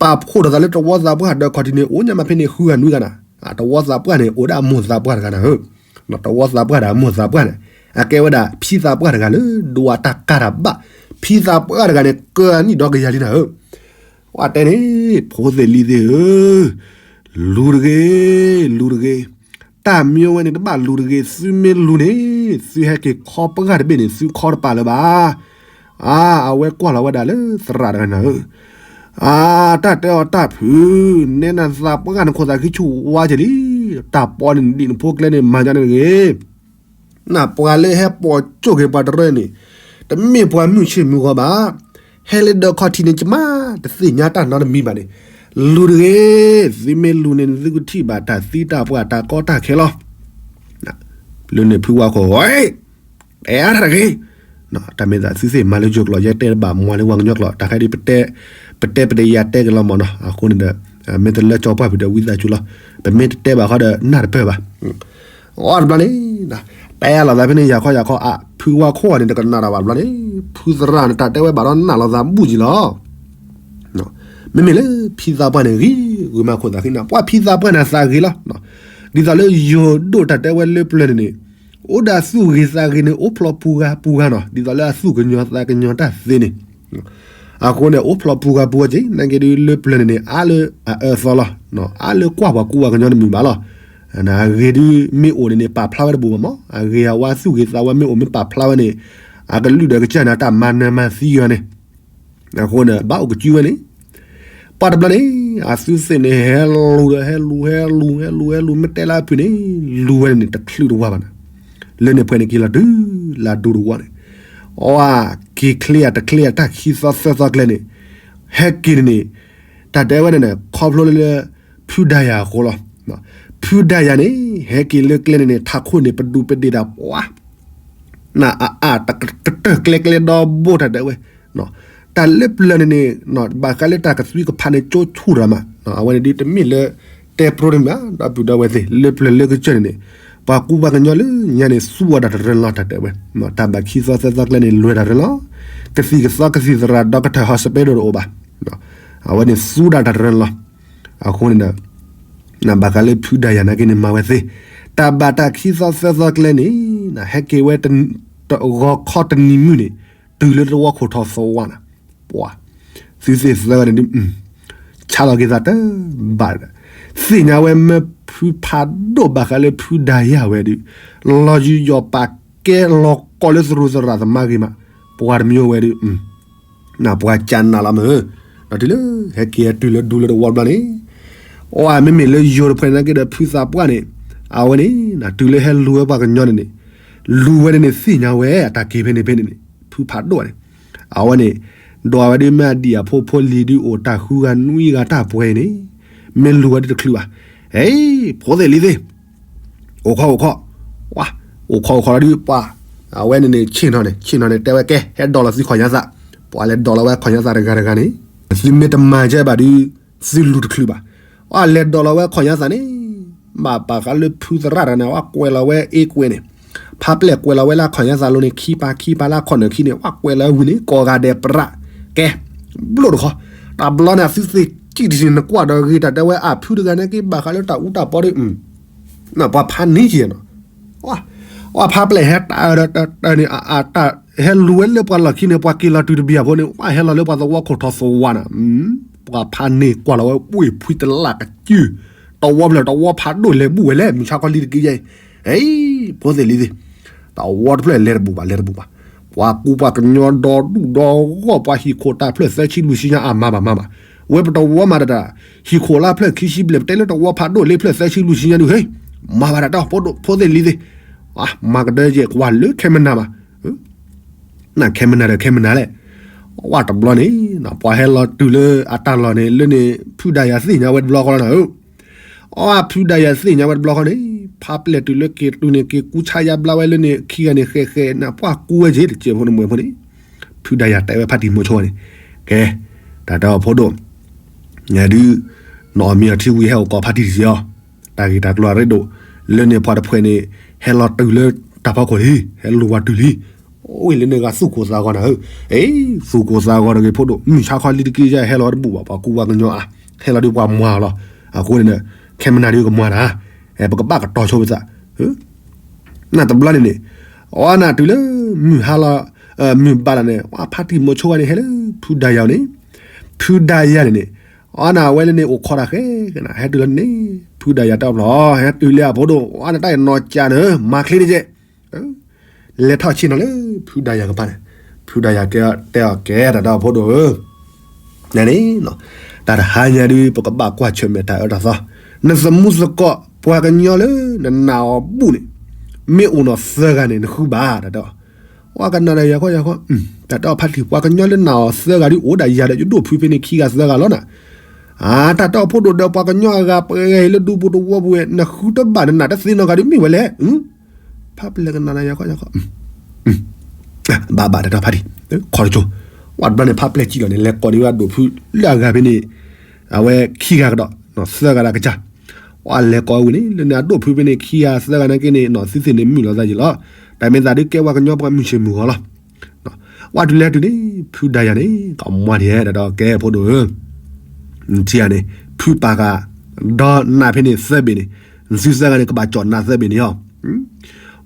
ပာ်ဖှိၣ်ဒီးသးလၢတဝီသးပှၢ်ဒီးခီၣ်ထံးန့ၣ် အိၣ်ညါမးဖဲန့ၣ် ဃုဂၤနွံဂၤနၤ တဝီသးပှၢ်န့ၣ် အိၣ်ဒၣ်အမိၢ်သးပှၢ်တဂၤနၤဧၢ တဝီသးပှၢ်ဒီးအမိၢ်သးပှၢ်န့ၣ် အကဲဝဲဒၣ် ဖံသးပှၢ်တဂၤလၢ ဒိးအတၢ်ကါတၢ်ဘၣ် ဖံသးပှၢ်တဂၤန့ၣ် ကၢအနံၣ်ဒီကယၤလံနၤဧၢ ပှၤတဲန့ၣ် ဖိသ့ၣ်လံၤသ့ၣ်ဧၢ လူၤတဂ့ၤ လူၤတဂ့ၤ တၢ်မံဝဲန့ၣ် တဘၣ်လူၤတဂ့ၤ သုမ့ၢ်လူၤန့ၣ် သုဟဲက့ၤခီပဂၢ်တဘ့ၣ်န့ၣ် သုခီတပာ်လၢၤဘၣ် အါ အဝဲကွၢ်လီၤဝဲဒၣ်လၢသရၣ်တဂၤနၤဧၢ အါ တၢ်တဲအီၤတၢ်ဖုး နဲနသးပှၢ်နခိၣ်သးခံဆူၣ်ဝါက့ၤလံ တၢ်ပီန့ၣ်ဒံးနဖိကျဲန့ၣ် မၤညါန့ၣ်တဂ့ၤ နပှၤလၢဟဲပိာ်ကၠိၣ်က့ၤပှၤတရၢန့ၣ် တမ့ၢ်ပှၤမုၢ်ဆ့ၣ်မုၢ်ဂီၤဘၣ်. ဟဲလၢဒၢးခီၣ်ထံးန့ၣ် ကမၤတသ့ၣ်ညါတၢ်နီတမံၤဘၣ်န့ၣ်, လူၤတဂ့ၤ, သုမ့ၢ်လူၤန့ၣ် သုကထံၣ်ဘၣ်တၢ်သံတၢ်ပှၢ်တၢ်ကီတၢ်ခဲလီၤ. လၢန့ၣ်ဖုဝါခိၣ် တဲအါတၢ်တဂ့ၤ, တၢ်မ့ၢ်သးသုသ့ၣ်မၤလၢယိၤကျိာ် ယဲတဲတဘၣ်မၤလၢပှၤကညီကျိာ် တၢ်ခဲဒ်ပတဲ, ပတဲပတယၤတဲက့ၤလီၤမၢ်နီၤ,အဃိန့ၣ်ဒီး မ့ၢ်တလၢကၠီပှၢ်ဖုးဒီးဝံသးစူၤလီၤ, ပမ့ၢ်တတဲဘၣ်ဃီဒီးနၢ်တပၢၢ်ဘၣ်. အီတဘျီန့ၣ်, တဲလိာ်သးဖဲန့ၣ် ယၤခီယၤခီအါ ဖုဝါခိၣ်အီၤန့ၣ် တကနၣ်တၢ်ဘၣ်တဘျီန့ၣ်, ဖုသရၣ်န့ၣ် တၢ်တဲဝဲဘၣ်ဒီးနာ်လိာ်သးဘူၣ်ကံလီၤ. မ့မ့ၢ်လၢဖံသးပှၢ်န့ၣ် ဂ့ၤဂ့ၤမးခိၣ်သးဃံနၤ, ပှၤဖံသးပှၢ်န့ၣ် အသးဂ့ၤလီၤ. ဒ်သိးလၢယိၤဒိၣ်တၢ်တဲဝဲလၢပျၢၤန့ၣ်န့ၣ်, အိၣ်ဒၣ်သူၣ်ဂ့ၤသးဂ့ၤန့ၣ် အိၣ်ဖျီပူၤဂၤပူၤဂၤနီၤ, ဒ်သိးလၢအသူၣ်ကညီၤသးကညီၤတၢ်သ့န့ၣ် အဃိန့ၣ် အိၣ်ဖျီပူၤဂၤပူၤဂၤက့ၤ နာ်က့ဒုးလၢပျၢၤန့ၣ်န့ၣ် အါလၢအအၢအသီလီၤ. အါလၢကွၢ်ပှၤကူပှၤကညီတမံၤဘၣ်လီၤ. အဂ့ၤဒုး မ့ၢ်အိၣ်န့ၣ်န့ၣ် ပာ်ဖျါဝဲတဘူးဘၣ်မး, အဂ့ၤအဝါသူၣ်ဂ့ၤသးဝါမ့ၢ်အိၣ်မ့ၢ်ပာ်ဖျါဝဲန့ၣ်, အကလုၢ်ဒီးကစၢ်န့ၣ် တၢ်မၤနၢၤမၤသံဂ့ၤန့ၣ်, အဃိန့ၣ် ဘၣ်အိၣ်ကစုဝဲန့ၣ်, ပှၤတဘျီန့ၣ် အသုသ့ၣ်န့ၣ် ဟဲလူၤဒီး ဟဲလူၤ ဟဲလူၤ ဟဲလူၤ ဟဲလူၤ မ့ၢ်တဲလၢအဖုၣ်န့ၣ် လူၤဝဲန့ၣ်န့ၣ် တချုးတဝါဘၣ်နၤ, လၢန့ၣ်ဖဲန့ၣ်က့ၤလီၤတုၤ လၢဒူတဝီန့ၣ်, အဝဲက့ၤချ့ဧါတချ့ဧါ တၢ်ခံသီသၢသီကျဲန့ၣ်, ဟဲက့ၤန့ၣ်န့ၣ်, တၢ်တဲဝဲန့ၣ်န့ၣ် ခီဖျိလၢလၢ ဖုဒါယၤအဃိလီၤ. ဖုဒါယၤန့ၣ် ဟဲက့ၤလၢကျဲန့ၣ်န့ၣ် ထးခိၣ်န့ၣ် ပဒူးပဒ့ၣ်တၢ်ပှၤ နအအါ ကတၢၢ်ကျဲကျဲဒီဘိတၢ်တဲဝဲ, တၢ်လၢပျၢၤန့ၣ်န့ၣ် ဘၣ်ဃးလၢတၢ်ကသွံကဖးန့ၣ် ကၠိဆူၣ်ရၤမး, အဝဲန့ၣ်ဒ်တမ့ၢ်လၢ တဲပြိတမ့ၢ် ဒီပုၢ်ဒီဝဲၢ်သ့ၣ် လၢပျၢၤလၢကစၢၢ်န့ၣ်န့ၣ်, ပှၤကူပှၤကညီလၢညါန့ၣ် သူဝဲဒၣ်တရၢလီၤ တၢ်တဲဝဲ, တၢ်ဘၣ်ခံသီသၢသီကျဲန့ၣ် လွဲၢ်တၢ်ရၢလီၤ. ကသံၣ်ကသီကသံၣ်သရၣ်ဒီကထၢၣ် hospital တအိၣ်ဘၣ်, အဝဲန့ၣ်သူဒၣ်တၢ်တရၢလီၤ. အဃိန့ၣ်ဒီး ဘၣ်ဃးလၢဖုဒါယၤနာ်က့န့ၣ် မၤဝဲသ့, တၢ်ဘၣ်တၢ်ခံသီသၢသီကျဲန့ၣ်, ဟဲက့ၤဝဲ ဂီၤခီတနံၤမုၢ်န့ၣ် တုၤလၢတဝီခိၣ်ထီသဝါနၤ, ပှၤ သုသ့ၣ်သၢဂၤန့ၣ်ဒုး ဆါလီၤက့ၤသးတဘၣ်ဒီး, သ့ၣ်ညါဝဲမၢဖုဖးဒိၣ်ဘၣ်ဃးလၢဖုဒါယၤဝဲဒုး, လီၤယုာ်ယီၤပာ်ကဲလီၤကီလၢသရူးသရၣ်သမါဂ့ၤမး, ပှၤတမံၤဝဲဒုး ပှၤကနၣ်လီၤမၢ်, ဒီးတုၤလၢ ဟဲက့ၤတုၤလၢဒူလၢတဝီတဘျီန့ၣ်, အီ မ့မ့ၢ်လၢယိၤတဖျၢၣ်နာ်က့ဒီးဖုသးပှၢ်န့ၣ်, အဝဲန့ၣ် တုၤလၢဟဲလူၤဝဲပှၤကညီန့ၣ်န့ၣ်, လူၤဝဲန့ၣ်န့ၣ် သ့ၣ်ညါဝဲအတၢ်က့ၤဖဲန့ၣ်ဖဲန့ၣ်န့ၣ် ဖုဖးဒိၣ်န့ၣ်, အဝဲန့ၣ် ဒွးဝဲဒုးမ့ၢ်အဒံၣ်အဖိဖိလံၤဒုးအိၣ်တၢ်ဃုဂၤ နွံဂၤတၢ်ပှဲၤအံၤန့ၣ်, မ့ၢ်လူၤဝဲဒုးတချုးဘၣ်, ဟဲ ဖိသ့ၣ်လံၤသ့ၣ် အိၣ်ခိးအိၣ်ခိး, အိၣ်ခိးအိၣ်ခိးလီၤဒုးပှၤ, အဝဲန့ၣ်န့ၣ် ဆ့ၣ်နီၤန့ၣ် ဆ့ၣ်နီၤန့ၣ် တဲဝဲကဲ ဟဲဒိးလီၤသုခီၣ်ညါသး, ပှၤလဲၤဒိးလီၤဝဲခီၣ်ညါသးတဂၤတဂၤန့ၣ်, သုမ့ၢ်တမၤကဲဘၣ်ဒုး, သုလူၤတချုးဘၣ်, အလဲၤဒိးလီၤဝဲခီၣ်ညါသးန့ၣ်, ဘၣ်ပာ်ဃာ်လၢဖုသရၣ်တဂၤန့ၣ် ဝဲကွဲးလီၤဝဲအ့ကွဲးန့ၣ်, ဖးပျဲၢ်ကွဲးလီၤဝဲလၢခီၣ်ညါသးလိၤန့ၣ် ခံပာ်ခံပာ်လၢခီၣ်နၢၣ်ခံန့ၣ် ဝဲကွဲးလီၤဝဲဝံၤန့ၣ် ကိးဂၤဒဲးပြး, ကဲ ဘျိၣ်တခီ, တဘျီန့ၣ် အသုသ့ၣ်ကံၣ်တထံၣ်န့ၣ် နကွၢ်ဒီးဂ့ၤတၢ်တဲဝဲအဖုတဂၤန့ၣ်က့ ဘၣ်ဃးလၢတၢ်အူတၢ်ပီဒီး ပှၤဖးန့ၢ်က့ၤနီၤ, ပှၤဖးပျဲၢ်ဟဲတၢ်အၢဒီးတၢ်န့ၣ် အတၢ် ဟဲလူၤဝဲလၢပှၤလီၢ်ခံန့ၣ် ပှၤက့ၤလီၤတုၤတဘျီဖိန့ၣ် ပှၤဟဲလီၤလၢပှၤသဝီခိၣ်ထီသဝါနၤ, ပှၤဖးန့ၢ်ကွၢ်လီၤဝဲ ဝ့ၢ်ဖှံတလၢ်ကစု, တဝီဖျၢၣ်တဝီဖးဒိၣ်လဲၤဘူၣ်ဝဲလဲၣ် မုၢ်ဆါခီလံတက့ၢ်ယဲၢ်, ဖိသ့ၣ်လံၤသ့ၣ်, တဝီတဖျၢၣ်လဲၤတဘူၣ်ဘၣ် လဲၤတဘူၣ်ဘၣ်, ပှၤကူပှၤကညီဒီဒူၣ်ဒီဂီၢ် ပှၤဟံၣ်ခိၣ်တၢ်ဖျၢၣ်သၢဆံလွံၢ်ဆံညါအါမၤဘၣ်မၤဘၣ်, ဝဲပတဝီမၤတၢ်တၢ် ဟံၣ်ခိၣ်လါဖျၢၣ်ခံဆံဘျဲၣ် ပတဲလၢတဝီဖးဒိၣ်လ့ဖျၢၣ်သၢဆံလွံၢ်ဆံညါဒုး ဟ့ မၤဘၣ်တၢ်တၢ်ဖိဒိၣ်ဖိသ့ၣ်လံၤသ့ၣ်, မၤကဒၢယဲၢ်ကွၢ်လၢခဲမနၤဘၣ်, နခဲမနၤဒီးခဲမနၤလဲၣ်, ဝဲတဘျီန့ၣ် ပှၤဟဲလီၤတုၤလၢအတၢ်လီၢ်န့ၣ် လၢန့ၣ် ဖုဒါယၤသ့ၣ်ညါဝဲတဘျီဃီလီၤနၤဧၢ, အဖုဒါယၤသ့ၣ်ညါဝဲတဘျီဃီန့ၣ် ဖးပျဲၢ်တုၤလၢက့ၤတုၤန့ၣ် က့ၤကူဆါယါဘျါဝဲလၢန့ၣ် ခံဂၤန့ၣ် ဃဲးဃဲးနၢ်ပှၢ်ကူဝဲက့ၤ တကဲးဖိနမှဲဖိန့ၣ် ဖုဒါယၤတဲဝဲဖါတံၢ်မိၤဆိန့ၣ်, ကဲ, တၢ်တၢ်အီၣ်ဖိဒိၣ်, ဒုး, နအီၣ်မ့ၤအီထံဝံၤဟဲအိၣ်ကီးဖါတံၢ်တက့ၢ်အီၤ, တၢ်ဂ့ၢ်တၢ်ကျိၤအရ့ဒိၣ်, လၢန့ၣ်ပှၤတဖှဲးန့ၣ် ဟဲလီၤတုၤလၢတၢ်ဖီခိၣ်လံ, ဟဲလိၣ်ဝဲတုၤလံ, အိၣ်လၢန့ၣ်ဂၤသူၣ်ကိၢ်သးဂီၤနၤဧၢ, အ့, သူၣ်ကိၢ်သးဂီၤတဂ့ၤဖိဒိၣ် မုၢ်ဆါခီလံတက့ၢ်ယဲၢ် ဟဲလီၤတဘူၣ်ဘၣ် ပှၤကူပှၤကညီအါ, ဟဲလီၤဒုးပှၤမၤအီၤလီၤ, အဃိန့ၣ်ဒီး ခဲမနၤဒုးကမၤတၢ်, ပကဘၣ်ကတီၤဆိပသး နတဘျီန့ၣ်န့ၣ်, အဝဲနၤတုၤလၢ မုၢ်ဟါလီၤ, မုၢ်ဘၣ်လီၤန့ၣ် ဝဲဖါတံၢ်မိၤဆိဝဲန့ၣ် ဟဲလၢ ဖုဒါယၤန့ၣ်, ဖုဒါယၤန့ၣ်န့ၣ်, အဝဲနၤဝဲလၢန့ၣ်အိၣ်ခိးတၢ်ဃဲကနၤ ဟဲတုၤလီၤန့ၣ်, ဖုဒါယၤတၢ်အီၣ်ဖျီၣ် ဟဲတုၤလၢအဖိဒိၣ် ဝဲနတၢ်အံၤနီၢ်ကၠးန့ၣ် မၤချ့တကဲး လဲၤထီၣ်ဆ့ၣ်နီၤလၢ ဖုဒါယၤကပၤန့ၣ်, ဖုဒါယၤကဲတဲအီၤကဲတၢ်တၢ်အီၣ်ဖိဒိၣ်ဧၢ နန့ၣ်, တၢ်တဟါညါဒုး ပကဘၣ်ကွၢ်ဆၢၣ်မဲာ်တၢ်အၢတၢ်သီ, နသမူသကိး ပှၤကညီလၢနနာ်အီၤဘူၣ်န့ၣ်, မ့ၢ်အိၣ်နီၢ်သၢဂၤန့ၣ် နဃုဘၣ်တၢ်တဲအီၤ, ဝဲကနၣ်ဒီးယၤခီယၤခီ, တၢ်တဲအီၤဖါတံၢ် ပှၤကညီလၢနာ်အီၤသၢဂၤဒုး အိၣ်ဒၣ်ယၤဒီးယဒိၣ်ဖုဖဲန့ၣ် ခံဂၤသၢဂၤလီၤနၤ, အတၢ်တဲအီၤဖိဒိၣ်ဒီး ပှၤကညီအဂၤပှဲၤဂၤအံၤလၢဒူပူၤတဝီပူၤဝဲ နဃုတဘၣ်နနာ်တသ့နီတဂၤဒုး မ့ၢ်ဝဲလဲၣ် ဖါပျဲၢ်ကနၣ်ဒီးယၤခီယၤခီ, ဘၣ်ဘၣ်တၢ်တဲအီၤဖါတံၢ်, ခီတကၠိ, ဝဲတဘျီန့ၣ် ဖါပျဲၢ်စံၣ်လီၤန့ၣ် လဲၤကိးန့ၢ်ဝဲအဒိၣ်ဖုလၢအဂၤဖဲန့ၣ်, အဝဲခံဂၤကဒီး, သၢဂၤဒၣ်ကစၢ်, ဝဲလဲၤကိးဝဲန့ၣ် လၢန့ၣ်အဒိၣ်ဖုဖဲန့ၣ် ခံဂၤသၢဂၤနာ်က့န့ၣ် သုသ့ၣ်န့ၣ်မုာ်လီၤသးယံာ်လီၤ, တၢ်မ့ၢ်သးဒုးကဲပှၤကညီပှၤမုၢ်ဆ့ၣ်မုၢ်ဂီၤလီၤ ဝဲတုၤလဲၤတုၤန့ၣ် ဖုဒါယၤန့ၣ် ကမၤဒ်ဟဲဒီးကဲဖိဒိၣ်ဧၢ, ထံဂၤန့ၣ် ဖုပာ်ဃာ်ဒီးနးဖဲန့ၣ်သၢဘ့ၣ်န့ၣ်, သုသၢဂၤန့ၣ် ကဘၣ်ကၠီၣ်နးသၢဘ့ၣ်န့ၣ်အီၤ,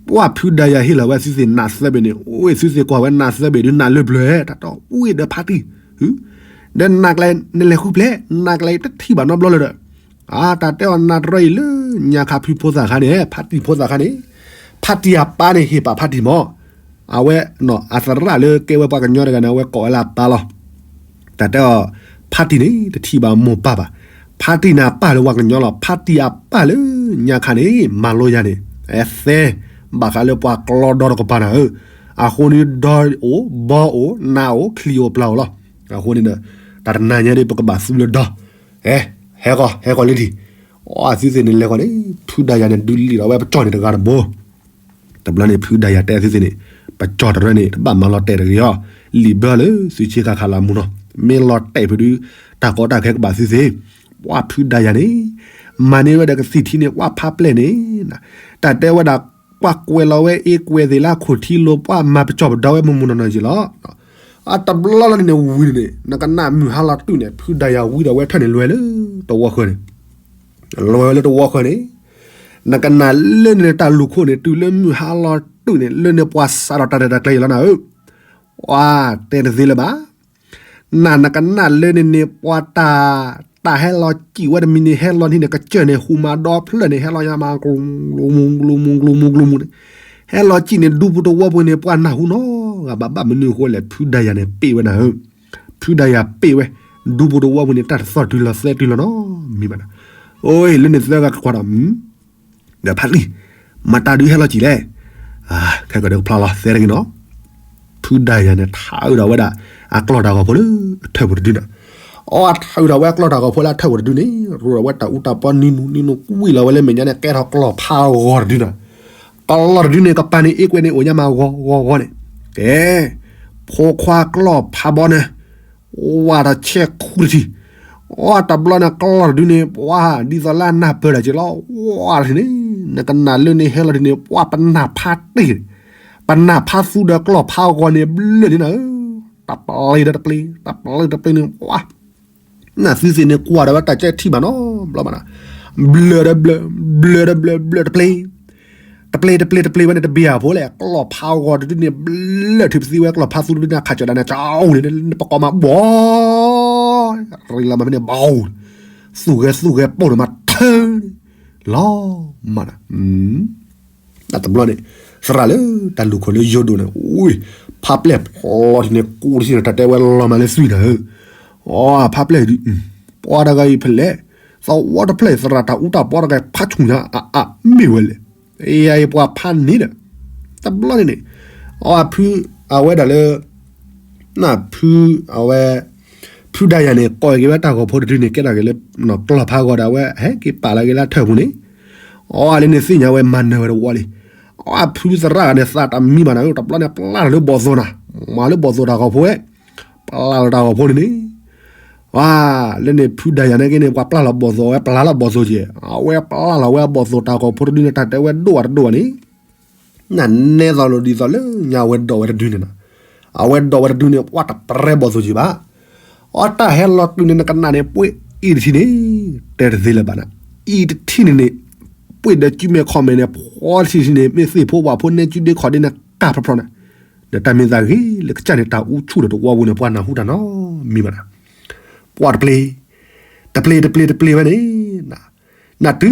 ပှၤဖုဒါယၤဟ့ၣ်လီၤဝဲသုသ့ၣ်နးသၢဘ့ၣ်န့ၣ် အိၣ်သုသ့ၣ်ကွၢ်ဝဲနးသၢဘ့ၣ်ဒုးနးလၢပျၢၤ တၢ်တီအိၣ်ဒီးဖါတံၢ်, ဒီးနးကျဲ နလဲၤဃုဖျဲး နးကျဲတထံၣ်ဘၣ်နီတဘျီလၢၤဒီး, တၢ်တဲအီၤနးတရီအံၤလၢညါခါဖုဖိသၣ်ခါန့ၣ် ဖါတံၢ်ဖိသၣ်ခါန့ၣ်, ဖါတံၢ်အပၢ်န့ၣ်ဟ့ၣ်ပာ်ဖါတံၢ်မး, အဝဲ အသရၣ်လၢကဲဝဲပှၤကညီတဂၤန့ၣ် အဝဲကိးဝဲလၢအပၢ်လီၤ, တၢ်တဲအီၤ, ဖါတံၢ်န့ၣ် တထံၣ်ဘၣ်မိၢ်ပၢ်ဘၣ်, ဖါတံၢ်န့ၣ်အပၢ်လၢပှၤကညီလီၤ ဖါတံၢ်အပၢ်လၢညါခါန့ၣ် မၤလိယၤန့ၣ်, အသဲ, ဘၣ်ဃးလၢပှၤကျီဒီတကပၤနၤဧၢ, အဃိန့ၣ်ဒီအိၣ် ဘီအိၣ် နးအိၣ် ချံၣ်အိၣ်ပျၢ်အိၣ်လီၤ, အဃိန့ၣ်ဒီး, တၢ်တနၤညါဒ်ပကဘၣ်သူလၢဒီ, ဟဲ, ဟဲဃီၤ ဟဲဃီၤလၢထံၣ်, အသုသ့ၣ်န့ၣ်လဲၤဃီၤန့ၣ် ဖုဒါယၤန့ၣ် ဒုးလံၣ်ဒီးဝဲပကၠီၣ်န့ၣ်တဂၤတဘိ တဘျီန့ၣ် ဖုဒါယၤတဲသုသ့ၣ်န့ၣ်, ပကၠီၣ်တရၢန့ၣ် တဘၣ်မၤလီၤတဲာ်တဂ့ၤအီၤ, လံၣ်ဘၢလၢသုဆ့ကၤခးလၢမူနီၤ, မ့ၢ်လီၤတဲာ်ဖဲဒုး, တၢ်ကီတၢ်ခဲကဘၣ်သုသ့ၣ်, ပှၤဖုဒါယၤန့ၣ်, မၤန့ၢ်ဝဲဒီးကသံၣ်ထံန့ၣ် ပှၤဖးပျဲၢ်န့ၣ်, တၢ်တဲဝဲဒၣ်, ပှၤကွဲးလီၤဝဲအ့ကွဲးသ့ၣ်လၢခိၣ်ထံလိၤ ပှၤမၤပကၠီၣ်ပဒီဝဲမူမူနီၤနီၤယံၤလီၤ, အတဘျီလီၤန့ၣ်န့ၣ်ဝံၤန့ၣ် နကနၣ်မုၢ်ဟါလီၤတုၤန့ၣ် ဖုဒါယၤဝံဒီးဝဲထၢၣ်န့ၣ်လွဲလၢတဝီဃၢၤန့ၣ် လွဲဝဲလၢတဝီဃၢၤန့ၣ်, နကနၣ်လၢန့ၣ်တၢ်လူၢ်ခိၣ်န့ၣ် တုၤလၢမုၢ်ဟါလီၤတုၤန့ၣ် လၢန့ၣ်ပှၤစးထီၣ်တၢ်ရဲၣ်တၢ်ကျဲၤယံၤလီၤနၤဧၢ, ပှၤတဲတသ့လၢၤဘၣ်, နၤနကနၣ်လၢန့ၣ်န့ၣ် ပှၤတၢ်, တၢ်ဟဲလီၤစံၣ်ဝဲတမံၤန့ၣ် ဟဲလီၤန့ၣ်န့ၣ် ကစၢၢ်န့ၣ် ဟူးမးဒီဖျၢၣ်န့ၣ် ဟဲလီၤညါမး ကျူမူကျူမူကျူမူကျူမူန့ၣ်, ဟဲလီၤစံၣ်န့ၣ် ဒူပူၤတဝီပူၤန့ၣ် ပှၤနၢ်ဟူနီၤဂၤဘၣ်ဘၣ်မနုၤအဃိလဲၣ် ဖုဒါယၤန့ၣ်ပ့ၢ်ဝဲနၤဧၢ ဖုဒါယၤပ့ၢ်ဝဲ, ဒူပူၤတဝီပူၤန့ၣ် တၢ်တသီၣ်တုၤလီၤသဲတုၤလီၤနီတမံၤဘၣ်နၤ, အိၣ်လၢန့ၣ်သၢဂၤကကွၢ်ဒီး, ဒီးဖါတံၢ်, မတၤဒုးဟဲလီၤစံၣ်လဲၣ်, ခဲကဒီးကဖျါလီၤသဲတဂ့ၤနီၤ, ဖုဒါယၤန့ၣ် ထးအုးဒီးဝဲဒၣ်, အကျီၢ်တၢ်ဂီၤဖိလၢအထၢၣ်ပူၤတဒုနၤ, အထးအုးဒီးဝဲအကျီၢ်တၢ်ဂီၤဖိလၢအထၢၣ်ပူၤတဒုန့ၣ် ရူဒီးဝဲတၢ်အူတၢ်ပီနံၤနူၤနံၤနူၤကွံာ်လီၤဝဲလၢမဲာ်ညါန့ၣ် ကဲထီၣ်ကျီၢ်ဖးဂီၤတဒုနၤ, ကျီၢ်တဒုန့ၣ် ကပၤန့ၣ် အ့ကွဲန့ၣ် အိၣ်ညါမးဂီၤဂီၤဂီၤန့ၣ်, ကဲ, ဖိခွါကျီၢ်ဖးဘီန့ၣ်, ဝဲတဆဲးခူတထံၣ်, အတဘျီန့ၣ် ကျီၢ်တဒုန့ၣ် ပှၤဒ်သိးလၢအနၢ်ပၢၢ်တၢ်က့ၤလီၤ, ဝဲတထံၣ်န့ၣ်, နကနၣ်လၢန့ၣ်ဟဲလီၤတထံၣ်န့ၣ် ပှၤပနၢ်ဖးတ့ၢ်, ပနၢ်ဖးသူဒီးကျီၢ်ဖးဂီၤန့ၣ် ဘျၢၣ်န့ၣ်နၤဧၢ, တပျ့ၤဒီးတပျ့ၤ, တပျ့ၤတပျ့ၤန့ၣ် ပှၤ နသုသ့ၣ်န့ၣ်ကွၢ်ဒီးဝဲတၢ်ကဲထံၣ်ဘၣ်နီၤ, ဘျီဘၣ်နၤ, ဘျၢၣ်ဒီးဘျၢၣ်, ဘျၢၣ်ဒီးဘျၢၣ်, ဘျၢၣ်တပျ့ၤ, တပျ့ၤတပျ့ၤတပျ့ၤဝဲန့ၣ်တဘ့ၣ်ဧါဖိလဲၣ်, ကျီၢ်ဖးဂီၤတဒုန့ၣ် ဘျၢၣ်ထုးပသံဝဲကျီၢ်ဖးသူတဒုန့ၣ် အခးကၠီၣ်ဒၣ်န့ၣ် ကၠီၣ်န့ၣ် ပကိးမးဘီ, ရံလီၤမးဖဲန့ၣ် ဘီ, သူၣ်ဂဲၤသူၣ်ဂဲၤပိၢ်န့ၣ်မးထၢ, လီၤမးနၤ တၢ်တဘျီန့ၣ်, သရၣ်လၢတၢ်လူၢ်ခိၣ်လၢယိၤဒိၣ်န့ၣ်, ဖးပျဲၢ်ဖျီထံန့ၣ် ကူတထံၣ်န့ၣ် တၢ်တဲဝဲလီၤမးလၢသွံၣ်နၤဧၢ, အဖါပျဲၢ်ဒုး, ပှၤတဂၤအံၤဖဲလဲၣ်, သဝီတဖျၢၣ်အံၤ သရၣ်တၢ်အူတၢ်ပီတဂၤအံၤ ဖါဆူၣ်ညါအအါမ့ၢ်ဝဲလဲၣ်, အယၤအံၤပှၤဖါန့ၣ်ဒီး, တဘျီန့ၣ်န့ၣ်, အဖု, အဝဲဒၣ်လၢ နဖု, အဝဲ, ဖုဒါယၤန့ၣ် ကိးက့ၤဝဲတၢ်ဂီၤဖိတဒုန့ၣ် ကဲထီၣ်က့ၤလၢ ကျီၢ်ဖးဂီၤဒီး အဝဲဟဲက့ၤပာ်လီၤက့ၤလၢထၢၣ်ပူၤန့ၣ်, အီလၢန့ၣ်သ့ၣ်ညါဝဲမၤနၢၤဝဲတဝီလံ. အဖုသရၣ်ဂၤန့ၣ် သးတမံဘၣ်နၤဧၢ, တဘျီန့ၣ် ပျၢ်လီၤလၢဘီၣ်သိၣ်နၤ, မၤလၢဘီၣ်သိၣ်တၢ်ဂီၤဖိဝဲ, ပျၢ်လီၤတၢ်ဂီၤဖိန့ၣ်န့ၣ်, အ, လၢန့ၣ်ဖုဒါယၤန့ၣ်က့န့ၣ် ပှၤပျၢ်လီၤဘီၣ်သိၣ်ဝဲ ပျၢ်လီၤဘီၣ်သိၣ်က့ၤ, အဝဲပျၢ်လီၤဝဲဘီၣ်သိၣ်တၢ်ဂီၤဖိတဒုန့ၣ် တၢ်တဲဝဲဒိၣ်ဝဲတဒိၣ်ဝဲန့ၣ် နနဲသိးလိာ်ဒ်သိးလၢညါဝဲဒိးဝဲတဒုန့ၣ်နၤ, အဝဲဒိးဝဲတဒုန့ၣ် ပှၤတပြဲဘီၣ်သိၣ်က့ၤဘၣ်. အတၢ်ဟဲလီၤတုၤန့ၣ် နကနၣ်န့ၣ် ပှ့ၤအံၤတထံၣ်န့ၣ်, တဲတသ့လၢၤဘၣ်နၤ, အံၤတထံၣ်န့ၣ်န့ၣ်, ပှ့ၤဒီးကုမဲာ်ခီၣ်မဲာ်န့ၣ် ဖီတထံၣ်တထံၣ်န့ၣ် မ့ၢ်သ့ၣ်ဖိဝၣ်ဖိနဲကုဒ့ခီၣ်ဒ့န့ၣ် ကၢ်ဖျီဖျီနၤ, ဒီးတၢ်မ့ၢ်သးဂ့ၤလၢကစၢ်န့ၣ် တၢ်အူဆူၣ်ဒီးတဝီပူၤန့ၣ် ပှၤနၢ်ဟူတၢ်နီတမံၤဘၣ်နၤ, ပှၤတပျ့ၤ, တပျ့ၤတပျ့ၤတပျ့ၤဝဲန့ၣ် နတုၤ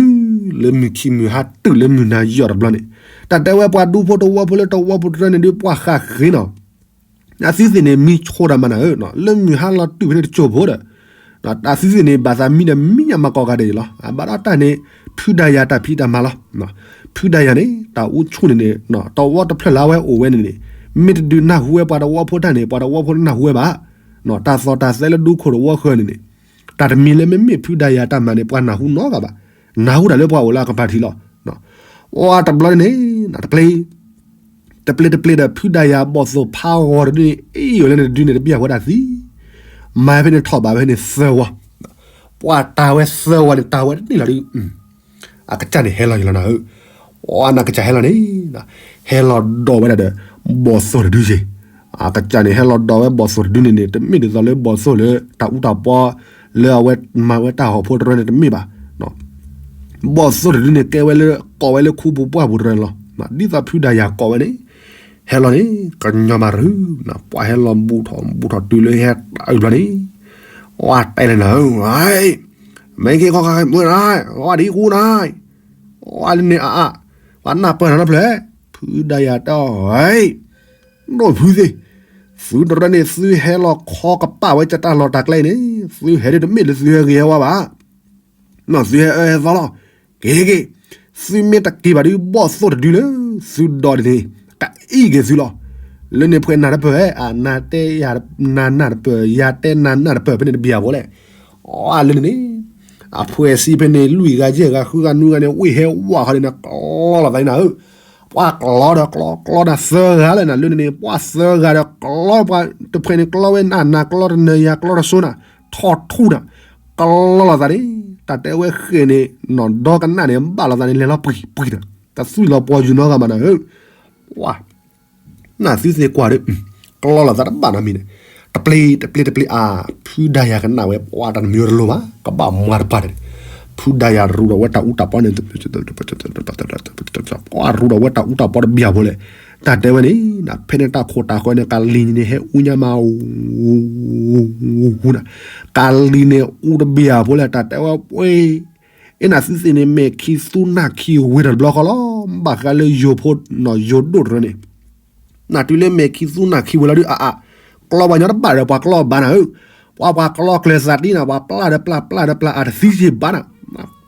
လၢမုၢ်ခံမုၢ်ဟါ တုၤလၢမုၢ်နၤယီၢ်တဘျီန့ၣ်, တၢ်တဲဝဲပှၤဒူဖိတဝီဖိလၢတဝီပူၤတရၢန့ၣ်ဒုး ပှၤဃးဃ့နီၤ, အသုသ့ၣ်န့ၣ် မံဆိတၢ်မၤနၤဧၢ, လၢမုၢ်ဟါလီၤတုၤဖဲန့ၣ်တစိၢ်ဖိဒီး, အသုသ့ၣ်န့ၣ် ဘၣ်သးမံဒီးမံညါမၤကီးဂၤဒဲးလီၤ. အဘၣ်ဒီးတၢ်န့ၣ် ဖုဒါယၤတၢ်ဖံးတၢ်မၤလီၤ. ဖုဒါယၤန့ၣ် တၢ်အူဆူၣ်န့ၣ်န့ၣ် တဝီတဖျၢၣ်လၢအဝဲအိၣ်ဝဲန့ၣ်န့ၣ်, မ့ၢ်တဒုးနၢ်ဟူဝဲပှၤတဝီဖိတၢ်န့ၣ် ပှၤတဝီဖိတနၢ်ဟူဝဲဘၣ်. တၢ်သီၣ်တၢ်သဲလၢဒူခိၣ်တဝီဃၢၤန့ၣ်န့ၣ်, တၢ်တမံၤလၢမ့မ့ၢ်ဖုဒါယၤတၢ်မၤန့ၣ် ပှၤနၢ်ဟူနီတဂၤဘၣ်. နၢ်ဟူတၢ်လၢပှၤအိၣ်လၢအကပၤထံးလီၤ. အတဘျီန့ၣ်န့ၣ် တပျ့ၤ တပျ့ၤတပျ့ၤဒီး ဖုဒါယၤဘီၣ်သိၣ်ဖးဂီၤတဒုန့ၣ် အ့ၣ်ဝဲလၢန့ၣ်တဒုန့ၣ် တဘံၣ်အဝဲဒၣ်သံ, မၤဖဲန့ၣ်ထီၣ်ဘးဖဲန့ၣ်သၢဝီ, ပှၤတၢ်ဝဲသၢဝီန့ၣ် တၢ်ဝဲတန့ၢ်လီၤဒုး, အကစၢ်န့ၣ်ဟဲလီၤယံၤလီၤနၤဧၢ, အနကစၢ်ဟဲလီၤန့ၣ်, ဟဲလီၤဒိးဝဲဒၣ်ဒီး ဘီၣ်သိၣ်တဒုယ့ၤ, အကစၢ်န့ၣ် ဟဲလီၤဒိးဝဲဘီၣ်သိၣ်တဒုန့ၣ်န့ၣ် တမ့ၢ်ဒ်သိးလၢဘီၣ်သိၣ်လၢ တၢ်အူတၢ်ပီ လၢအဝဲမၤဝဲတၢ်ဂီၤဖိတရၢန့ၣ်တမ့ၢ်ဘၣ် ဘီၣ်သိၣ်တဒုန့ၣ် ကဲဝဲလၢ ကိးဝဲလၢခူပူၤပှၢ်ပူၤတရၢန့ၣ်လီၤ. ဒ်သိးဖုဒါယၤကိးဝဲန့ၣ်, ဟဲလီၤန့ၣ် ကညီမၤရူၤ, ပှၤဟဲလီၤဘူးထီၣ်ဘူးထီၣ်တုၤလၢဟဲတၢ်အုၣ်ဘျီန့ၣ်, ဝဲတဲလၢနၤဧၢ, မ့ၢ်က့ၤခီခါမုၢ်နၤ, ဝဲဒ်အူနၤ, ဝဲလၢန့ၣ်အါအါ, ပှၤနၢ်ပၢၢ်နၤနီတဖျၢၣ်, ဖုဒါယၤတဲအီၤ, ဒိၣ်ဖုသ့ၣ်, သုတရၢန့ၣ် သုဟဲလီၤခီကပာ်ဝဲကတၢ်လီၢ်တၢ်ကျဲအံၤန့ၣ် သုဟဲဒ်တမ့ၢ်လၢသုဟဲဂ့ၤဟဲဝါဘၣ်. သုဟဲအၢဟဲသီလီၤ. က့ၤက့ၤ, သုမ့ၢ်တက့ၤဘၣ်ဒုး ဘီၣ်သိၣ်တဒုလၢ သုဒိးန့ၣ် ကအံၣ်က့ၤသုလီၤ. လၢန့ၣ်ဖှဲးနၤတပၢၢ်, အနၤတဲယၤနၤနၤတပၢၢ်, ယၤတဲနၤနၤတပၢၢ် ဖဲန့ၣ်တဘံၣ်အဖိလဲၣ်. အီလၢန့ၣ်န့ၣ်, အဖှဲးစံးဖဲန့ၣ် လွံၢ်ဂၤယဲၢ်ဂၤဃုဂၤနွံဂၤန့ၣ် ဝ့ၢ်ဟဲဝးဃီန့ၣ် ကျီလီၤသးန့ၣ်နၤဧၢ. ပှၤကျီဒီးကျီ, ကျီနၤသၢဂၤလၢနၤလၢန့ၣ်န့ၣ်, ပှၤသၢဂၤဒီးကျီ, ပှၤတဖှဲးန့ၣ်ကျီဝဲနၤ, နၤကျီတနၢၤ ယၤကျီတစိနၤ, ထီၣ်ထူၣ်နၤ, ကျီလီၤသးန့ၣ်, တၢ်တဲဝဲဃဲၤန့ၣ်, နီၢ်ဒီကနၣ်န့ၣ် ဘၣ်လီၤသးန့ၣ် လဲၤလီၤပှံၤပှံၤနၤ, တသွံၣ်လီၤပှီၤယုာ်နီတဂၤမးနၤဧၢ. ပှၤ နသုသ့ၣ်ကွၢ်ဒီး, ကျီလီၤသးတဘၣ်နီတမံၤန့ၣ်, တပျ့ၤတပျ့ၤတပျ့ၤအါ, ဖုဒါယၤကနၣ်ဝဲ ပှၤတၢ်တမံၤတလိၤဘၣ်, ကဘၣ်မၤတပှၢ်န့ၣ်, ဖုဒါယၤရူးဒီးဝဲတၢ်အူတၢ်ပီန့ၣ်, ပှၤရူးဒီးဝဲတၢ်အူတၢ်ပီတဘံၣ်အဖိလဲၣ်, တၢ်တဲဝဲန့ၣ်, ဖဲန့ၣ်တၢ်ခိၣ်တၢ်ဃၢၤန့ၣ် ကလံၤန့ၣ်ဟဲအူညါမး, ကလံၤန့ၣ်အူတဘံၣ်အဖိလဲၣ်, တၢ်တဲဝဲပှ့ၤ အ့ၣ် နသုသ့ၣ်န့ၣ် မဲာ်ခံသူနၢ်ခံဝ့ၤထီၣ်တဘျီဃီလီၤ, ဘၣ်ဃးလၢယိၤဖိ, ယိၤဒိၣ်တရၢန့ၣ်, နတုၤလၢမဲာ်ခံသူနၢ်ခံဝ့ၤလီၤဒုးအါအါ, ကျီပှၤညီတဘၣ်ဒီးပှၤကျီဘၣ်နၤဧၢ, ပှၤပှၤကျီကျဲၤသးတံနၤ, ပှၤပျၢ်ဒီးပျၢ်, ပျၢ်ဒီးပျၢ်, အတသံစ့ၢ်ဘၣ်နၤ,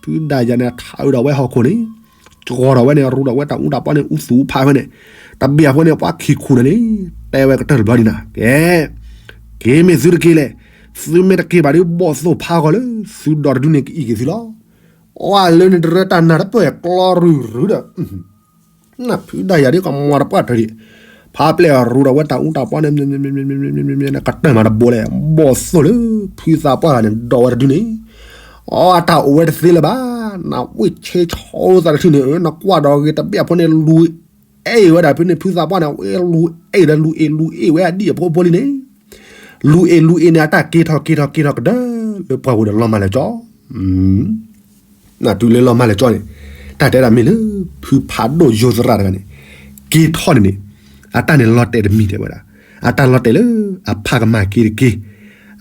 ဖုဒါယၤန့ၣ် ထးအုးဒီးဝဲဟီၣ်ခိၣ်န့ၣ်, ကီၤဒီးဝဲန့ၣ် ရူးဒီးဝဲတၢ်အူတၢ်ပီန့ၣ် အူသူၣ်ဖးဖဲန့ၣ်, တဘံၣ်အဖိန့ၣ် ပှၤခံၣ်ခူၣ်န့ၣ်န့ၣ်, တဲဝဲကတၢၢ်တဘျီဒံးနၤ, ကဲ က့ၤမ့ၢ်သုတက့ၤလဲၣ်, သုမ့ၢ်တက့ၤဘၣ်ဒုး ဘီၣ်သိၣ်ဖးဂီၤလၢ သုဒိးတဒုန့ၣ်ကအံၣ်က့ၤသုလီၤ. အီလၢန့ၣ်တရၢတၢ်နၢ်တပၢၢ်ကျီရုၢ်ရုၢ်ဒီး, နၢ်ဖုဒါယၤဒ်ကမၤတပှၢ်တၢၢ်ဒံး, ဖးပျဲၢ်ရူးဒီးဝဲတၢ်အူတၢ်ပီန့ၣ်, ကတၢၢ်မးတဘိလဲၣ်, ဘီၣ်သိၣ်လၢ ဖုသးပှၢ်ဂၤန့ၣ် ဒိးဝဲတဒုန့ၣ်, အီအတၢ်အိၣ်ဝဲတသ့လၢၤဘၣ်, နဝ့ၢ်ဆ့ဆီသးတထံၣ်န့ၣ်, နကွၢ်ဒီးဂ့ၤတဘ့ၣ်အဖိန့ၣ် လူၤ အဲၣ်ဝဲဒၣ်ဖဲန့ၣ် ဖုသးပှၢ်န့ၣ် ဝဲလူၤအဲၣ်ဒီးလူၤအ့ၣ်လူၤအ့ၣ်ဝဲအဒံၣ်အဖိဖိလံန့ၣ်, လူၤအ့ၣ်လူၤအ့ၣ်န့ၣ် အတၢ်က့ၤထီၣ်က့ၤထီၣ်က့ၤထီၣ်ကဒါ လၢပှၢ်ပူၤဒီးလီၤမၢ်လဲၤကၠီ, နတုၤလၢလီၤမၢ်လဲၤကၠီန့ၣ်, တၢ်တဲဒၣ်မ့ၢ်လၢ ဖုဖးဒိၣ်ယိၤသရၣ်တဂၤန့ၣ်, က့ၤထီၣ်န့ၣ်န့ၣ်, အတၢ်န့ၣ်လီၤတဲာ်တမံၤတဲဝဲဒၣ်, အတၢ်လီၤတဲာ်လၢ အဖးကမၣ်က့ၤတက့ၢ်,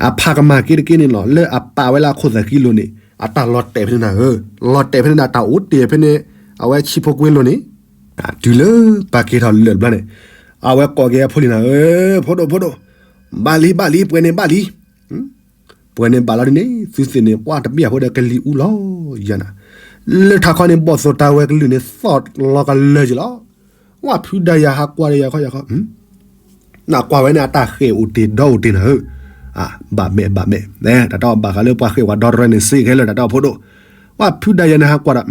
အဖးကမၣ်က့ၤတက့ၢ်န့ၣ်လီၤ, လၢအပာ်ဝဲလၢအခိၣ်သးကံလိၤန့ၣ်, အတၢ်လီၤတဲာ်ဖဲန့ၣ်နၤဧၢ, လီၤတဲာ်ဖဲန့ၣ်နၤ တၢ်အိၣ်တ့ၢ်ဖဲန့ၣ်, အဝဲဆံဖိကွ့လိၤန့ၣ်, တုၤလၢပှၤက့ၤထီၣ်လၢာ်တဘျီန့ၣ်, အဝဲကိးက့ၤအဖိလံနၤဧၢ, ဖိဒိၣ်ဖိဒိၣ်, ဘၣ်လံဘၣ်လံ ပှဲၤန့ၣ်ဘၣ်လံ, ပှဲၤန့ၣ်ဘၣ်လီၤဒ်န့ၣ် သုသ့ၣ်န့ၣ် ပှၤတဘ့ၣ်အဖိဒီးကလံၤအူလီၤယၤနၤ, လၢထးခီန့ၣ် ဘီၣ်သိၣ်တၢ်ဝဲကလုၢ်န့ၣ် သီၣ်လီၤကလၢာ်က့ၤလီၤ. ဝဲဖုဒါယၤဟးကွၢ်ဒီးယၤခီယၤခီ နကွၢ်ဝဲန့ၣ် အတၢ်ဃဲၣ်အိၣ်တ့ၢ်ဒီအိၣ်တ့ၢ်နၤဧၢ, ဘၣ်မဲာ်ဘၣ်မဲာ်, တၢ်တအီၣ်ဘၣ်ဃးလၢပှၤဃဲၣ်ဝဲဒီတရဲန့ၣ် စ့ခဲလၢာ်တၢ်တအီၣ်ဖိဒိၣ်, ဝဲဖုဒါယၤန့ၣ်ဟးကွၢ်ဒီး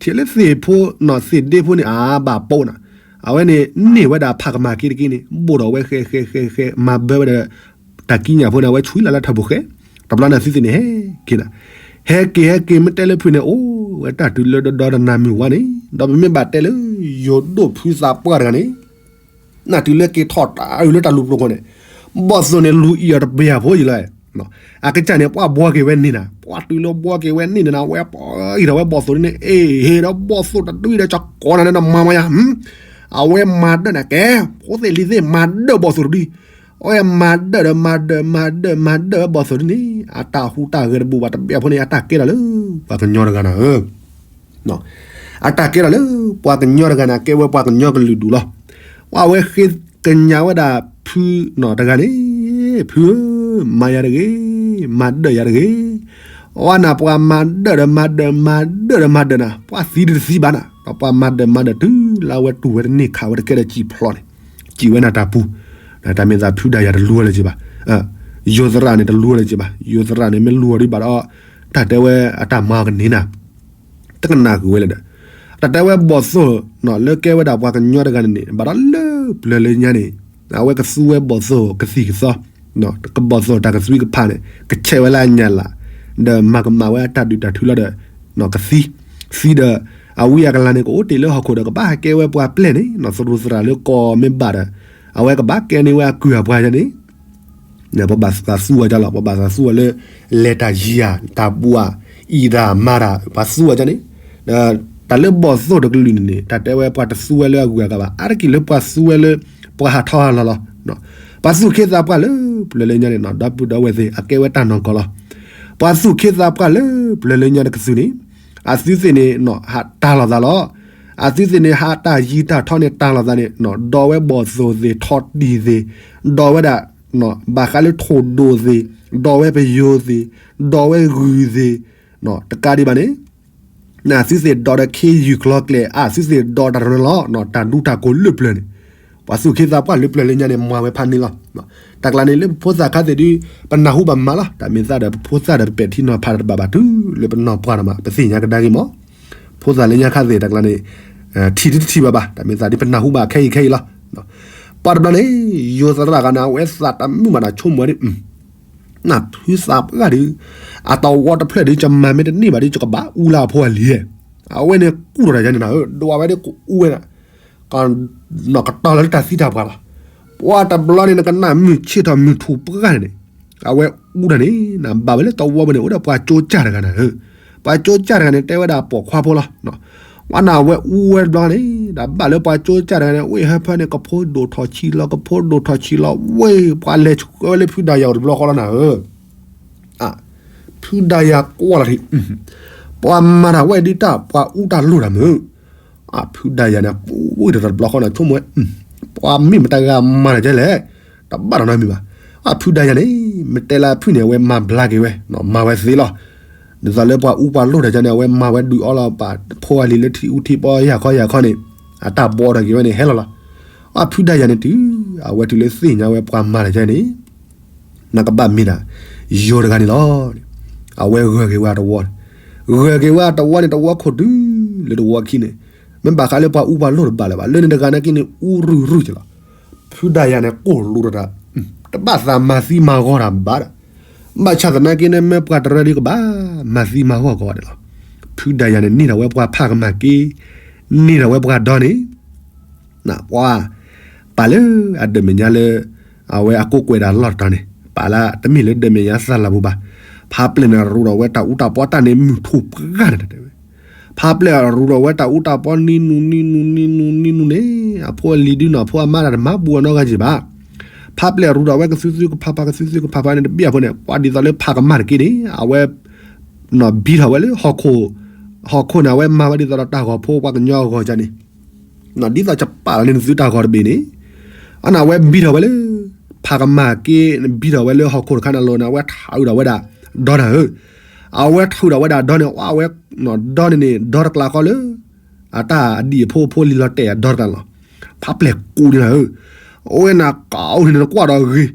ထံၣ်လၢသ့ၣ်ဖိနီၢ်သ့ၣ်ဒ့ဖိန့ၣ် အဘၣ်ပိာ်နၤ, အဝဲန့ၣ်န့ၢ်ဝဲဒၣ်ဖးကမၤက့တက့ၢ်န့ၣ် ဘိၣ်ဒီးဝဲဃဲဃဲဃဲဃဲ မၤဘၢဝဲဒီး တၢ်ကံးညာ်ဖိန့ၣ် အဝဲဆွံလၢ်လၢထၢၣ်ပူၤဃဲ, တဘျီန့ၣ်သုသ့ၣ်န့ၣ်ဟဲက့ၤနၤ, ဟဲက့ၤဟဲက့ၤမ့ၢ်တဲလၢဖုန့ၣ် အိၣ်ဝဲတၢ်တုၤလၢဒီဒီတနၤမုၢ်ဝါန့ၣ် ဒီးပမ့ၢ်ဘၣ်တဲလၢ ယိၤဒိၣ်ဖုသးပှၢ်တဂၤန့ၣ် နတုၤလၢက့ၤထီၣ်တၢ်အုၣ်လၢတၢ်လူၤပျိၤခိၣ်န့ၣ် ဘီၣ်သိၣ်န့ၣ်လူၤအံၤအီၤတဘ့ၣ်အဖိယံၤလီၤ, အကစၢ်န့ၣ် ပှၤဘှီက့ၤဝဲန့ၢ်နၤ ပှၤတုၤလၢဘှီက့ၤဝဲန့ၢ်နၤ ဝဲပှၤအံၤဒီးဝဲဘီၣ်သိၣ်န့ၣ် အ့ၣ် ဟ့ၣ်ဒီးဘီၣ်သိၣ်တဒုဒီးကကိးနၤန့ၣ်ဒီးမၤမၤယၤ အဝဲမၤဒၢၣ်နၤကဲ, ဖိသ့ၣ်လံၤသ့ၣ်မၤဒၢၣ်ဘီၣ်သိၣ်တဒု, အဝဲမၤဒၢၣ်ဒီးမၤဒၢၣ်မၤဒၢၣ်မၤဒၢၣ်ဘီၣ်သိၣ်တဒုန့ၣ် အတၢ်ဟူးတၢ်ဂဲၤတဘူၣ်ဘၣ်တဘ့ၣ်အဖိန့ၣ် အတၢ်ကဲထီၣ်လၢ ပှၤကညီတဂၤနၤဧၢ အတၢ်ကဲထီၣ်လၢ ပှၤကညီတဂၤန့ၣ် ကဲဝဲပှၤကညီကလုာ်ဒူၣ်လီၤ. ပှၤဝဲဃ့ကညးဝဲဒၣ်ဖုနီၢ်တဂၤန့ၣ်, ဖုဧၢ, မၤယၤတဂ့ၤ, မၤဒၢၣ်ယၤတဂ့ၤ, အဝဲနၤပှၤမၤဒၢၣ်ဒီးမၤဒၢၣ် မၤဒၢၣ်ဒီးမၤဒၢၣ်နၤ ပှၤသံဒုတသံဘၣ်နၤ, ဒီးပှၤမၤဒၢၣ်မၤဒၢၣ်တုၤလၢအဝဲတူၢ်ဝဲတန့ၢ်ခးဝဲတကဲဒီးစံၣ်ဖျိးန့ၣ်, စံၣ်ဝဲနၤတၢ်ပူၤ, တၢ်မ့ၢ်သးဖုဒါယၤတလူဝဲလၢၤက့ဘၣ်, ယိၤသရၣ်န့ၣ်တလူဝဲလၢၤက့ဘၣ်, ယိၤသရၣ်န့ၣ်မ့ၢ်လူဝဲဒံးဘၣ်ဒီး တၢ်တဲဝဲအတၢ်မၤအီၤကန့ၢ်နၤ တကနၣ်ဃုာ်ဝဲလၢၤဒီး, တၢ်တဲဝဲဘီၣ်သိၣ်နီၢ်လၢကဲဝဲဒၣ်ပှၤကညီတဂၤန့ၣ်န့ၣ် ဘၣ်ဒီးလၢပျၢၤလၢညါန့ၣ်, အဝဲကသူဝဲဘီၣ်သိၣ်ကသံၣ်ကသီ, ကဘီၣ်သိၣ်တၢ်ကသွံကဖးန့ၣ် ကဆဲးဝဲလၢအညၣ်လၢ်, ဒီးမၤကမၣ်ဝဲအတၢ်ဒုးတၢ်ထုလီၤဒီး, ကသံ, သံဒီး, အဝံအကလၤန့ၣ် ကအိၣ်တ့ၢ်လၢဟီၣ်ခိၣ်ဒီးကဘၣ်ဟဲကဲဝဲပှၤပျဲၢ်န့ၣ် သရူးသရၣ်လၢကီၢ်မ့ၢ်ဘၣ်ဒီး, အဝဲကဘၣ်ကဲန့ၢ်ဝဲအကုၢ်အပှၤယါန့ၣ် ပဘၣ်သးသူဝဲဒ်လီၤ, ပဘၣ်သးသူဝဲလၢ လဲၤတၢ်ယံၤဧါ, တၢ်ဘူးဧါ, အံၤတၢ်မၤတၢ် ပှၤသူဝဲဒ်န့ၣ်, တၢ်လၢဘီၣ်သိၣ်တကလုာ်န့ၣ်န့ၣ် တၢ်တဲဝဲပှၤတသူဝဲလၢအဂုၤအဂၤဘၣ်, အါတက့ၢ်လၢပှၤသူဝဲလၢ ပှၤဟးထီၣ်ဟးလီၤလီၤ. ပှၤသူၣ်ခ့သးပှၢ်လၢပျၢၤလၢညါန့ၣ် ဒီပုၢ်ဒီဝဲၢ်သ့ၣ် အကဲဝဲတၢ်နီၢ်ကီၢ်လီၤ. ပှၤသူၣ်ခ့သးပှၢ်လၢပျၢၤလၢညါတကသုးန့ၣ်, အသုသ့ၣ်န့ၣ် ဟးတၢ်လီၤသးလီၤ. အသုသ့ၣ်န့ၣ် ဟးတၢ်ယံၤတၢ်ထီန့ၣ် တၢ်လီၤသးန့ၣ် ဒီးဝဲဘီၣ်သိၣ်သ့ၣ် ထီၣ်တံၢ်သ့ၣ်, ဒီးဝဲဒၣ် ဘၣ်ဃးလၢထိၣ်ဒိၣ်သ့ၣ်, ဒီးဝဲပယိၤသ့ၣ်, ဒီးဝဲဂုၢ်သ့ၣ်, တကးဒံးဘၣ်န့ၣ် အသုသ့ၣ်ဒီးဒီးခ့ယုၢ်ကျီကျဲ, အသုသ့ၣ်ဒီးတၢ်တရၢလီၤ, တၢ်ဒူတၢ်ကိၢ်လၢပျၢၤန့ၣ်, ပှၤသူၣ်ခ့သးပှၢ်လၢပျၢၤလၢညါန့ၣ် မၤဝဲဖးန့ၢ်လီၤ. တၢ်ကျါန့ၣ်လၢပဖိသၣ်ခါသ့ၣ်ဒုး ပနၢ်ဟူဘၣ်မးလီၤ, တၢ်မ့ၢ်သးဒီးပဖိသၣ်ဒီးပပဲာ်ထံနီၤဖးတဘၣ်ဘၣ်တုၤလၢပနီၢ်ပှၢ်ဒီးမး ပသ့ၣ်ညါကဒါက့ၤမး ဖိသၣ်လၢညါခါသ့ၣ်တၢ်ကျါန့ၣ် ထံၣ်ဒုတထံၣ်ဘၣ်ဘၣ်, တၢ်မ့ၢ်သးဒ်ပနၢ်ဟူဘၣ်ခဲအံၤခဲအံၤလီၤ. ပှၤတဘျီန့ၣ် ယိၤသရၣ်ဂၤန့ၣ် အဝဲသးတမုာ်ဘၣ်ဒီးဆိကမိၣ်ဝဲဒ် နၢ်ဖုသးပှၢ်ဒုး အတဝီတဖျၢၣ်ဒုး ယမၤမ့ၢ်တန့ၢ်ဘၣ်ဒုး ယကဘၣ်အူလၢအဖိအလံၤ, အဝဲန့ၣ်ကူၣ်ထီၣ်တၢ်ယါန့ၣ်နၤဧၢ, ဒွးဝဲဒၣ်ကအူဝဲဒၣ် ကတီၤလၢတၢ်သံတၢ်ပှၢ်လီၤ. ပှၤတဘျီန့ၣ် နကနၣ်မုၢ်ဆ့ၣ်ထီၣ်မုၢ်ထူၣ်ပှၢ်န့ၣ်န့ၣ် အဝဲအူတၢ်န့ၣ် နဘၣ်ဝဲလၢတဝီဘၣ်န့ၣ် အိၣ်ဒီးပှၤကၠိကၢ်တဂၤနၤဧၢ, ပှၤကၠိကၢ်တဂၤန့ၣ် တဲဝဲဒၣ်ပိာ်ခွါဖိလီၤ. ဝဲန့ၣ်အဝဲအူဝဲတဘျီန့ၣ် ဒီးဘၣ်လၢပှၤကၠိကၢ်တဂၤန့ၣ် ဝ့ၢ်ဟၢဖၢန့ၣ် ကဖိဒိၣ်ထီၣ်ဆံးလီၤ ကဖိဒိၣ်ထီၣ်ဆံးလီၤ ဝ့ၢ်ပှၤလဲၤဆှၢဝဲလၢဖုဒါယၤအိၣ်တဘျီဃီလီၤနၤဧၢ. ဖုဒါယၤကွၢ်လီၤထံး ပှၤမၤတၢ်ဝဲဒုးတၢ် ပှၤအူတၢ်လိၣ်တၢ်မုာ်, ဖုဒါယၤန့ၣ် ဝ့ၢ်တဘျီဃီန့ၣ် ဆိကမိၣ်ဝဲ ပှၤမ့ၢ်မတၤဂၤမၤတၢ်ကဲလဲၣ်, တဘၣ်နီတမံၤဘၣ်. ဖုဒါယၤန့ၣ် မ့ၢ်တဲလၢဖုန့ၣ် အဝဲမၤဘျါက့ၤဝဲ မၤဝဲသ့လီၤ. ဒ်သိးလၢပှၤအူပှၤလိၣ်တၢ်ယါန့ၣ် အဝဲမၤဝဲဒုးအီလီၤ ပာ်ဖိအလံၤလၢထံအူထံပီယၢ်ခီယၢ်ခီန့ၣ် အတၢ်ဘီထီၣ်က့ၤဝဲန့ၣ် ဟဲလီၤလီၤ. ဖုဒါယၤန့ၣ်တုၤ အဝဲတုၤလၢသ့ၣ်ညါဝဲပှၤမၤတၢ်ယါန့ၣ် နကဘၣ်မ့ၢ်ဒၣ် ယိၤတဂၤန့ၣ်လီၤ. အဝဲဂၢၢ်က့ၤဝဲအတဝီန့ၣ်, ဂၢၢ်က့ၤဝဲအတဝီန့ၣ် တဝီခိၣ်တုၤလၢတဝီခံန့ၣ်, မ့ၢ်ဘၣ်ဃးလၢပှၤအူပှၤလိၣ်တဘၣ်လၢၤဘၣ်, လၢန့ၣ်တဂၤနာ်က့န့ၣ် အူရုၢ်ရုၢ်က့ၤလီၤ. ဖုဒါယၤန့ၣ် ကိၢ်လူၤဒီးတၢ်, တဘၣ်သးမၤသံမၤဂီၤတၢ်ဘၣ်ဒီး, ဘၣ်ဆၣ်သနာ်က့န့ၣ် မ့ၢ်ပှၤတရၢဒ်ကဘၣ် မၤသံမၤဂီၤကီးဒဲးလီၤ. ဖုဒါယၤန့ၣ် န့ၢ်ထီၣ်ဝဲပှၤဖးကမၣ်က့, န့ၢ်ထီၣ်ဝဲပှၤဒီန့ၣ် ပှၤ ပာ်လၢအဒၢးမဲာ်ညါလၢ အဝဲအကိးကွဲးဒၣ်လီၢ်တတီၤန့ၣ် ပာ်လၢတမ့ၢ်လၢဒၢးမဲာ်ညါသၣ်လၤပူၤဘၣ်. ဖါပျဲၢ်န့ၣ် ရူးထီၣ်ဝဲတၢ်အူတၢ်ပီတၢ်န့ၣ် မုၢ်ထူၣ်ပှၢ်န့ၣ်တဲဝဲ. ဖါပျဲၢ်ရူးထီၣ်ဝဲတၢ်အူတၢ်ပီနံၤနုၤနံၤနုၤနံၤနုၤနံၤနုၤန့ၣ် အဖိအလံၤဒုနီၤ အဖိအမါတၢ်တမၤဘူးအနီၢ်ဂၤက့ၤဘၣ်. ဖါပျဲၢ်ရူးထီၣ်ဝဲကသုသုကဖးဖး ကသုသုကဖးဖးန့ၣ် တဘ့ၣ်အဖိန့ၣ် ပှၤဒ်သိးလၢဖးကမၣ်တက့ၢ်န့ၣ် အဝဲ ဘံထီၣ်ဝဲလၢဟီၣ်ခိၣ်, ဟီၣ်ခိၣ်န့ၣ် အဝဲမၤဝဲဒ်သိးဒီးတၢ်ဂီၤဖိပှၤကညီအဂီၤန့ၣ်, ဒ်သိးယပာ်လီၤန့ၢ်သုတၢ်ဂီၤတဘ့ၣ်န့ၣ်, အန့ၣ် အဝဲဘံထီၣ်ဝဲလၢ ဖးကမၣ်က့, ဘံထီၣ်ဝဲလၢဟီၣ်ခိၣ်တခါန့ၣ်အလိၤန့ၣ် အဝဲထးအုးထီၣ်ဝဲဒၣ် ဒီနၤဧၢ, အဝဲထုးဒီးဝဲဒၣ်ဒီန့ၣ် အဝဲ ဒီန့ၣ်န့ၣ် ဒီတကျးဃီလၢ အတၢ်အဒံၣ်အဖိအဖိလံၤလီၤတဲာ်အဒီတကျးလီၤ. ဖးပျဲၢ်ကူးန့ၣ်နၤဧၢ, အဝဲနၤကးအိၣ်န့ၣ် နကွၢ်ဒီးဂ့ၤ,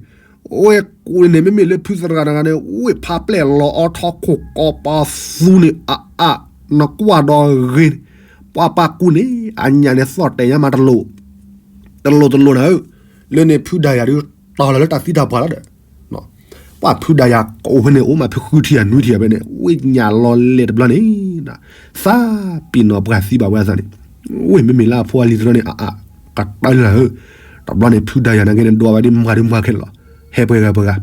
အဝဲကူးန့ၣ်န့ၣ် မ့မ့ၢ်လၢဖုသရၣ်တဂၤန့ၣ် ဝ့ၢ်ဖးပျဲၢ်လီၤအီထီခိၣ်ကီပၤသူန့ၣ်အအါ, နကွၢ်ဒီးဂ့ၤ, ပှၤပာ်ကူးန့ၣ် အညၣ်န့ၣ်သီၣ်တဲာ်ညါမးတလိၤ တလိၤတလိၤနၤဧၢ, လၢန့ၣ်ဖုဒါယၤဒုးတီၤလီၤလၢတၢ်သံတၢ်ပှၢ်လီၤဒီး ပှၤဖုဒါယၤကအိၣ်ဖဲန့ၣ် အိၣ်မးဖုထံၣ်အနွံထံၣ်အဖဲန့ၣ် ဝ့ၢ်ညၣ်လီၤလဲာ်တဘျီန့ၣ် သးပ့ၤနီၣ်ပှၤသံဘၣ်ဝဲအသးန့ၣ်, ဝ့ၢ်မ့မ့ၢ်လၢအဖိအလံၤတရၢန့ၣ် အအါ ကတၢၢ်လၢနၤဧၢ, တဘျီန့ၣ် ဖုဒါယၤနာ်က့န့ၣ် ဒွးဝဲဒ်မၤဒ်မၤခဲလၢာ်လီၤ, ဟဲပှဲၤဂၤပှဲၤဂၤ,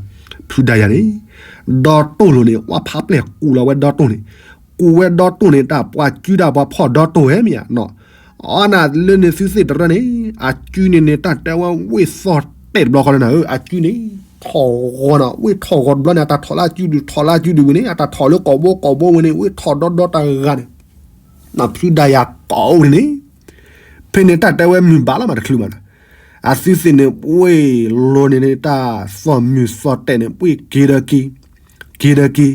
ဖုဒါယၤန့ၣ် ဒီတိၢ်လိၤန့ၣ် ပှၤဖးပျဲၢ်ကူးလီၤဝဲဒီတိၢ်န့ၣ်, ကူးဝဲဒီတိၢ်န့ၣ် တၢ်ပှၤကုတၢ်ပှၤဖီၣ်ဒီတိၢ်ဝဲမ့ၢ်ဧါနီၤ, အီနၤလၢန့ၣ်သုသ့ၣ်တရၢန့ၣ် အကုန့ၣ်န့ၣ် တၢ်တဲဝဲဝ့ၢ်သီၣ်တဲာ်တဘျီဃီလၢနၤဧၢ, အကုန့ၣ် ထီၣ်ဂီၤနီၤ, ဝ့ၢ်ထီၣ်ဂီၤတဘျီန့ၣ် အတၢ်ထီၣ်လၢအကုဒုး ထီၣ်လၢအကုဒုးဝံၤန့ၣ် အတၢ်ထီၣ်လၢကိာ်ဘိကိာ်ဘိဝံၤန့ၣ် ဝ့ၢ်ထီၣ်ဒီဒီတဂၤန့ၣ် ဖုဒါယၤကိးအိၣ်န့ၣ် ဖဲန့ၣ်တၢ်တဲဝဲမုၢ်ဘၣ်လီၤမးတချုးမးနီၤ, အသုသ့ၣ်န့ၣ် ဝ့ၢ်လိၤန့ၣ်န့ၣ် တၢ်သီၣ်မုၢ်သီၣ်တဲာ်န့ၣ် ပှ့ၤက့ၤဒီးက့ၤ က့ၤဒီးက့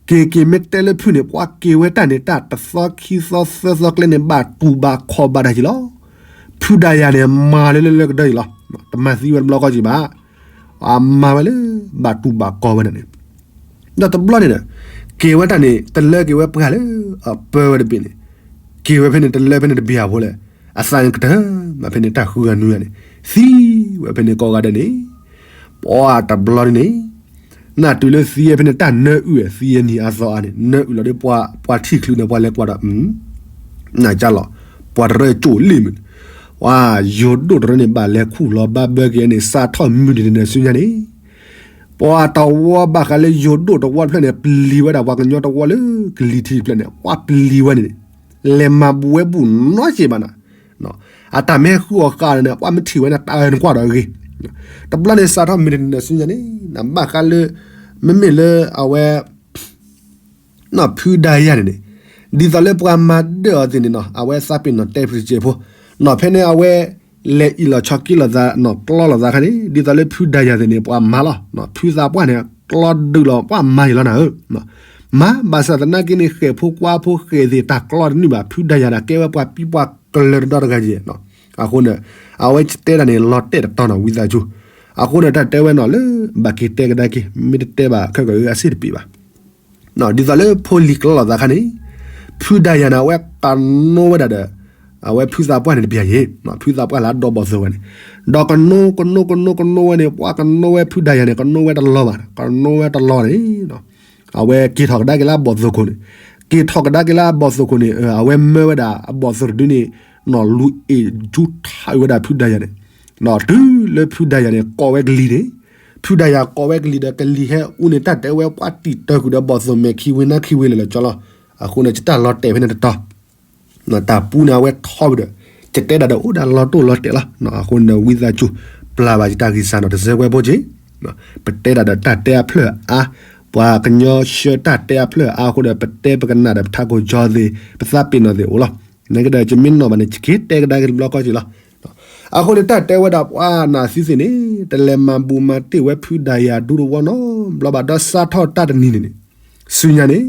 ၤ, က့ၤက့ၤမ့ၢ်တဲလၢဖုန့ၣ် ပှၤက့ၤဝဲတၢ်န့ၣ်တၢ်တသီခံသီသၢသီကျဲန့ၣ် ဘၣ်တူၢ်ဘၣ်ခီၣ်ဘၣ်တၢ်က့ၤလီၤ, ဖုဒါယၤန့ၣ် မၤလၢလၢလၢကဒၢအံၤလီၤ, တမၤသံဝဲတဘျီဃီက့ၤဘၣ်, အမၤဝဲလၢ ဘၣ်တူၢ်ဘၣ်ခီၣ်ဝဲဒၣ်န့ၣ် ဒီးတဘျီန့ၣ်ဒီး က့ၤဝဲတၢ်န့ၣ် တလၢက့ၤဝဲပှၢ်လၢ အပၢဝဲတဘ့ၣ်န့ၣ်, က့ၤဝဲဖဲန့ၣ် တလၢဖဲန့ၣ်တဘ့ၣ်အဖိလဲၣ်, အသးန့ၣ်ကတၢၢ်မးဖဲန့ၣ် တၢ်ဃုဂၤနွံဂၤန့ၣ် သံဝဲဖဲန့ၣ်ကိးဂၤဒဲးန့ၣ်, ပှၤတဘျီန့ၣ်န့ၣ် နၢ်တုၤလၢသံဝဲဖဲန့ၣ် တၢ်နၢအုၣ် သံဝဲနံၤအါသီအါန့ၣ် နၢအုၣ်လီၤဒီးပှၤထံၣ်ချုးန့ၣ် ပှၤလဲၤကွၢ်ဒီး နကလီၤ, ပှၤတရၢကၠိၣ်လံမုၢ်, ပှၤယိၤဒိၣ်တရၢန့ၣ် ဘၣ်လဲၤခူၣ်လီၤဘၣ်ဘၢက့ၤန့ၣ် စးထီၣ်မုၢ်တနံၤန့ၣ်ဆူညါန့ၣ်, ပှၤတဝီဘၣ်ဃးလၢယိၤဒိၣ်တဝီတဖျၢၣ်န့ၣ် ပျံၤဝဲဒၣ်ပှၤကညီတဝီလၢကလံၤထံးတဖျၢၣ်န့ၣ် ပှၤပျံၤဝဲန့ၣ်, လဲၤမၤဘူးဝဲဘူးနီတစဲးဘၣ်နၤ, အတၢ်မ့ၢ်ဟဲဃုအီၤဃာ်န့ၣ် ပှၤမ့ၢ်ထံၣ်ဝဲန့ၣ် တၢ်အၢနကွၢ်ဒီးအဂ့ၤ, တဘျီန့ၣ်စးထီၣ်မုၢ်တနံၤန့ၣ်ဆူညါန့ၣ် နဘၣ်ဃးလၢ မ့မ့ၢ်လၢအဝဲ နီၢ်ဖုဒါယၤန့ၣ်န့ၣ်, ဒ်သိးလၢပှၤမၤဒၢၣ်အီၤသ့ၣ်န့ၣ်နီၤ အဝဲသးပ့ၤနီၣ်တဲပစဲးဖိ, နီၢ်ဖဲန့ၣ်အဝဲ လဲၤအံၣ်လီၤဆီက့လိာ်သး နီၢ်ကျီလိာ်သးခါန့ၣ် ဒ်သိးလၢဖုဒါယၤသ့ၣ်န့ၣ် ပှၤမၤလီၤ, ဖုသးပှၢ်န့ၣ် ကျီဒုးလီၤ ပှၤမၤယံၤလီၤနၤဧၢ, မၤဘၣ်ဆၣ်သနာ်က့န့ၣ် ဃဲၣ်ဖိကွါဖိဃဲၣ်သ့ၣ်တၢ်ကျီတန့ၢ်ဘၣ် ဖုဒါယၤန့ၣ် ကဲဝဲပှၤပံပှၤကလၢၤတဒီတဂၤယဲၢ်, အဃိန့ၣ် အဝဲတဲတၢ်န့ၣ်လီၤတဲာ်တတီၤနီၤ ဝံသးစူၤ, အဃိန့ၣ် တၢ်တဲဝဲနီၤလၢ ဘၣ်က့ၤတဲကဒါက့ၤ မ့ၢ်တတဲဘၣ်ခဲကဂ့ၤအစ့ၣ်တပ့ၤဘၣ် ဒ်သိးလၢဖိလံၤကျီလိာ်သးခါန့ၣ်, ဖုဒါယၤန့ၣ် အဝဲကနိဝဲဒၣ်ဒီး အဝဲဖုသးပှၢ်န့ၣ်တပျၢ်ယဲၢ်, ဖုသးပှၢ်လၢအဒီဘီၣ်သိၣ်ဝဲန့ၣ်, ဒီးကနိကနိကနိကနိဝဲန့ၣ် ပှၤကနိဝဲဖုဒါယၤန့ၣ် ကနိဝဲတလီၤဘၣ်, ကနိဝဲတလီၤန့ၣ်, အဝဲက့ၤထီၣ်ကဒါက့ၤလၢအဘီၣ်သိၣ်ခိၣ်န့ၣ်, က့ၤထီၣ်ကဒါက့ၤလၢအဘီၣ်သိၣ်ခိၣ်န့ၣ် အဝဲမၢဝဲဒၣ်အဘီၣ်သိၣ်တဒုန့ၣ်, နီၢ်လူၤအ့ၣ်ကၠူထးဝဲဒၣ်ဖုဒါယၤန့ၣ်, တုၤလၢဖုဒါယၤန့ၣ် ကိးဝဲကလံၤန့ၣ်, ဖုဒါယၤကိးဝဲကလံၤဒီးကလံၤဟဲအူန့ၣ် တၢ်တဲဝဲပှၤတံာ်တၢၢ်ဃုာ်ဒီးဘီၣ်သိၣ်မဲာ်ခံဝ့နါခံဝ့လဲၣ်လီၤကၠီလီၤ, အဃိန့ၣ် ယတၢ်လီၤတဲာ်ဖဲန့ၣ်တတီၤ တၢ်ပူန့ၣ် အဝဲထီဝဲဒီး ယတဲဒၣ်ဒီးအိၣ်ဒၣ်လီၤတိၢ်လီၤတဲာ်လီၤ, အဃိန့ၣ်ဒီးဝံသးစူၤ ပျၢ်ဘၣ်ယတၢ်ဂံၢ်စၢ်နီၤ တစဲးကွဲးဖိက့ၤ, ပတဲဒၣ်ဒီးတၢ်တဲအဖျၢၣ်အါ, ပှၤကညီဆှၢတၢ်တဲအဖျၢၣ်အါအဃိဒီး ပတဲပကနၣ်ဒီးပထးခိၣ်ကၠီသ့ၣ် ပသးပ့ၤနီၣ်သ့ၣ်အိၣ်လီၤ, နကဒီးယမ့ၢ်နီၣ်ဘၣ်န့ၣ် ယက့ၤတဲကဒါက့ၤတဘျီဃီက့ၤလီၤ, အဃိန့ၣ် တၢ်တဲဝဲဒၣ်ပှၤနၢ်သုသ့ၣ်န့ၣ် တလဲၤမၤဘူးမၤတ့ၢ်ဝဲဖုဒါယၤဒူတဝီနီတဘျီဘၣ် ဒီးစးထီၣ်တၢ်တနံၤန့ၣ်န့ၣ်, ဆူညါန့ၣ်,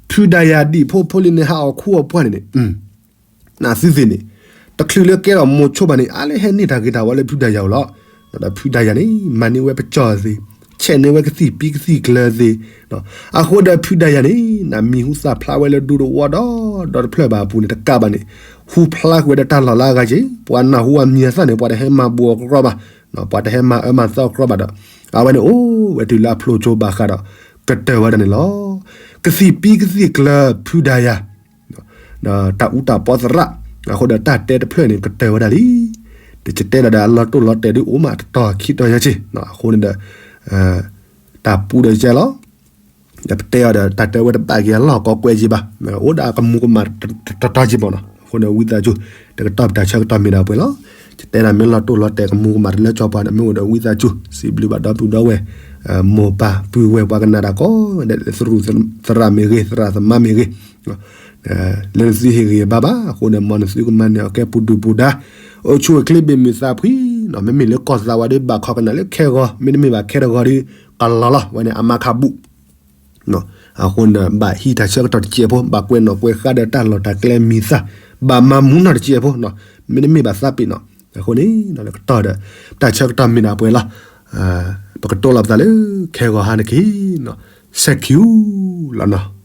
ဖုဒါယၤဒံၣ်ဖိဖိလံၤန့ၣ် ဟးအီၣ်ခူအီၣ်ပှၢ်န့ၣ်န့ၣ်, နၢ်သုသ့ၣ်န့ၣ်, တချုးလၢကဲထီၣ်မိၤဆိဘၣ်န့ၣ် အါလၢဟဲန့ၢ်တၢ်ဂ့ၤတၢ်ဝါလၢဖုဒါယၤအအိၣ်လီၤ, ဒီးဖုဒါယၤန့ၣ် မၤန့ၢ်ဝဲပကၠီၣ်သ့ၣ်, ဆဲးန့ၢ်ဝဲကသံၣ်ပံကသံၣ်ကျၢၤသ့ၣ်, အဃိဒီးဖုဒါယၤန့ၣ် နမံၤဟူသၣ်ဖျါဝဲလၢဒူတဝီဒီး ဒီတဖျၢၣ်ဘၣ်အပူၤန့ၣ် တကးဘၣ်န့ၣ်, ဟူဖျါကွံာ်ဝဲဒီးတၢ်လီၢ်လၢအဂၤက့ၤ, ပှၤနၢ်ဟူအမံၤအသၣ်န့ၣ် ပှၤတဟဲမၤဘူးအီၤကရီဘၣ်, ပှၤတဟဲမၤအၢမၤသီအီၤကရီဘၣ်ဒီး, အဝဲန့ၣ်အိၣ်ဝဲတုၤလၢအဖျိကၠိဘၣ်ဃးဒီး ကတၢၢ်ဝဲဒၣ်န့ၣ်လီၤ. ကသံၣ်ပံကသံၣ်ကျၢၤဖုဒါယၤ ဒီးတၢ်အူတၢ်ပီသရၣ်, အဃိဒီးတၢ်တဲတဖျၢၣ်န့ၣ် ကတၢၢ်ဝဲဒၣ်လံ. တကတဲဒၣ်ဒီးအလီၤတိၢ်လီၤတဲာ်ဒုးအိၣ်မးတတီၤခံတီၤညါက့ၤ, အဃိန့ၣ်ဒီး တၢ်ပူဒီးကဲလီၤ. ဒီးပတဲအီၤဒီးတၢ်တဲဝဲတဘၣ်က့ၤအလီၢ်ကီကွဲးက့ၤဘၣ်, အိၣ်ဒၣ်ကမူကမၣ်တတီၤက့ၤမးနီၤ. အဃိန့ၣ်ဝံသးစူၤ တကတီၢ်ပတၢ်ဆၢကတီၢ်မ့ၢ်ဒၣ်ပှဲၤလီၤ. ယတဲနၤမ့ၢ်လီၤတိၢ်လီၤတဲာ်ကမူကမၣ်တလၢကၠီပှၤဒီးမ့ၢ်အိၣ်ဒီးဝံသးစူၤ စံးဘျုးဘၣ်ဒီပုၢ်ဒီဝဲၢ် မိၢ်ပၢ်ပုၢ်ဝဲၢ်ပှၤကနၣ်တၢ်ကိးဂၤဒဲး သရူးသရၣ်မ့ၢ်ဂ့ၤ သရၣ်သမါမ့ၢ်ဂ့ၤ လၢနသုဟ့ၣ်ဂံၢ်ဘါဘၣ်အဃိန့ၣ် မ်နသုကမၤန့ၢ်အီၤကဲပူၤဒုၣ်ပူၤဒါ အိၣ်ဆူၣ်အိၣ်ချ့ဘၣ်မုာ်သးဖှံနီၤ. မ့မ့ၢ်လၢကီၢ်သးဝးဒီးဘၣ်ခီကနၣ်လၢခဲဂီၤ မ့တမ့ၢ်ဘၣ်ခဲတဂီၤဒီး ကလီၤလီၤ. ဝဲန့ၣ်အမါခးဘူး အဃိန့ၣ် ဘၣ်ဟံးတၢ်ဆၢကတီၢ်တစဲးဖိ, ဘၣ်ကွဲးနီၣ်ကွဲးဃါဒီးတၢ်လီၢ်တၢ်ကျဲမံၤသၣ်, ဘၣ်မၤမူနီၣ်တစဲးဖိ, မ့တမ့ၢ်ဘၣ်သးပ့ၤနီၣ်. အဃိန့ၣ် လၢကတီၢ်ဒီး တၢ်ဆၢကတီၢ်မ့ၢ်ဒၣ်ပှဲၤလီၤ. ပကတိၤလီၤပသးလၢ ခဲဂီၤဟါန့ၣ်က့ၤ, ဆဲးခံလီၤနီၤ.